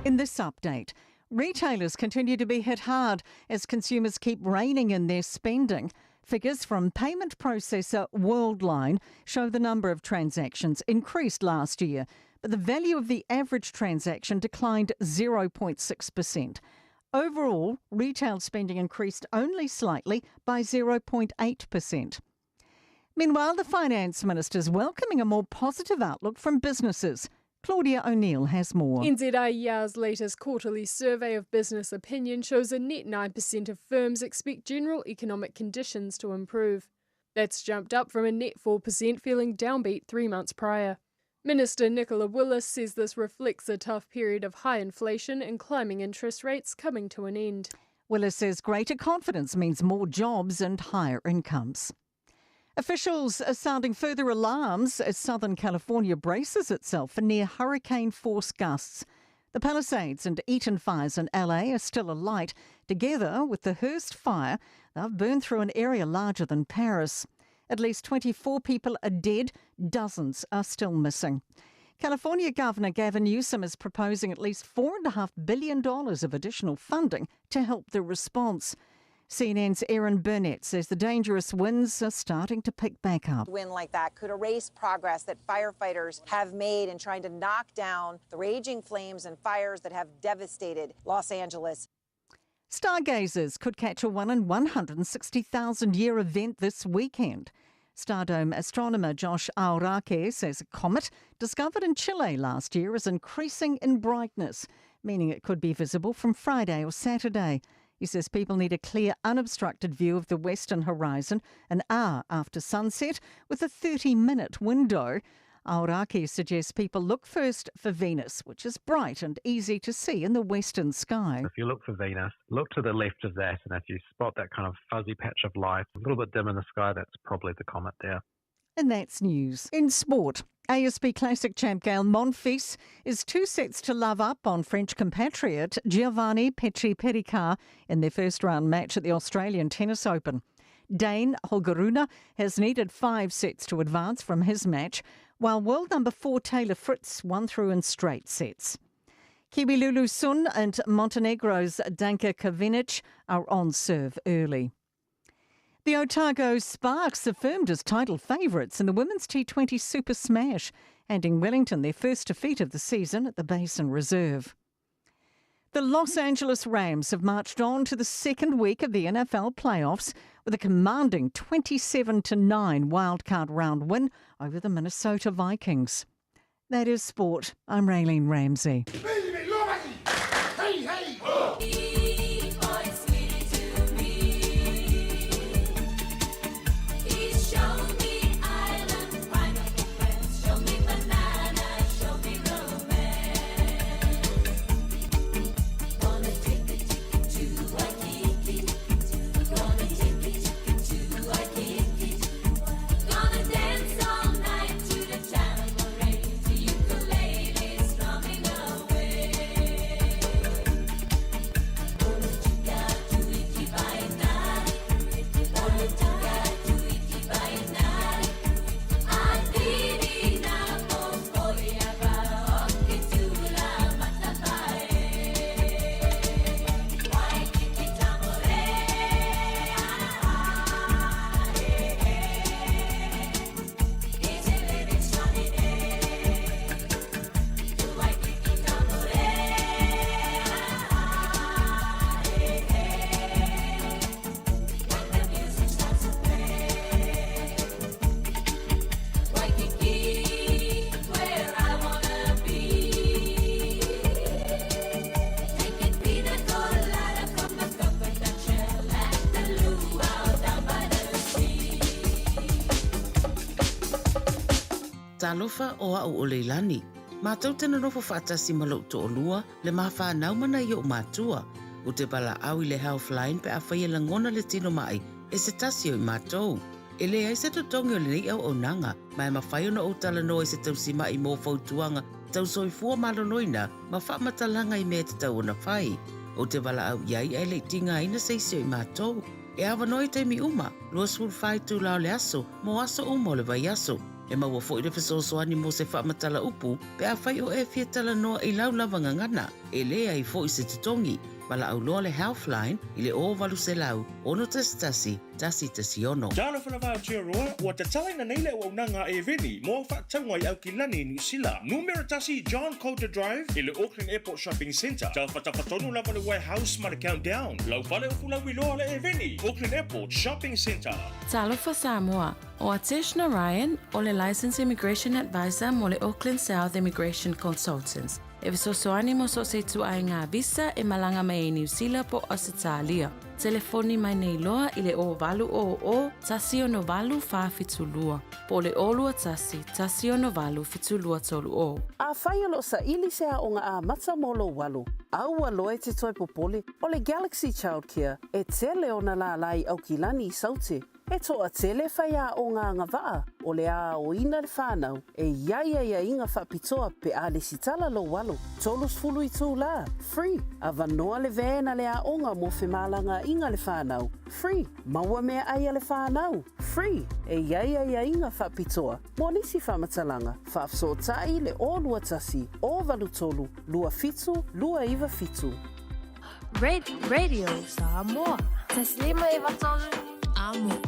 In this update, retailers continue to be hit hard as consumers keep reining in their spending. Figures from payment processor Worldline show the number of transactions increased last year, but the value of the average transaction declined 0.6%. Overall, retail spending increased only slightly by 0.8%. Meanwhile, the finance minister is welcoming a more positive outlook from businesses. Claudia O'Neill has more. NZIER's latest quarterly survey of business opinion shows a net 9% of firms expect general economic conditions to improve. That's jumped up from a net 4% feeling downbeat three months prior. Minister Nicola Willis says this reflects a tough period of high inflation and climbing interest rates coming to an end. Willis says greater confidence means more jobs and higher incomes. Officials are sounding further alarms as Southern California braces itself for near hurricane force gusts. The Palisades and Eaton fires in LA are still alight. Together with the Hearst fire, they've burned through an area larger than Paris. At least 24 people are dead, dozens are still missing. California Governor Gavin Newsom is proposing at least $4.5 billion of additional funding to help the response. CNN's Erin Burnett says the dangerous winds are starting to pick back up. Wind like that could erase progress that firefighters have made in trying to knock down the raging flames and fires that have devastated Los Angeles. Stargazers could catch a 1 in 160,000 year event this weekend. Stardome astronomer Josh Aorake says a comet discovered in Chile last year is increasing in brightness, meaning it could be visible from Friday or Saturday. He says people need a clear, unobstructed view of the western horizon an hour after sunset with a 30 minute window. Aoraki suggests people look first for Venus, which is bright and easy to see in the western sky. If you look for Venus, look to the left of that, and if you spot that kind of fuzzy patch of light, a little bit dim in the sky, that's probably the comet there. And that's news. In sport, ASB Classic champ Gael Monfils is two sets to love up on French compatriot Giovanni Mpetshi Perricard in their first round match at the Australian Tennis Open. Dane Holger Rune has needed five sets to advance from his match, while world number four Taylor Fritz won through in straight sets. Kiwi Lulu Sun and Montenegro's Danka Kovinic are on serve early. The Otago Sparks affirmed as title favourites in the Women's T20 Super Smash, handing Wellington their first defeat of the season at the Basin Reserve. The Los Angeles Rams have marched on to the second week of the NFL playoffs with a commanding 27 9 wildcard round win over the Minnesota Vikings. That is sport. I'm Raylene Ramsey. Talofa o a'u o Leilani. Matou te nonofo faatasi ma lo'u to'olua, le ma fanau ma nai o'u matua. Ou te valaau i le Healthline pe afai e lagona le tino ma'i e se tasi o i matou. E leai se totogi o lenei auaunaga, ma e mafai ona ou talanoa i se tausima'i mo fautuaga tau soifua maloloina ma faamatalaga i mea e tatau ona fai. Ou te valaau i ai ae le i tigaina se isi o i matou. E avanoa i taimi uma, 24 itula o le aso, mo aso uma o le vaiaso. E maua foi le fesoasoani mo se faamatala upu pe afai o e fia talanoa i lau lava gagana. E leai foi se totogi. Valaau loa le Healthline i le 0800 611 116. Talofa lava Aotearoa, ua tatalaina nei le auaunaga a Eveni mo faatauga i Aukilani i Niu Sila. Numera tasi John Coulter Drive i le Auckland Airport Shopping Centre. Tafatafa tonu lava le Warehouse ma le Countdown. Lau fale o Fulauiloa le Eveni, Auckland Airport Shopping Centre. Talofa Samoa, o Atesh Narayan, o le Licensed Immigration Advisor mo le Auckland South Immigration Consultants. E fesoasoani mo so o se ituaiga visa e malaga mai ai Niu Sila po o Ausetalia. Telefoni mai nei loa i le 0800 168 472 po o le 021 168 7230. Afai o lo o saili se aoga amata mo lou alo, a ua loa e te toe popole, o le Galaxy Childcare e tele ona lālā i Aukilani i Saute. E toatele faiaoga agavaa o le aoina le fanau e i ai aiaiga faapitoa pe a lesitala lou alo. 30 itulā, free, avanoa le van a le aoga mo femalagaaiga le fanau, free, maua meaai a le fanau, free, e i ai aiaiga faapitoa mo nisi faamatalaga, faafesootai le 021 083 27 297. Radio Samoa. Taslima Evatolu. Amo.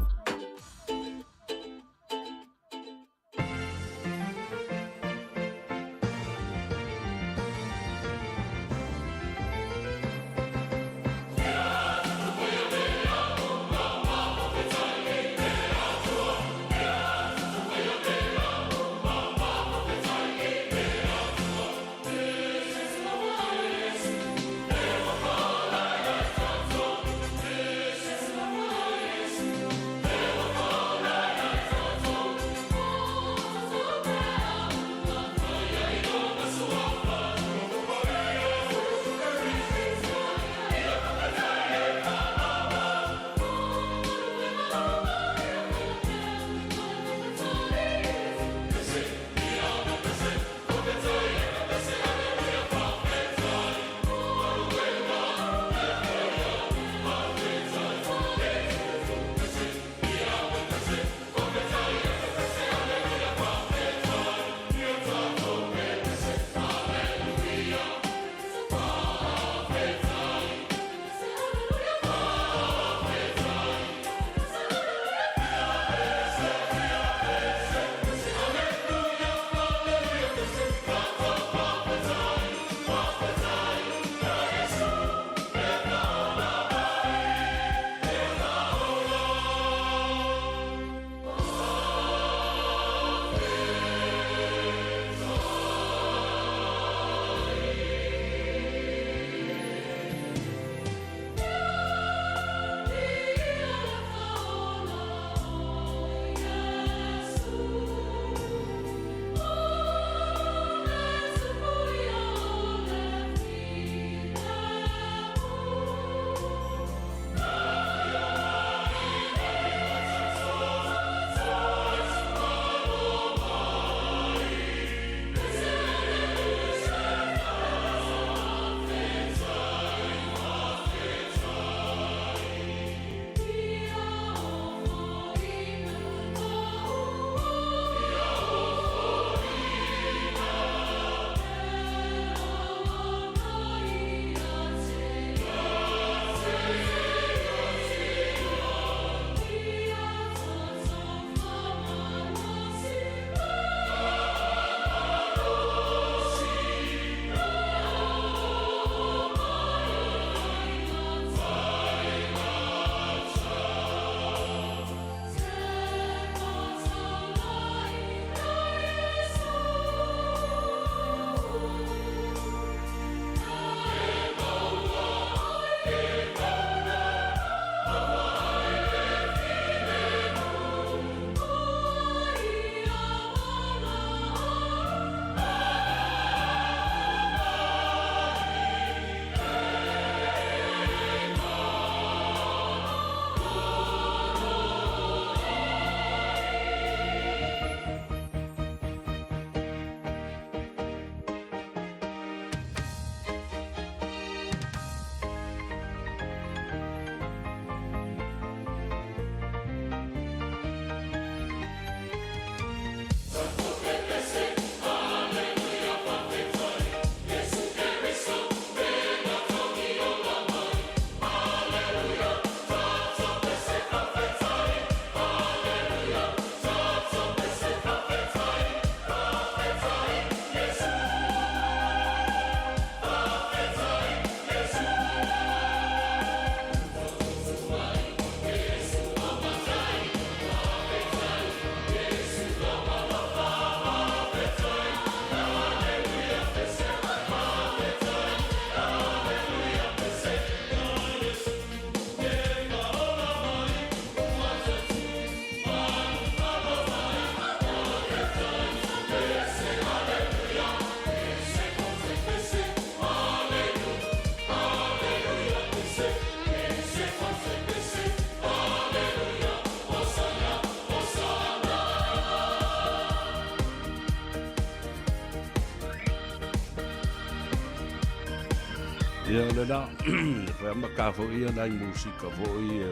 Ia o lena, e whai ama ka fo ia nai musika fo ia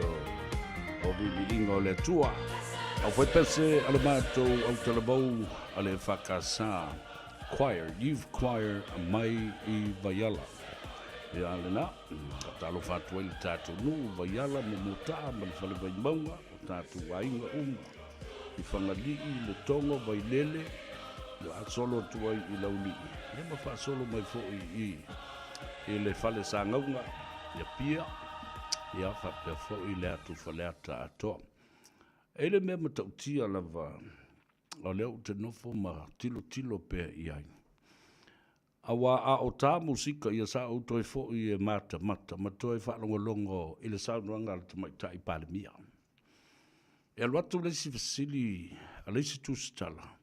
o viviiga o le Atua. Au whai pese a le mātou au talavou a le whakasa choir, youth choir mai i Vaiala. Ia lena, ka talofa atu ai le tātou nuu Vaiala ma Motaa ma le fale Vaimauga o tātou aiga uma. I Fagalii, Letogo, Vailele, faasolo atu ai i Laulii, ia ma faasolo mai foi i i le fale Sagauga i Apia, ia faapea foi le atu Faleata atoa. E le mea matautia lava o lea ou te nofo ma tilotilo pea i ai. Aua a o tā musika ia sa ou toe foi e matamata ma toe faalogologo i le saunoaga a le Tamaitai Palemia. E alu atu le isi fesili a le isi tusitala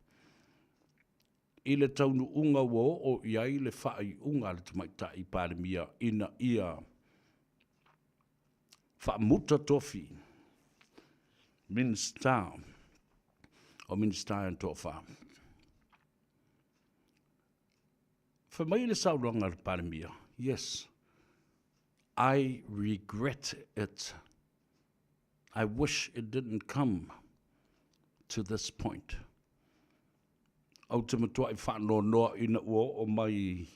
i le taunuuga ua oo i ai le faaiuga a le Tamaitai Palemia ina ia faamuta tofi Minisita o Minisita e toafa. Fai mai le saunoaga a le Palemia, Yes, I regret it. I wish it didn't come to this point. Ou te matuai faanoanoa ina ua oo mai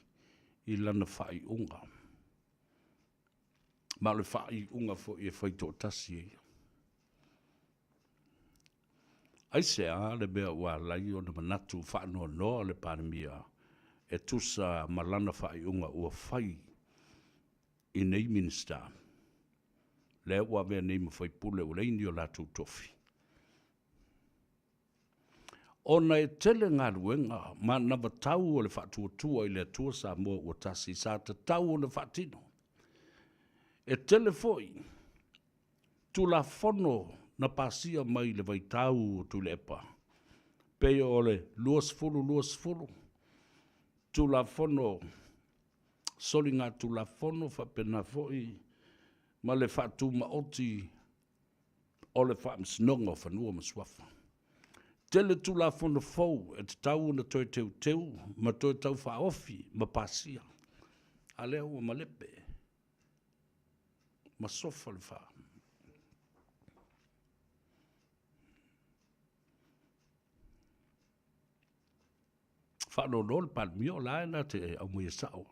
i lana faaiuga. Ma o le faaiuga foi e fai toatasi e ia. Aisea le mea ua ala ai ona manatu faanoanoa le Palemia e tusa ma lana faaiuga ua fai i nei Minisita, lea ua avea nei ma faipule ua leai ni o latou tofi? Ona e tele galuega ma anavatau o le Faatuatua i le Atua Samoa ua Tasi sa tatau ona faatino. E tele foi Tulafono na pasia mai i le vaitau o Tuilaepa, pei o le 2020, Tulafono Soligatulafono faapena foi ma le Faatumaoti o le Faamasinoga o Fanua ma Suafa. Tele Tulafono fou e tatau ona toe teuteu ma toe taufaaofi ma pasia, a lea ua malepe ma sofa le fa. Faanoanoa le Palemia o la e na te aumaia sao,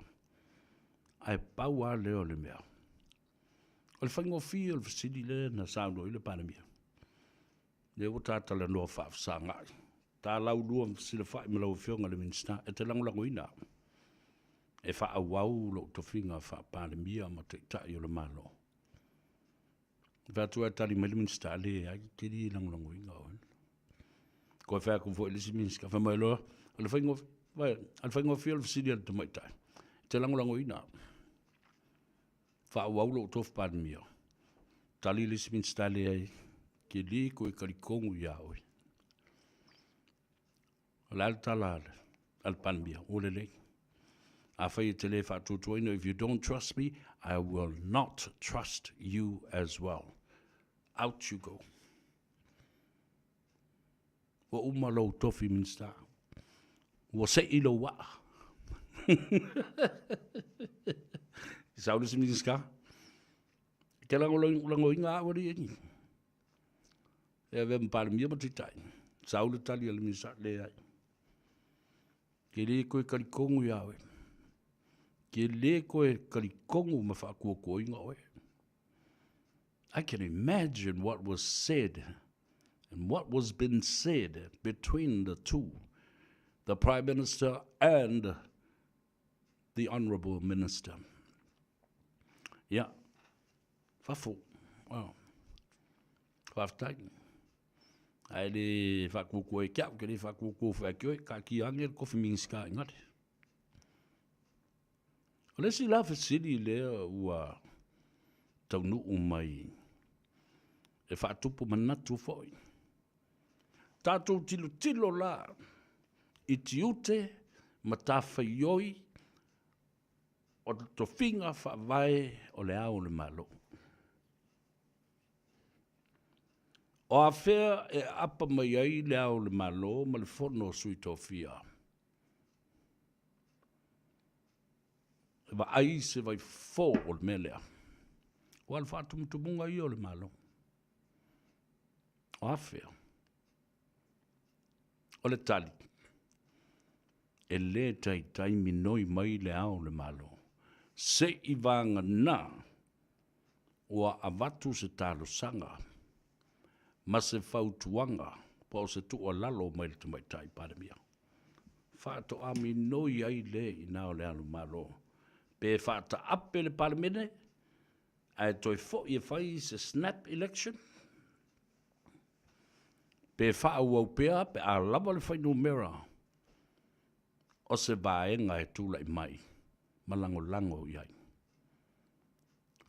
ae pau lava lea o le mea. O le faigofie o le fesili lea na saunoa ai le Palemia. Lea ua ta talanoa faafesagai. Ta laulua ma fesilafai ma lau Afioga i le Minisita, e te lagolagoina au e faaauau lou tofiga faa-Palemia ma Taitai o le Malo. E fai atu ai tali mai le Minisita, leai, ou te le lagolagoina oe. Koe fai atu foi i le isi Minisita, fai mai loa, o le faigofie, o le faigofie o le fesili a le tamaitai, e te lagolagoina au. Faaauau lou tofi Palemia. Tali le isi Minisita, leai, ke le koe talitonu ia oe. O le a le tala a le Palemia? Ua lelei. Afai e te le faatuatuaina, if you don't trust me, I will not trust you as well. Out you go. Ua uma lou tofi Minisita. Ua sei lou waa. I sau le isi Minisita. Te lagolagoina au alii. E avea ma Palemia ma Taitai. Sau le tali a le Minisita, leai. Ke le koe talitonu ia oe. Ke le koe talitonu ma faatuatuaina oe. I can imagine what was said and what was been said between the two, the Prime Minister and the Honourable Minister. Ia, fafo. Oh. Faafetai. Ae le faatuatua e ke au, ke le faatuatua foi ake oe, taatia ane le tofi Minisita i gale. O le isi la fesili lea ua taunuu mai e faatupu manatu foi. Tatou tilotilo la i tiute ma tafaioi o le tofiga faavae o le Ao o le Malo. O afea e aapa mai ai le Ao o le Malo ma le Fono a Sui Tofia? E vaai se vaifofo o le mea lea. Ua le faatumutumuga ia o le Malo. O afea? O le tali, e lē taitai minoi mai le Ao o le Malo, se'i vagana ua avatu se talosaga ma se fautuaga po o se tuualalo mai le Tamaitai Palemia. Faatoa minoi ai le i ina o le Ao o le Malo, pe faataape le Palemene ae toe fo'i e fai se snap election, pe faaauau pea pe a lava le fuainumera o se vaega e tulai mai ma lagolago i ai.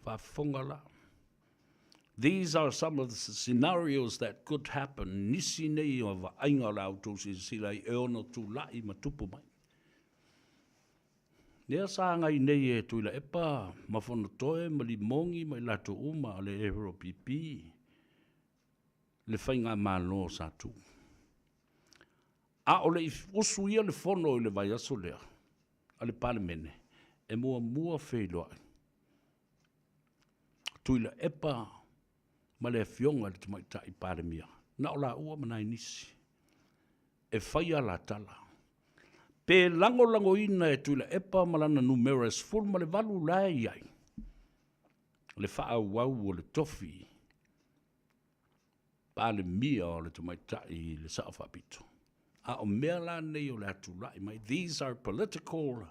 Faafofoga la. These are some of the scenarios that could happen, nisi nei o vaaiga o le a outou silasila ai e ono tulai ma tupu mai. Lea sa agai nei e Tuilaepa ma Fonotoe ma Limogi ma i latou uma o le ARPP le faigamalo sa tu. A o le i usuia le fono i le vaiaso lea a le Palemene, e muamua feiloai Tuilaepa ma le Afioga i le Tamaitai Palemia, na o laua ma nai nisi e fai alatala. Pe lagolagoina e Tuilaepa ma lana numera e 18 la e i ai, le faaauau o le tofi Palemia o le Tamaitai i le Sao Faapito. A o mea la nei o le a tulai mai, these are political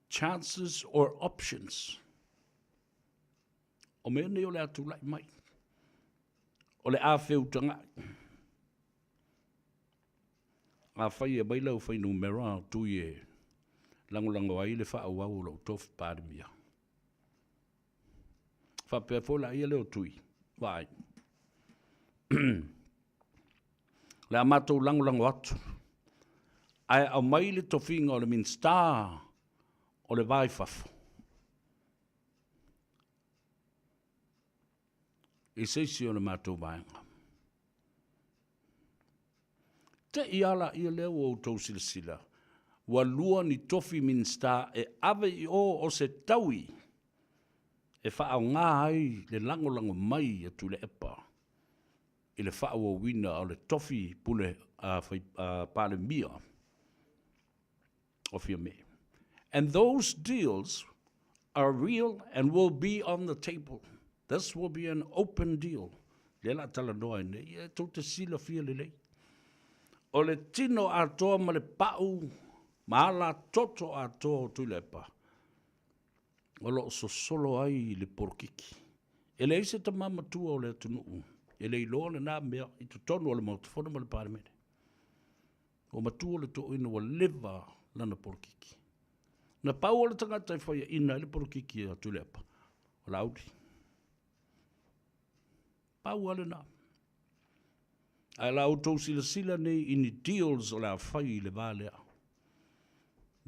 chances or options. O mea nei o le a tulai mai, o le a feutaga'i. Afai e aumai lau fuainumera o tui e lagolago ai le faaauau o lou tofi Palemia, faapea foi laia lea o tui, vaai. O le a matou lagolago atu, ae aumai le tofiga o le Minisita o le Va i Fafo i se isi o le matou vaega. Te i a laia lea ua outou silasila, ua lua ni tofi Minisita e ave i o o se taui e faaaoga ai le lagolago mai a Tuilaepa i le faaauauina o le tofi pule a Palemia o Fiame. And those deals are real and will be on the table. This will be an open deal. Lea la talanoa ai nei, e tou te silafia lelei. O le tino atoa ma le pau ma ala toto atoa o Tuilaepa, o lo o sosolo ai le polokiki. E leai se tama matua o le atunuu e le iloa lena mea i totonu o le Maota Fono ma le Palemene. Ua matua le toeaina ua leva lana polokiki. Na pau o le tagata e faiaina ai le polokiki a Tuilaepa, o Laauli. Pau lava lena. Ae la outou silasila nei i ni deals o le a fai i le va lea.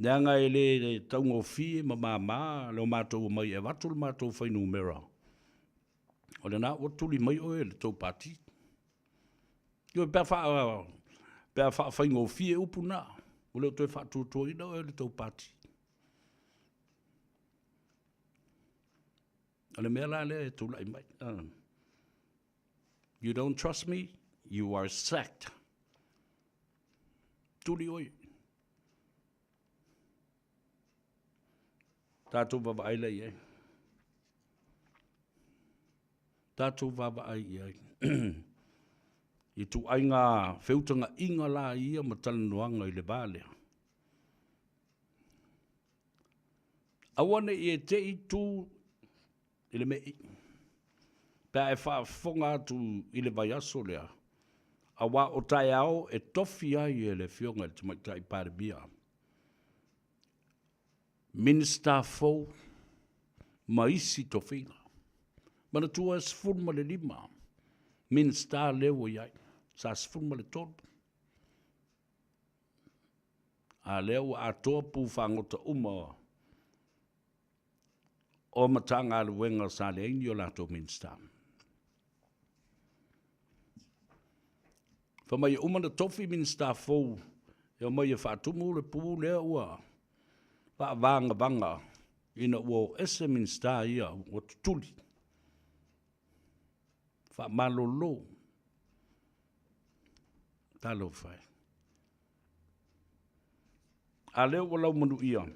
Leaga e le taugofie ma mama le o matou omai e avatu le matou fuainumera. O lena ua tuli mai oe e le tou pati. Ioe, pe a faa, pe a faafaigofie upu na, ua le o toe faatuatuaina oe e le tou pati. O le mea la lea e tulai mai. You don't trust me, you are sacked. Tuli oe. Tatou vaavaai la i ai. Tatou vaavaai i ai. I ituaiga feutagaiga la ia ma talanoaga i le va lea. Aua ne i e te i tu i le me'i, pe a e faafofoga atu i le vaiaso lea, aua o taeao e tofi ai e le Afioga i le Tamaitai Palemia Minisita fou ma isi tofiga. Manatua e 15 Minisita lea ua i ai, sa 13. A lea ua atoa pu fagota uma o Matagaluega sa leai ni o latou Minisita. Fai mai e uma ona tofi Minisita fou E omai e faatumu le pu lea ua faavagavaga ina ua o ese Minisita ia ua tutuli, faamalolo. Talofa e. A lea ua laumanuia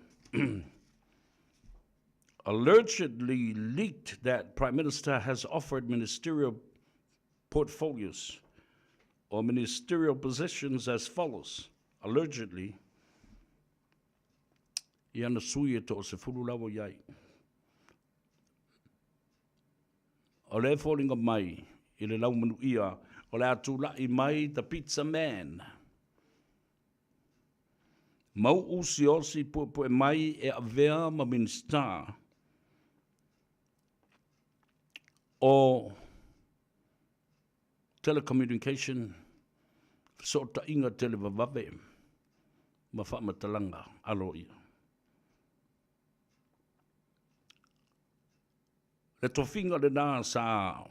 allegedly leaked that Prime Minister has offered ministerial portfolios or ministerial positions as follows, allegedly, i ana sui e toasefulu lava i ai. O le foliga mai i le laumanuia o le a tula'i mai the pizza man. Mau'u Siaosi puepue mai e avea ma Minisita o Telecommunication, Fesootaiga Televavave ma Faamatalaga Aloaia. Le tofiga lena sa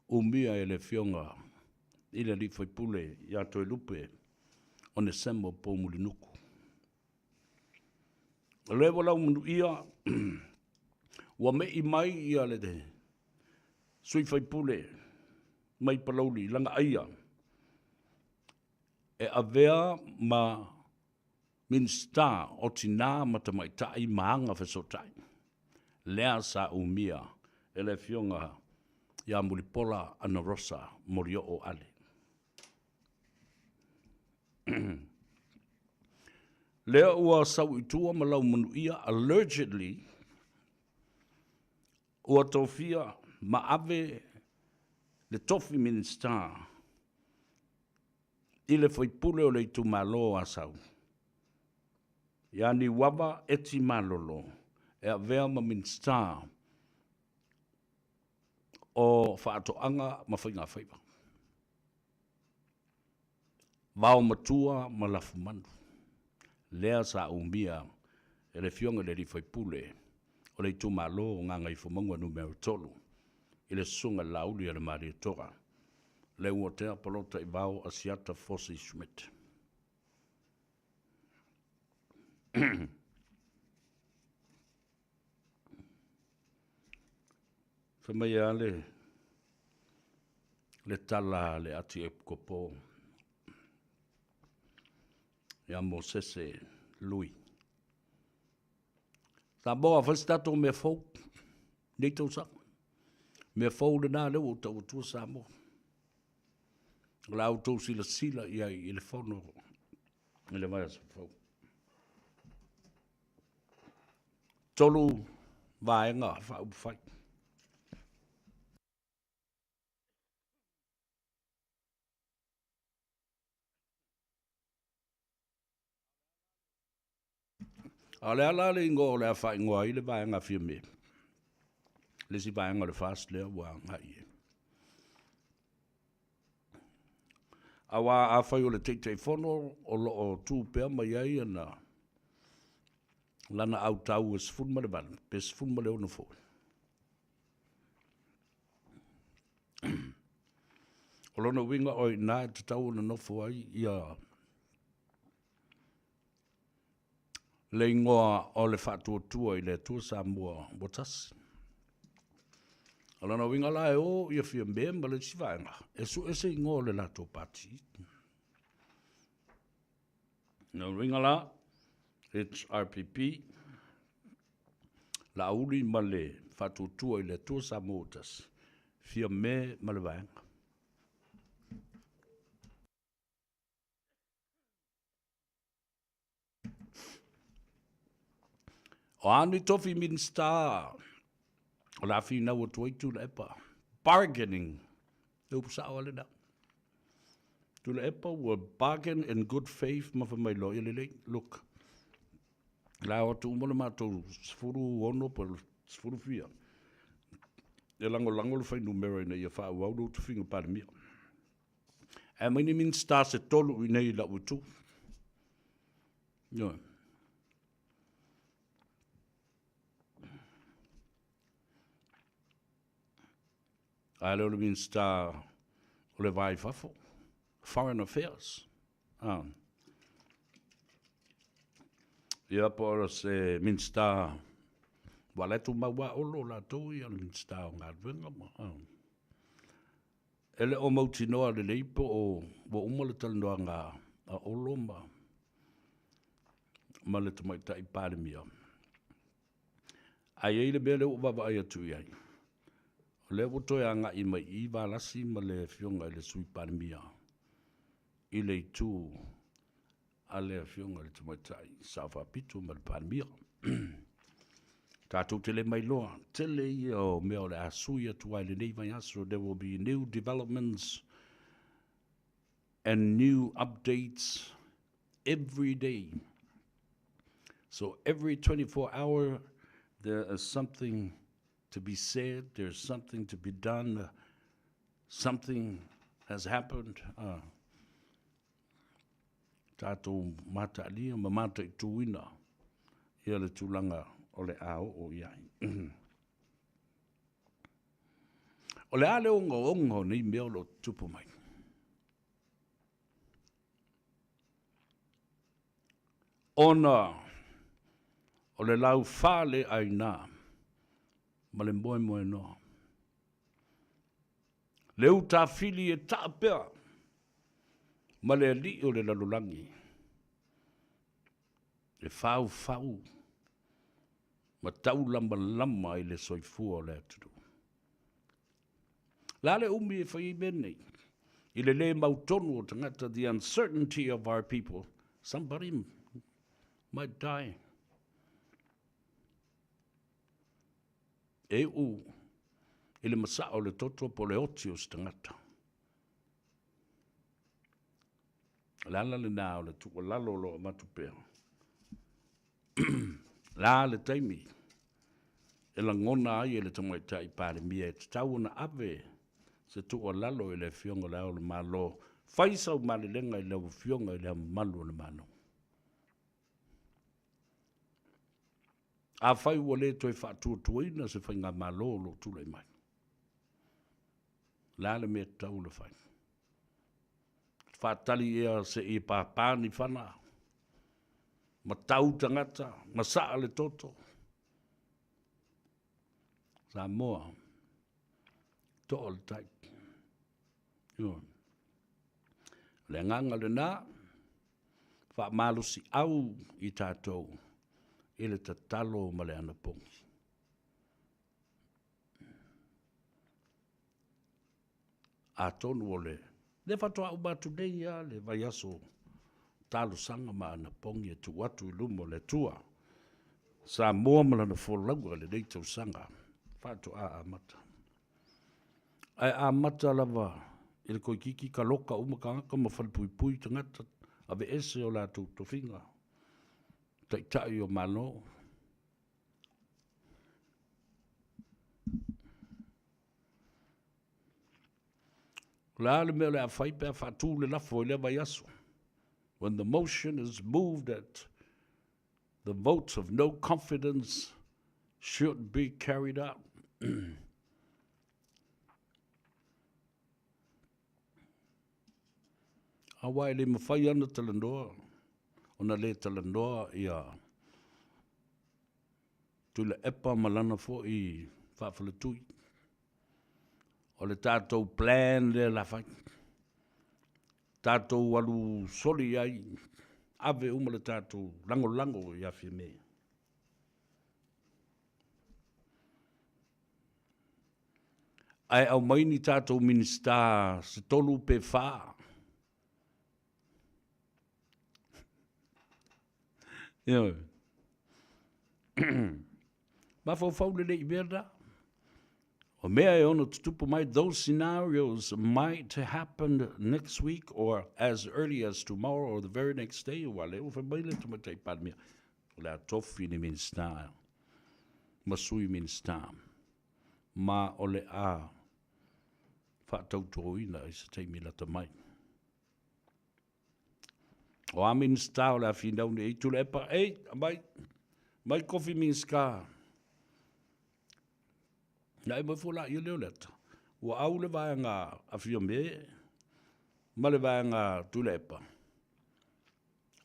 umia e le Afioga i le Alii Faipule ia Toelupe Onesemo Poumulinuku. O lea ua laumanuia ua me'i mai ia le sui faipule mai Palauli Lagaaia e avea ma Minisita o Tinā ma Tamaitai ma Agafesootai, lea sa umia e le Afioga ia Mulipola Anarosa Molioo Ale. Lea ua sau i tua ma laumanuia allegedly ua tofia ma ave le tofi Minisita i le faipule o le itumalo o Asau, ia Niuava Eti Malolo, e avea ma Minisita o Faatoaga ma Faigafaiva, Vaomatua ma Lafumanu, lea sa umia e le Afioga i le alii faipule o le itumalo o Gagaifomauga Numera 3 i le Susuga i le Laauli a le Malietoa, Leuatea Polataivao Asiata Fosi Schmidt. Fai mai lava le, le tala a le Atiepikopo ia Mosese Lui. Samoa, fai se tatou mea fou nei tausaga. Mea fou lena lea ua ou tau atua Samoa. O la outou silasila i ai i le fono i le vaiaso fou. Tolu vaega faaupufai. A o le a la le igoa o le a faaigoa ai le vaega a Fiame? Le isi vaega o le FAST lea ua agai i ai. Aua afai o le Taitaifono o lo o tu pea mai ai ana lana autau e 18 pe 16 foi. O lona uiga o i ina e tatau ona nofo ai ia le igoa o le Faatuatua i le Atua Samoa ua tasi. O lona uiga la e o ia Fiame ma le isi vaega e sue se igoa o le latou pati. Lona uiga la, HRPP, Laauli ma le Faatuatua i le Atua Samoa ua tasi, Fiame ma le vaega. O a ni tofi Minisita o le a finau atu ai Tuilaepa, bargaining, le upu sao lava lena. Tuilaepa ua bargain in good faith ma fai mai loa, ia lelei, look, o le a o atu uma le matou 16 po o le 10 fia e lagolago le fuainumera ina ia faaauau lou tofiga Palemia. Ae aumai ni Minisita se tolu i inei i lau itu. Ioe. A le o le Minisita o le Va i Fafo, Foreign Affairs. Ah. Ia po o se Minista aua o la e tumau lava Olo latou ia o le Minista o Galuega ma E le o mautinoa lelei po o ua uma le talanoaga a Olo ma ma le Tamaitai Palemia. Ae i ai le mea lea ua ou vaavaai atu i ai, o lea ua toe agai mai i i Valasi ma le Afioga i le Sui Palemia i le itu a le Afioga i le Tamaitai Sao Faapito ma le Palemia. Tatou te le mailoa, tele ia o mea o le a sui atu ai i lenei vaiaso. There will be new developments and new updates every day. So every 24 hour there is something to be said, there's something to be done, something has happened. Uh, tatou mataalia ma mataituina ia le tulaga o le a oo i ai. O le a le ogaoga o nei mea o lo o tutupu mai? Ona o le laufale aina ma le moemoenoa. Le utafili e taa pea ma le alii o le lalolagi e faufau ma taulamalama i le soifua o le atunuu. O le a le umi e fai ai mea nei? I le lē mautonu o tagata, the uncertainty of our people, somebody might die. E iu i le masaa o le toto po o le oti o se tagata. O le ala lena o le tuualalo o lo o avatu pea. La le taimi e lagona ai e le Tamaitai Palemia e tatau ona ave se tuualalo i le Afioga o Le Ao o le Malo, fai sau malelega i lau Afioga i Le Ao Mamalu o le Malo. Afai ua le toe faatuatuaina se faigamalo o lo o tulai mai, o le a le mea e tatau ona fai? Faatali ea seia pāpā ni fana, ma tau tagata, ma saa le toto. Samoa, toa le tai. Ioe. O le agaga lena, faamalosiau i tatou i le tatalo ma le anapogi. Atonu o le lea faatoa uma atu nei lava le vaiaso talosaga ma anapogi e tuu atu i luma o le Atua Samoa ma lana folauga i lenei tausaga faatoa amata. Ae amata lava i le koikiki kaloka uma tagata ma falepuipui tagata, aveese o latou tofiga, taitai o Malo. O le a le mea o le a fai pe a faatu le lafo i lea vaiaso? When the motion is moved that the vote of no confidence should be carried out. Aua e le mafai ana talanoa ona le talanoa ia Tuilaepa ma lana foi faafaletui. O le tatou plan lea la fai. Tatou alu soli ai, ave uma le tatou lagolago ia Fiame. Ae aumai ni tatou Minisita se tolu pe fa. Ioe. Mafaufau lelei i mea na. O mea e ono tutupu mai, those scenarios might happen next week or as early as tomorrow or the very next day, aua o lea ua fai mai le Tamaitai Palemia, o le a tofi ni Minisita ma Sui Minisita, ma o le a faatautoina i se taimi lata mai. O a Minisita o le a finau nei, Tuilaepa, ei, aumai, mai kofi Minisita. Na e mai foi laia lea o le ata. Ua au le vaega a Fiame ma le vaega Tuilaepa,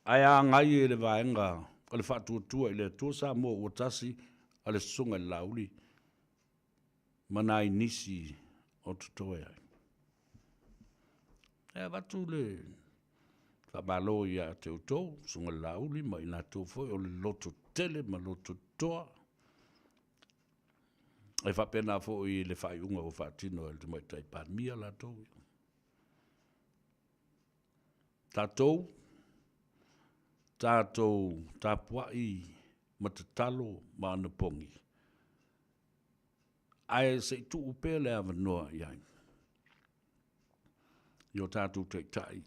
ae agai e le vaega a le Faatuatua i le Atua Samoa ua tasi a le Susuga i le Laauli ma nai nisi o totoe ai. E avatu le faamalo ia te outou, Susuga i le Laauli ma i latou foi o le loto tele ma loto toa, e faapena foi i le faaiuga ua faatino e le Tamaitai Palemia latou ia. Tatou, tatou tapuai ma tatalo ma anapogi, ae se i tuu pea le avanoa i ai i o tatou taitai.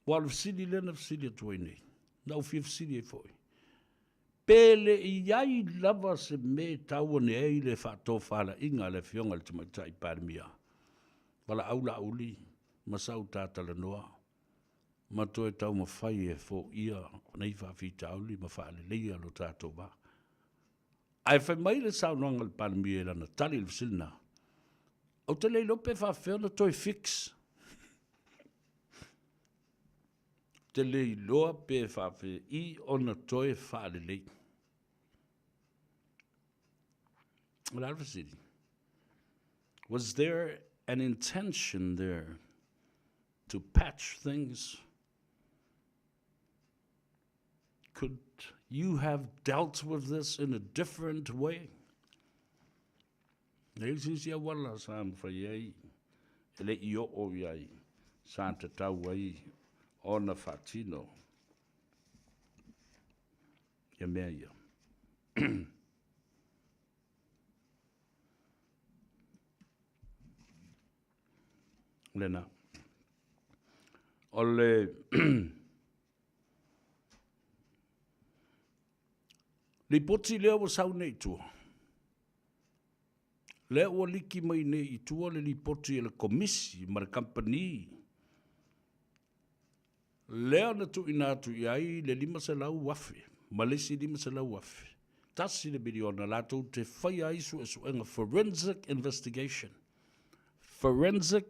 Aua o le fesili lea na fesili atu ai nei, na ou fia fesili ai foi, pe le i i ai lava se mea e tau ane ai le faatofalaiga a le Afioga i le Tamaitai Palemia, valaau Laauli ma sau ta talanoa ma toe taumafai e foia nei faafitauli ma faaleleia lo tatou va. Ae fai mai le saunoaga a le Palemia i lana tali i le fesili lena, Ou te le iloa pe faapefea ona toe fix. Ou te le iloa pe faapefea ona toe faalelei. O le a le fesili? Was there an intention there to patch things? Could you have dealt with this in a different way? E i se isi auala sa mafai ai e le i oo i ai sa tatau ai ona faatino ia mea ia. Lena. O le Lipoti lea ua sau nei i tua, lea ua liki mai nei i tua le lipoti a le Komisi ma le Kamupani lea na tuuina atu i ai le $500,000 ma le isi $500,000, tasi le miliona latou te faia ai suesuega forensic investigation, forensic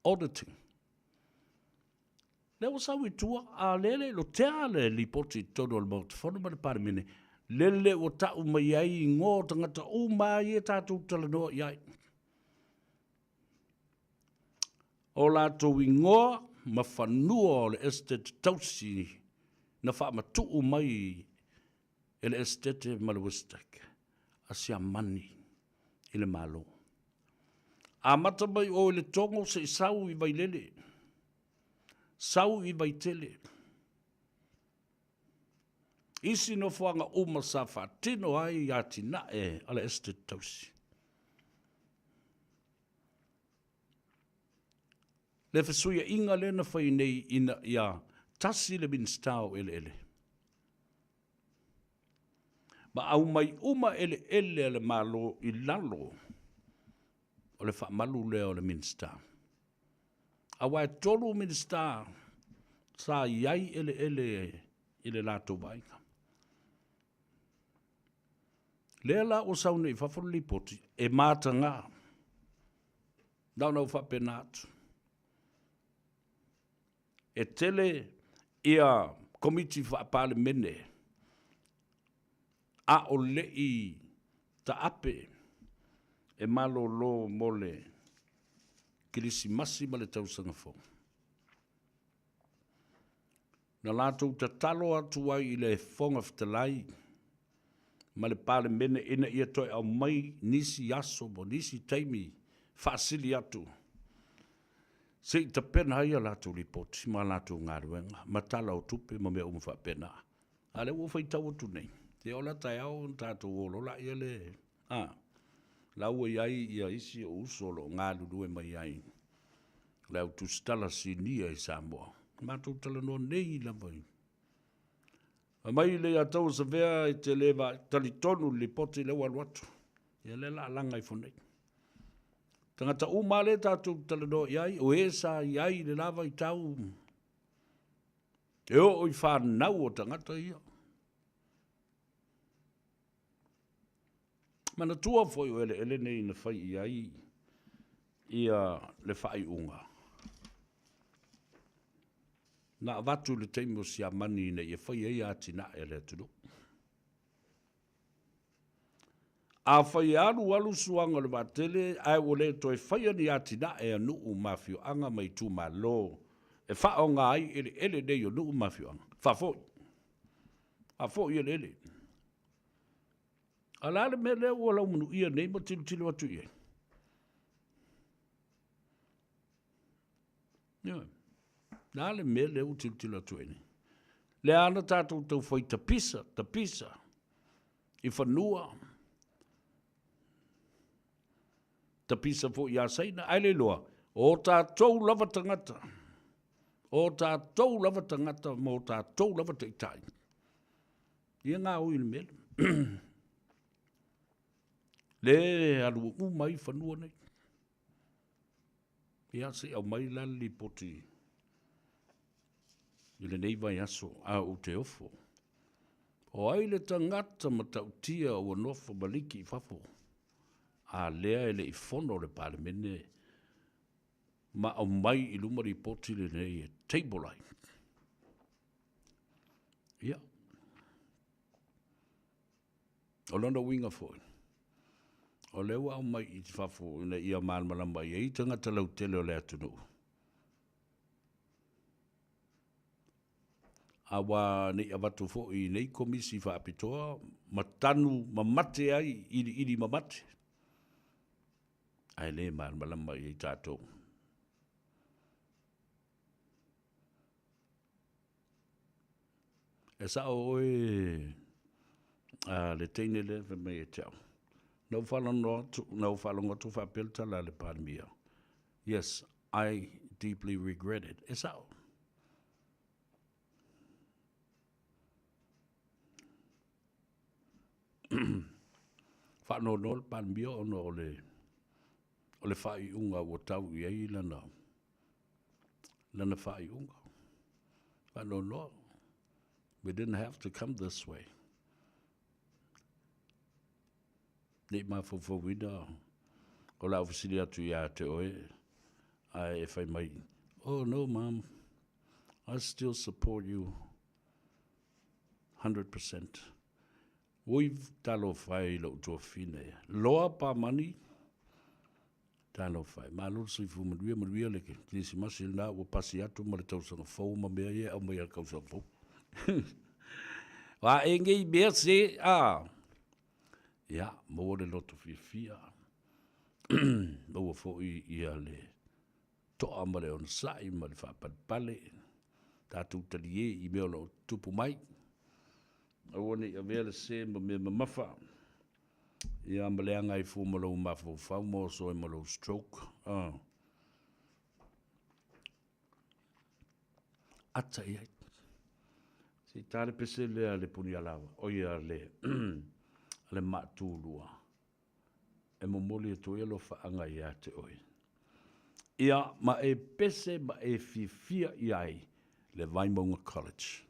auditing. Lea ua sau i tua, a o lea e le i lotea le lipoti i totonu o le Maota Fono ma le Palemene, lele ua tau mai ai igoa o tagata uma lava ia tatou talanoa i ai. O latou igoa ma fanua o le Esetete Tausi na faamatuu mai e le Esetete ma le Westec a siamani i le Malo. Amata mai o i Letogo se i sau i Vailele, sau i Vaitele. Isi nofoaga uma sa faatino ai atinae a le Esetete Tausi. Le fesuiaiga lea na fai nei ina ia tasi le Minisita o Eleele ma aumai uma eleele a le Malo i lalo o le faamalu lea o le Minisita. Aua e tolu Minisita sa i ai eleele i le latou vaaiga. Lea la ua sau nei i fafo le lipoti e mataga. Na ona ou faapena atu. E tele ia Komiti Faa-Palemene a o le i taape e malolo mo le Kerisimasi ma le Tausaga Fou. Na latou tatalo atu ai i le Fofoga Fetalai ma le Palemene ina ia toe aumai nisi aso ma nisi taimi faasili atu se i tapena ai a latou lipoti ma a latou galuega ma tala o tupe ma mea uma faapena. A o lea ua ou faitau atu nei, se o la taeao ona tatou o loa lea le, a, la ua i ai ia isi ou uso o lo o galulue mai ai le au tusitala sinia i Samoa. Matou talanoa nei lava i Fai mai le Iataua Savea e te le talitonu i le lipoti lea ua alu atu. Ia lea la laga ifo nei. Tagata uma lea tatou talanoa i ai, o e sa i ai i le la vaitau, e oo i fanau o tagata ia. Manatua foi o eleele nei na fai i ai ia le faaiuga. Na avatu i le taimi o Siamani ina ia fai ai atinae a le atunuu. Afai e alu alu suaga o le vaatele ae ua le toe faia ni atinae a nuu ma afioaga ma itumalo e faaaoga ai eleele nei o nuu ma afioaga, faafoi. Faafoi eleele. A o le a le mea lea ua laumanuia nei ma tilotilo atu i ai? Ioe. Le a le mea lea ua tilotilo atu ai nei? Lea na tatou tau fai tapisa, tapisa i fanua, tapisa foi ia Saina, ae le iloa, o tatou lava tagata, o tatou lava tagata ma o tatou lava taitai. Ia gaoi i le mea lea. Le alu uma ai fanua nei. Ia, se i aumai la le lipoti i lenei vaiaso a ou te ofo. O ai le tagata matautia ua nofo ma liki i fafo, a lea e le i fono le Palemene ma aumai i luma lipoti lenei e table ai. Ia. O lona uiga foi, o lea ua aumai i fafo ina ia malamalama i ai tagata lautele o le atunuu, a ua ne i avatu foi i nei komisi faapitoa ma tanu mamate ai iliili mamate, ae le malamalama i ai tatou. E sao oe a le teine lea fai mai ia te au. Na ou faalogo atu, na ou faalogo atu faapea le tala a le Palemia, Yes, I deeply regret it. E sao. Faanoanoa le Palemia ona o le o le faaiuga ua tau i ai lana lana faaiuga. Faanoanoa. We didn't have to come this way. Ne i mafaufauina o le a ou fesili atu ia te oe, ae e fai mai, Oh no mom, I still support you 100%. Ui talofa e i lou tuafafine, loa pamani, Talofa e. Malo le soifua manuia, manuia le Kerisimasi lena ua pasi atu ma le tausaga fou ma mea ia e aumai a le tausaga fou. A e nei mea se, a. Ia, maua le loto fiafia. Maua foi ia le toa ma le onosai ma le faapalepale. Tatou talie i mea o lo o tutupu mai. Aua ne i avea le se ma mea mamafa. Ia ma leaga ai fua ma lou mafaufau ma oso ai ma lou stroke. Ata i ai. Se i ta le pese lea le Punialawa, o ia le, le Maatulua, e momoli atu ai alofaaga ia te oe. Ia, ma e pese ma e fiafia i ai le Vaimauga College.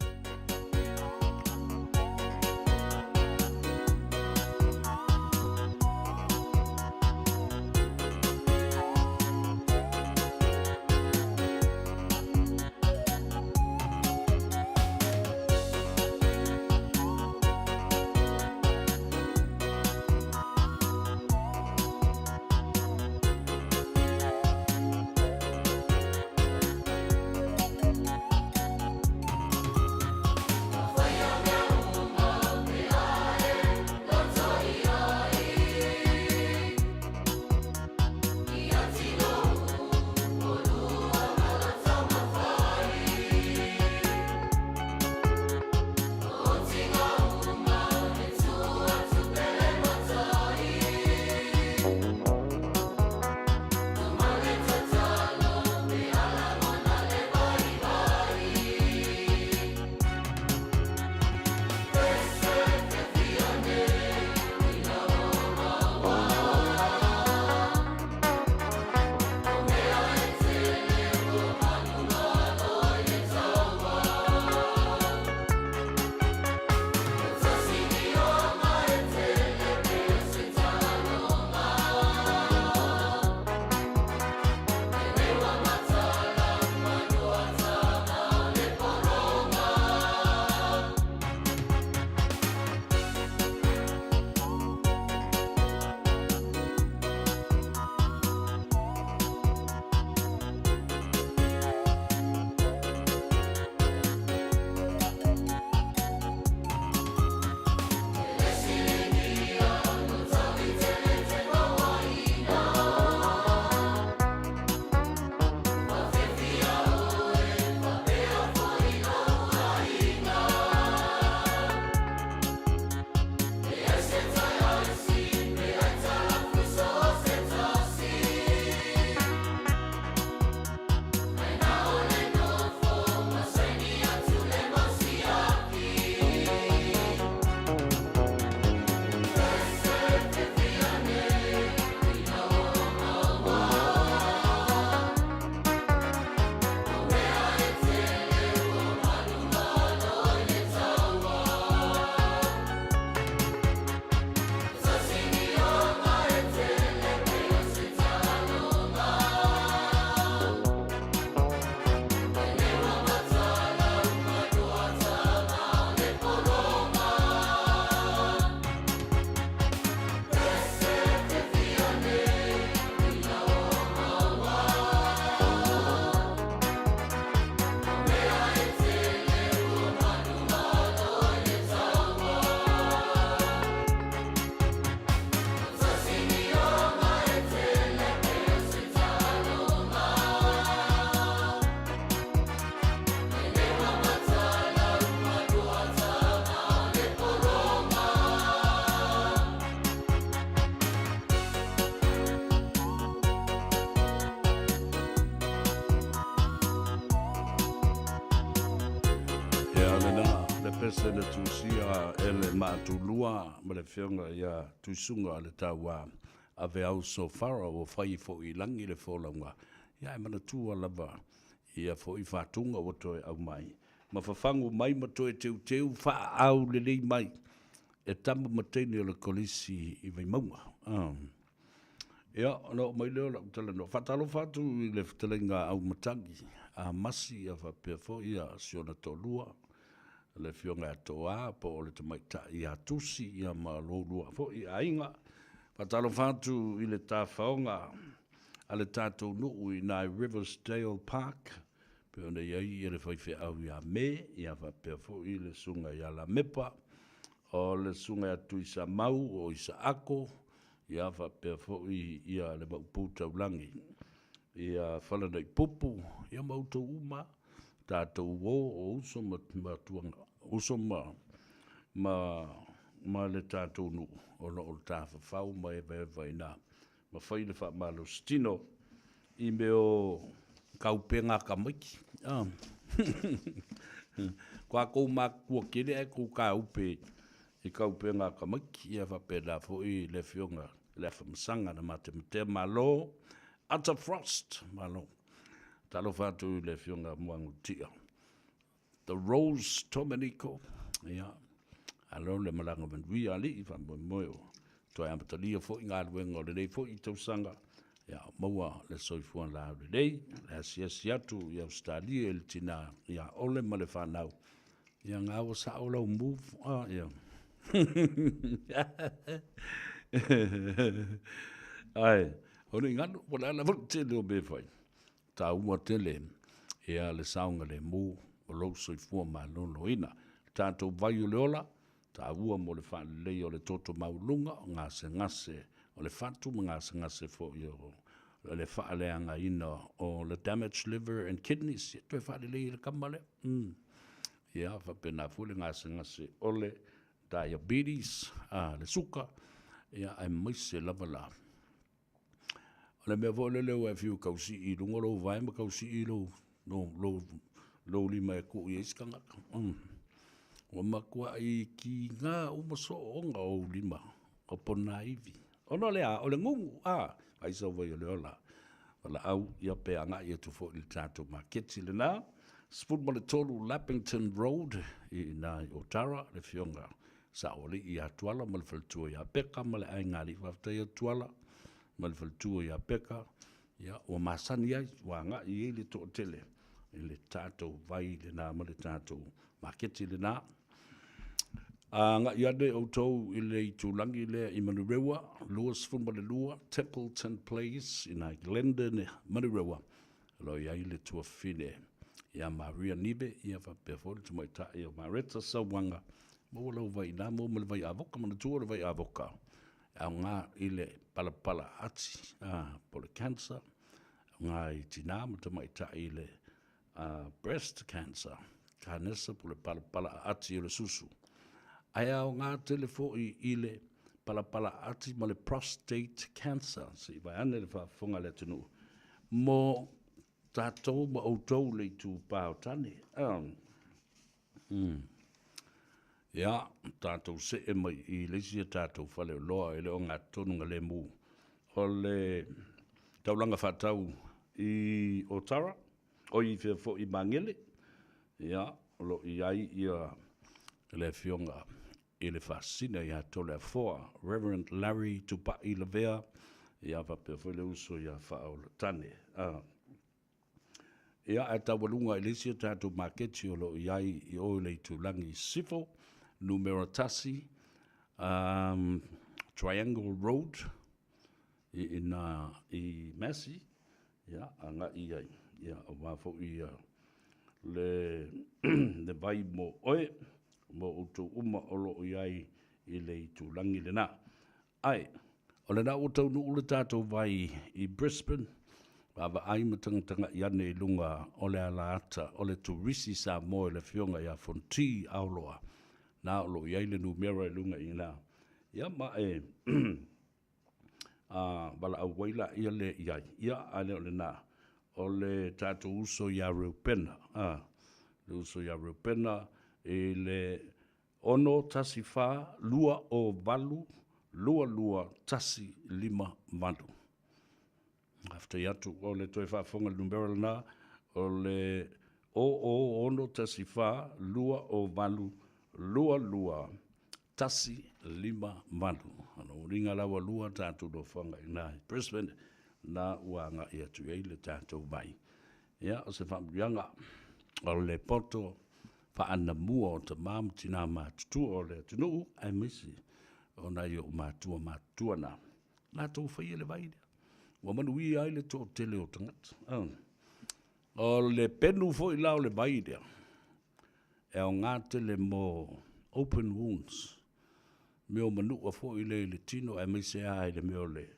pese na tusia e le Maatulua ma le Afioga ia Tuisuga le Tauā Aveau Sofara ua fai foi i lagi le folauga, ia ae manatua lava ia foi faatuga ua toe aumai ma fafagu mai ma toe teuteu faaau lelei mai e tama ma teine o le Kolisi i Vaimauga. Ia, ona oo mai lea o lau talanoa. Faatalofa atu i le fetalaiga Auimatagi a Masi ia faapea foi ia si ona toalua, le Afioga ia Toa po o le Tamaitai ia Tusi ia ma lo oulua foi aiga. Faatalofa atu i le tafaoga a le tatou nuu i ina i Riversdale Park, pei ona i ai le faifeau ia Me, ia faapea foi le Susuga ia Lamepa, o le Susuga ia Tuisamau o Isaako, ia faapea foi ia le Maopu Taulagi ia Falanaipupu, ia ma outou uma, tatou uo o uso ma matuaga, uso ma ma ma le tatou nuu o lo o tafafao ma evaeva i ina ma fai le faamalositino i mea o kaupega a tamaiti. Ko kou matutua tele ae kou kaupe i kaupega a tamaiti, ia faapena foi le Afioga i le Afamasaga na matematea Malo, Ata Frost, malo. Talofa atu i le Afioga Muagututia The Rose Dominico, ia, alo le malaga manuia alii, faamoemoe ua toe amatalia foi galuega o lenei foi tausaga, ia maua le soifua laulelei, le asiasi atu i Ausetalia i le tina ia Ole ma le fanau, ia ngā ua sao lau move, ah, ia. Ai, o le nganu, ua le ala foi tele o mea fai. Taua tele ia le saogalemu o lou soifua maloloina. Le tatou vai o le ola, taua mo le faaleleia o le toto maualuga, o gasegase o le fatu ma gasegase foi o le faaleagaina o le damaged liver and kidneys. Ia toe faalelei e le tama lea. Ia faapena foi le gasegase o le diabetes, le suka, ia aemaise lava la O le mea foi lele ua e fiu e tausii i luga lou vae ma tausii lou, lou, lou, lou lima e tuu i ai se tagata. Ua matuai kiga uma sooga o ou lima o ponaivi. Ona o le a? O le gugu, a, ai sau vai o le ola. Valaau, ia pe agai atu foi i le tatou maketi lena. 13 Lappington Road i ina i Otara, le afioga Saoalii ia Tuala ma le faletua ia Peka ma le aiga alii. Faafetai atu Tuala ma le faletua ia Peka, ia, ua masani ai, ua agai i ai le toatele i le tatou vai lena ma le tatou maketi lena. Agai ane outou i le itulagi lea i Manurewa, 22 Templeton Place ina i Glendon, Manurewa, o lo o i ai le tuafafine ia Maria Nive, ia faapea foi le tamaitai o Mareta Sauaga, maua lau vai ina, maua ma le vai avoka, manatua le vai avoka, e aoga i le palapala ati, po o le cancer, aoga i tinā ma tamaitai i le breast cancer, kanesa po o le palapala ati o le susu. Ae aoga tele foi i le palapala ati ma le prostate cancer, se i vaeane le faafofoga a le atunuu, mo tatou ma outou le itupa o tane. Ia, tatou see mai i le isi a tatou faleoloa e le o gatotonu galemu o le taulaga faatau i Otara, oi i fea foi i Magele, ia, o lo o i ai ia le Afioga i le Faasisina ia Toleafoa, Reverend Larry Tupai Lavea, ia faapea foi le uso ia Faaolatane. Ia, ae taualuga i le isi a tatou maketi o lo o i ai i o i le itulagi i Sisifo, numera 1, Triangle Road, i ina i Massey, ia, agai i ai, ia, aua foi ia le, le vai mo oe, mo outou uma o lo o i ai i le itulagi lena. Ae, o lena ua taunuu le tatou vai i Brisbane, vaavaai ma tagatagai ane i luga o le alaata o le Turisi Samoa i le Afioga ia Fonti Aoloa, na o lo o i ai le numera i luga i ina, ia ma e a valaau ai laia lea i ai, ia, a le o lena, o le tatou uso ia Reupena, a, le uso ia Reupena i le. 6 1 4 2 0 8 2 2 1 5 8. Faafetai atu. O le toe faafofoga i le numera lena, o le 00 6 1 4 2 0 8 2 2 1 5 8. O lona uiga la ua lua tatou nofoaga i ina i Brisbane, na ua agai atu i ai le tatou vai. Ia, o se faamanuiaga o le poto faanamua o tama ma tina matutua o le atunuu, aemaise o nai ou matua matutua na latou faia le vai lea. Ua manuia ai le toatele o tagata. O le penu foi la o le vai lea, e aoga tele mo open wounds, mea o manua foi lea i le tino, aemaise lava i le mea o le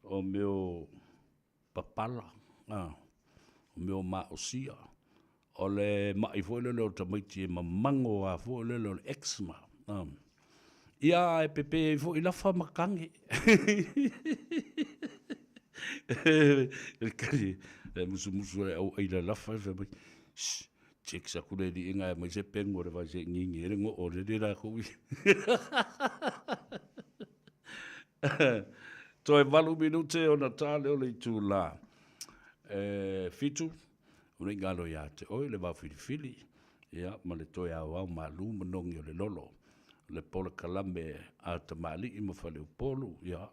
o mea o papala, o mea o maosia, o le mai foi lele o tamaiti e mamago lava foi lele o le eczema. Ia, e pepe ai foi lafa ma kage. E musumusu ai au aila lafa e fai mai, shh, checks aku le liiga e mai se pegu o le vai se ngingi e le ngoo le le lakou i. Toe 8 minute ona ta lea o le itulā e 7, ona i galo ia te oe le vao filifili, ia, ma le toe aoao malu ma nogi o le lolo, le polokalame a tamalii ma faleupolu, ia,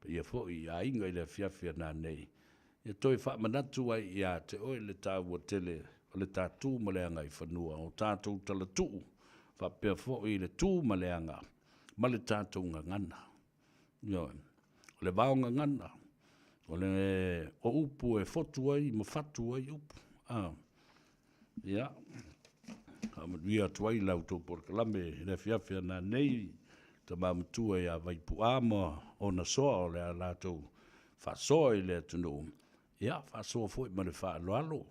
paia foi i aiga i le afiafi a nanei, ia toe faamanatu ai ia te oe le taua tele o le tatu ma le agaifanua o tatou talatuu, faapea foi le tu ma le aga ma le tatou gagana. Ioe. O le vao gagana, o le o upu e fotu ai ma fatu ai upu. A. Ia, faamanuia atu ai la outou polokalame i le afiafi a nanei, tama matua ia Vaipu'a ma ona soa o le a latou faasoa i le atunuu. Ia, faasoa foi ma le faaaloalo,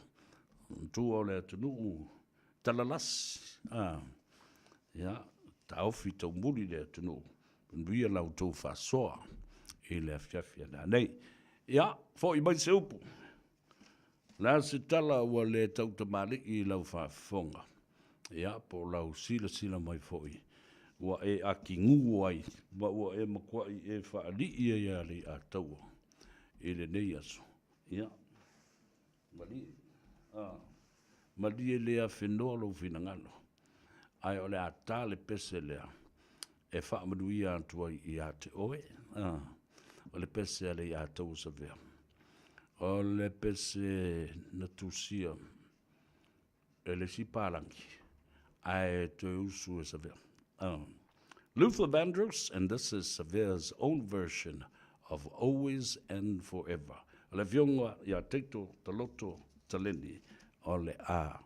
matua o le atunuu talalasi, a, ia, taofi taumuli le atunuu, manuia la outou faasoa i le afiafi a nanei. Ia, foi mai se upu, o le a se tala ua le tautamalii i lau faafofoga, ia, po o lau silasila mai foi, ua e akigū ai, ma ua e matuai e faalii ai ia Leiataua i lenei aso. Ia, malie, a, malie le afenoa lou finagalo, ae o le a ta le pese lea e faamanuia atu ai ia te oe, a, o le pese a Leiataua Savea, o le pese na tusia e le isi palagi, ae toe usu e Savea. Luther Vandross, and this is Savea's own version of Always and Forever. O le afioga ia Taito Taloto Taleni o le a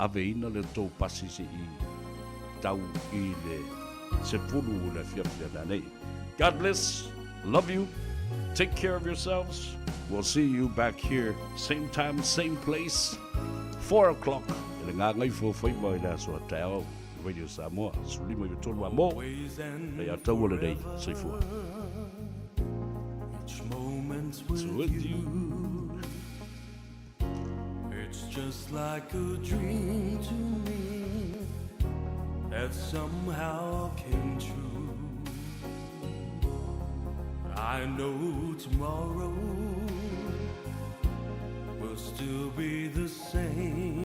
aveina le tou pasi se'i tau i le 10 o le afiafi a nanei. God bless, love you, take care of yourselves. We'll see you back here, same time, same place, 4 o'clock. I le gagaifo faiva i le aso a taeao, Radio Samoa, 13 a mo, hei a taua lenei, soifua. Each moment's with you. It's just like a dream to me that somehow came true. I know tomorrow will still be the same.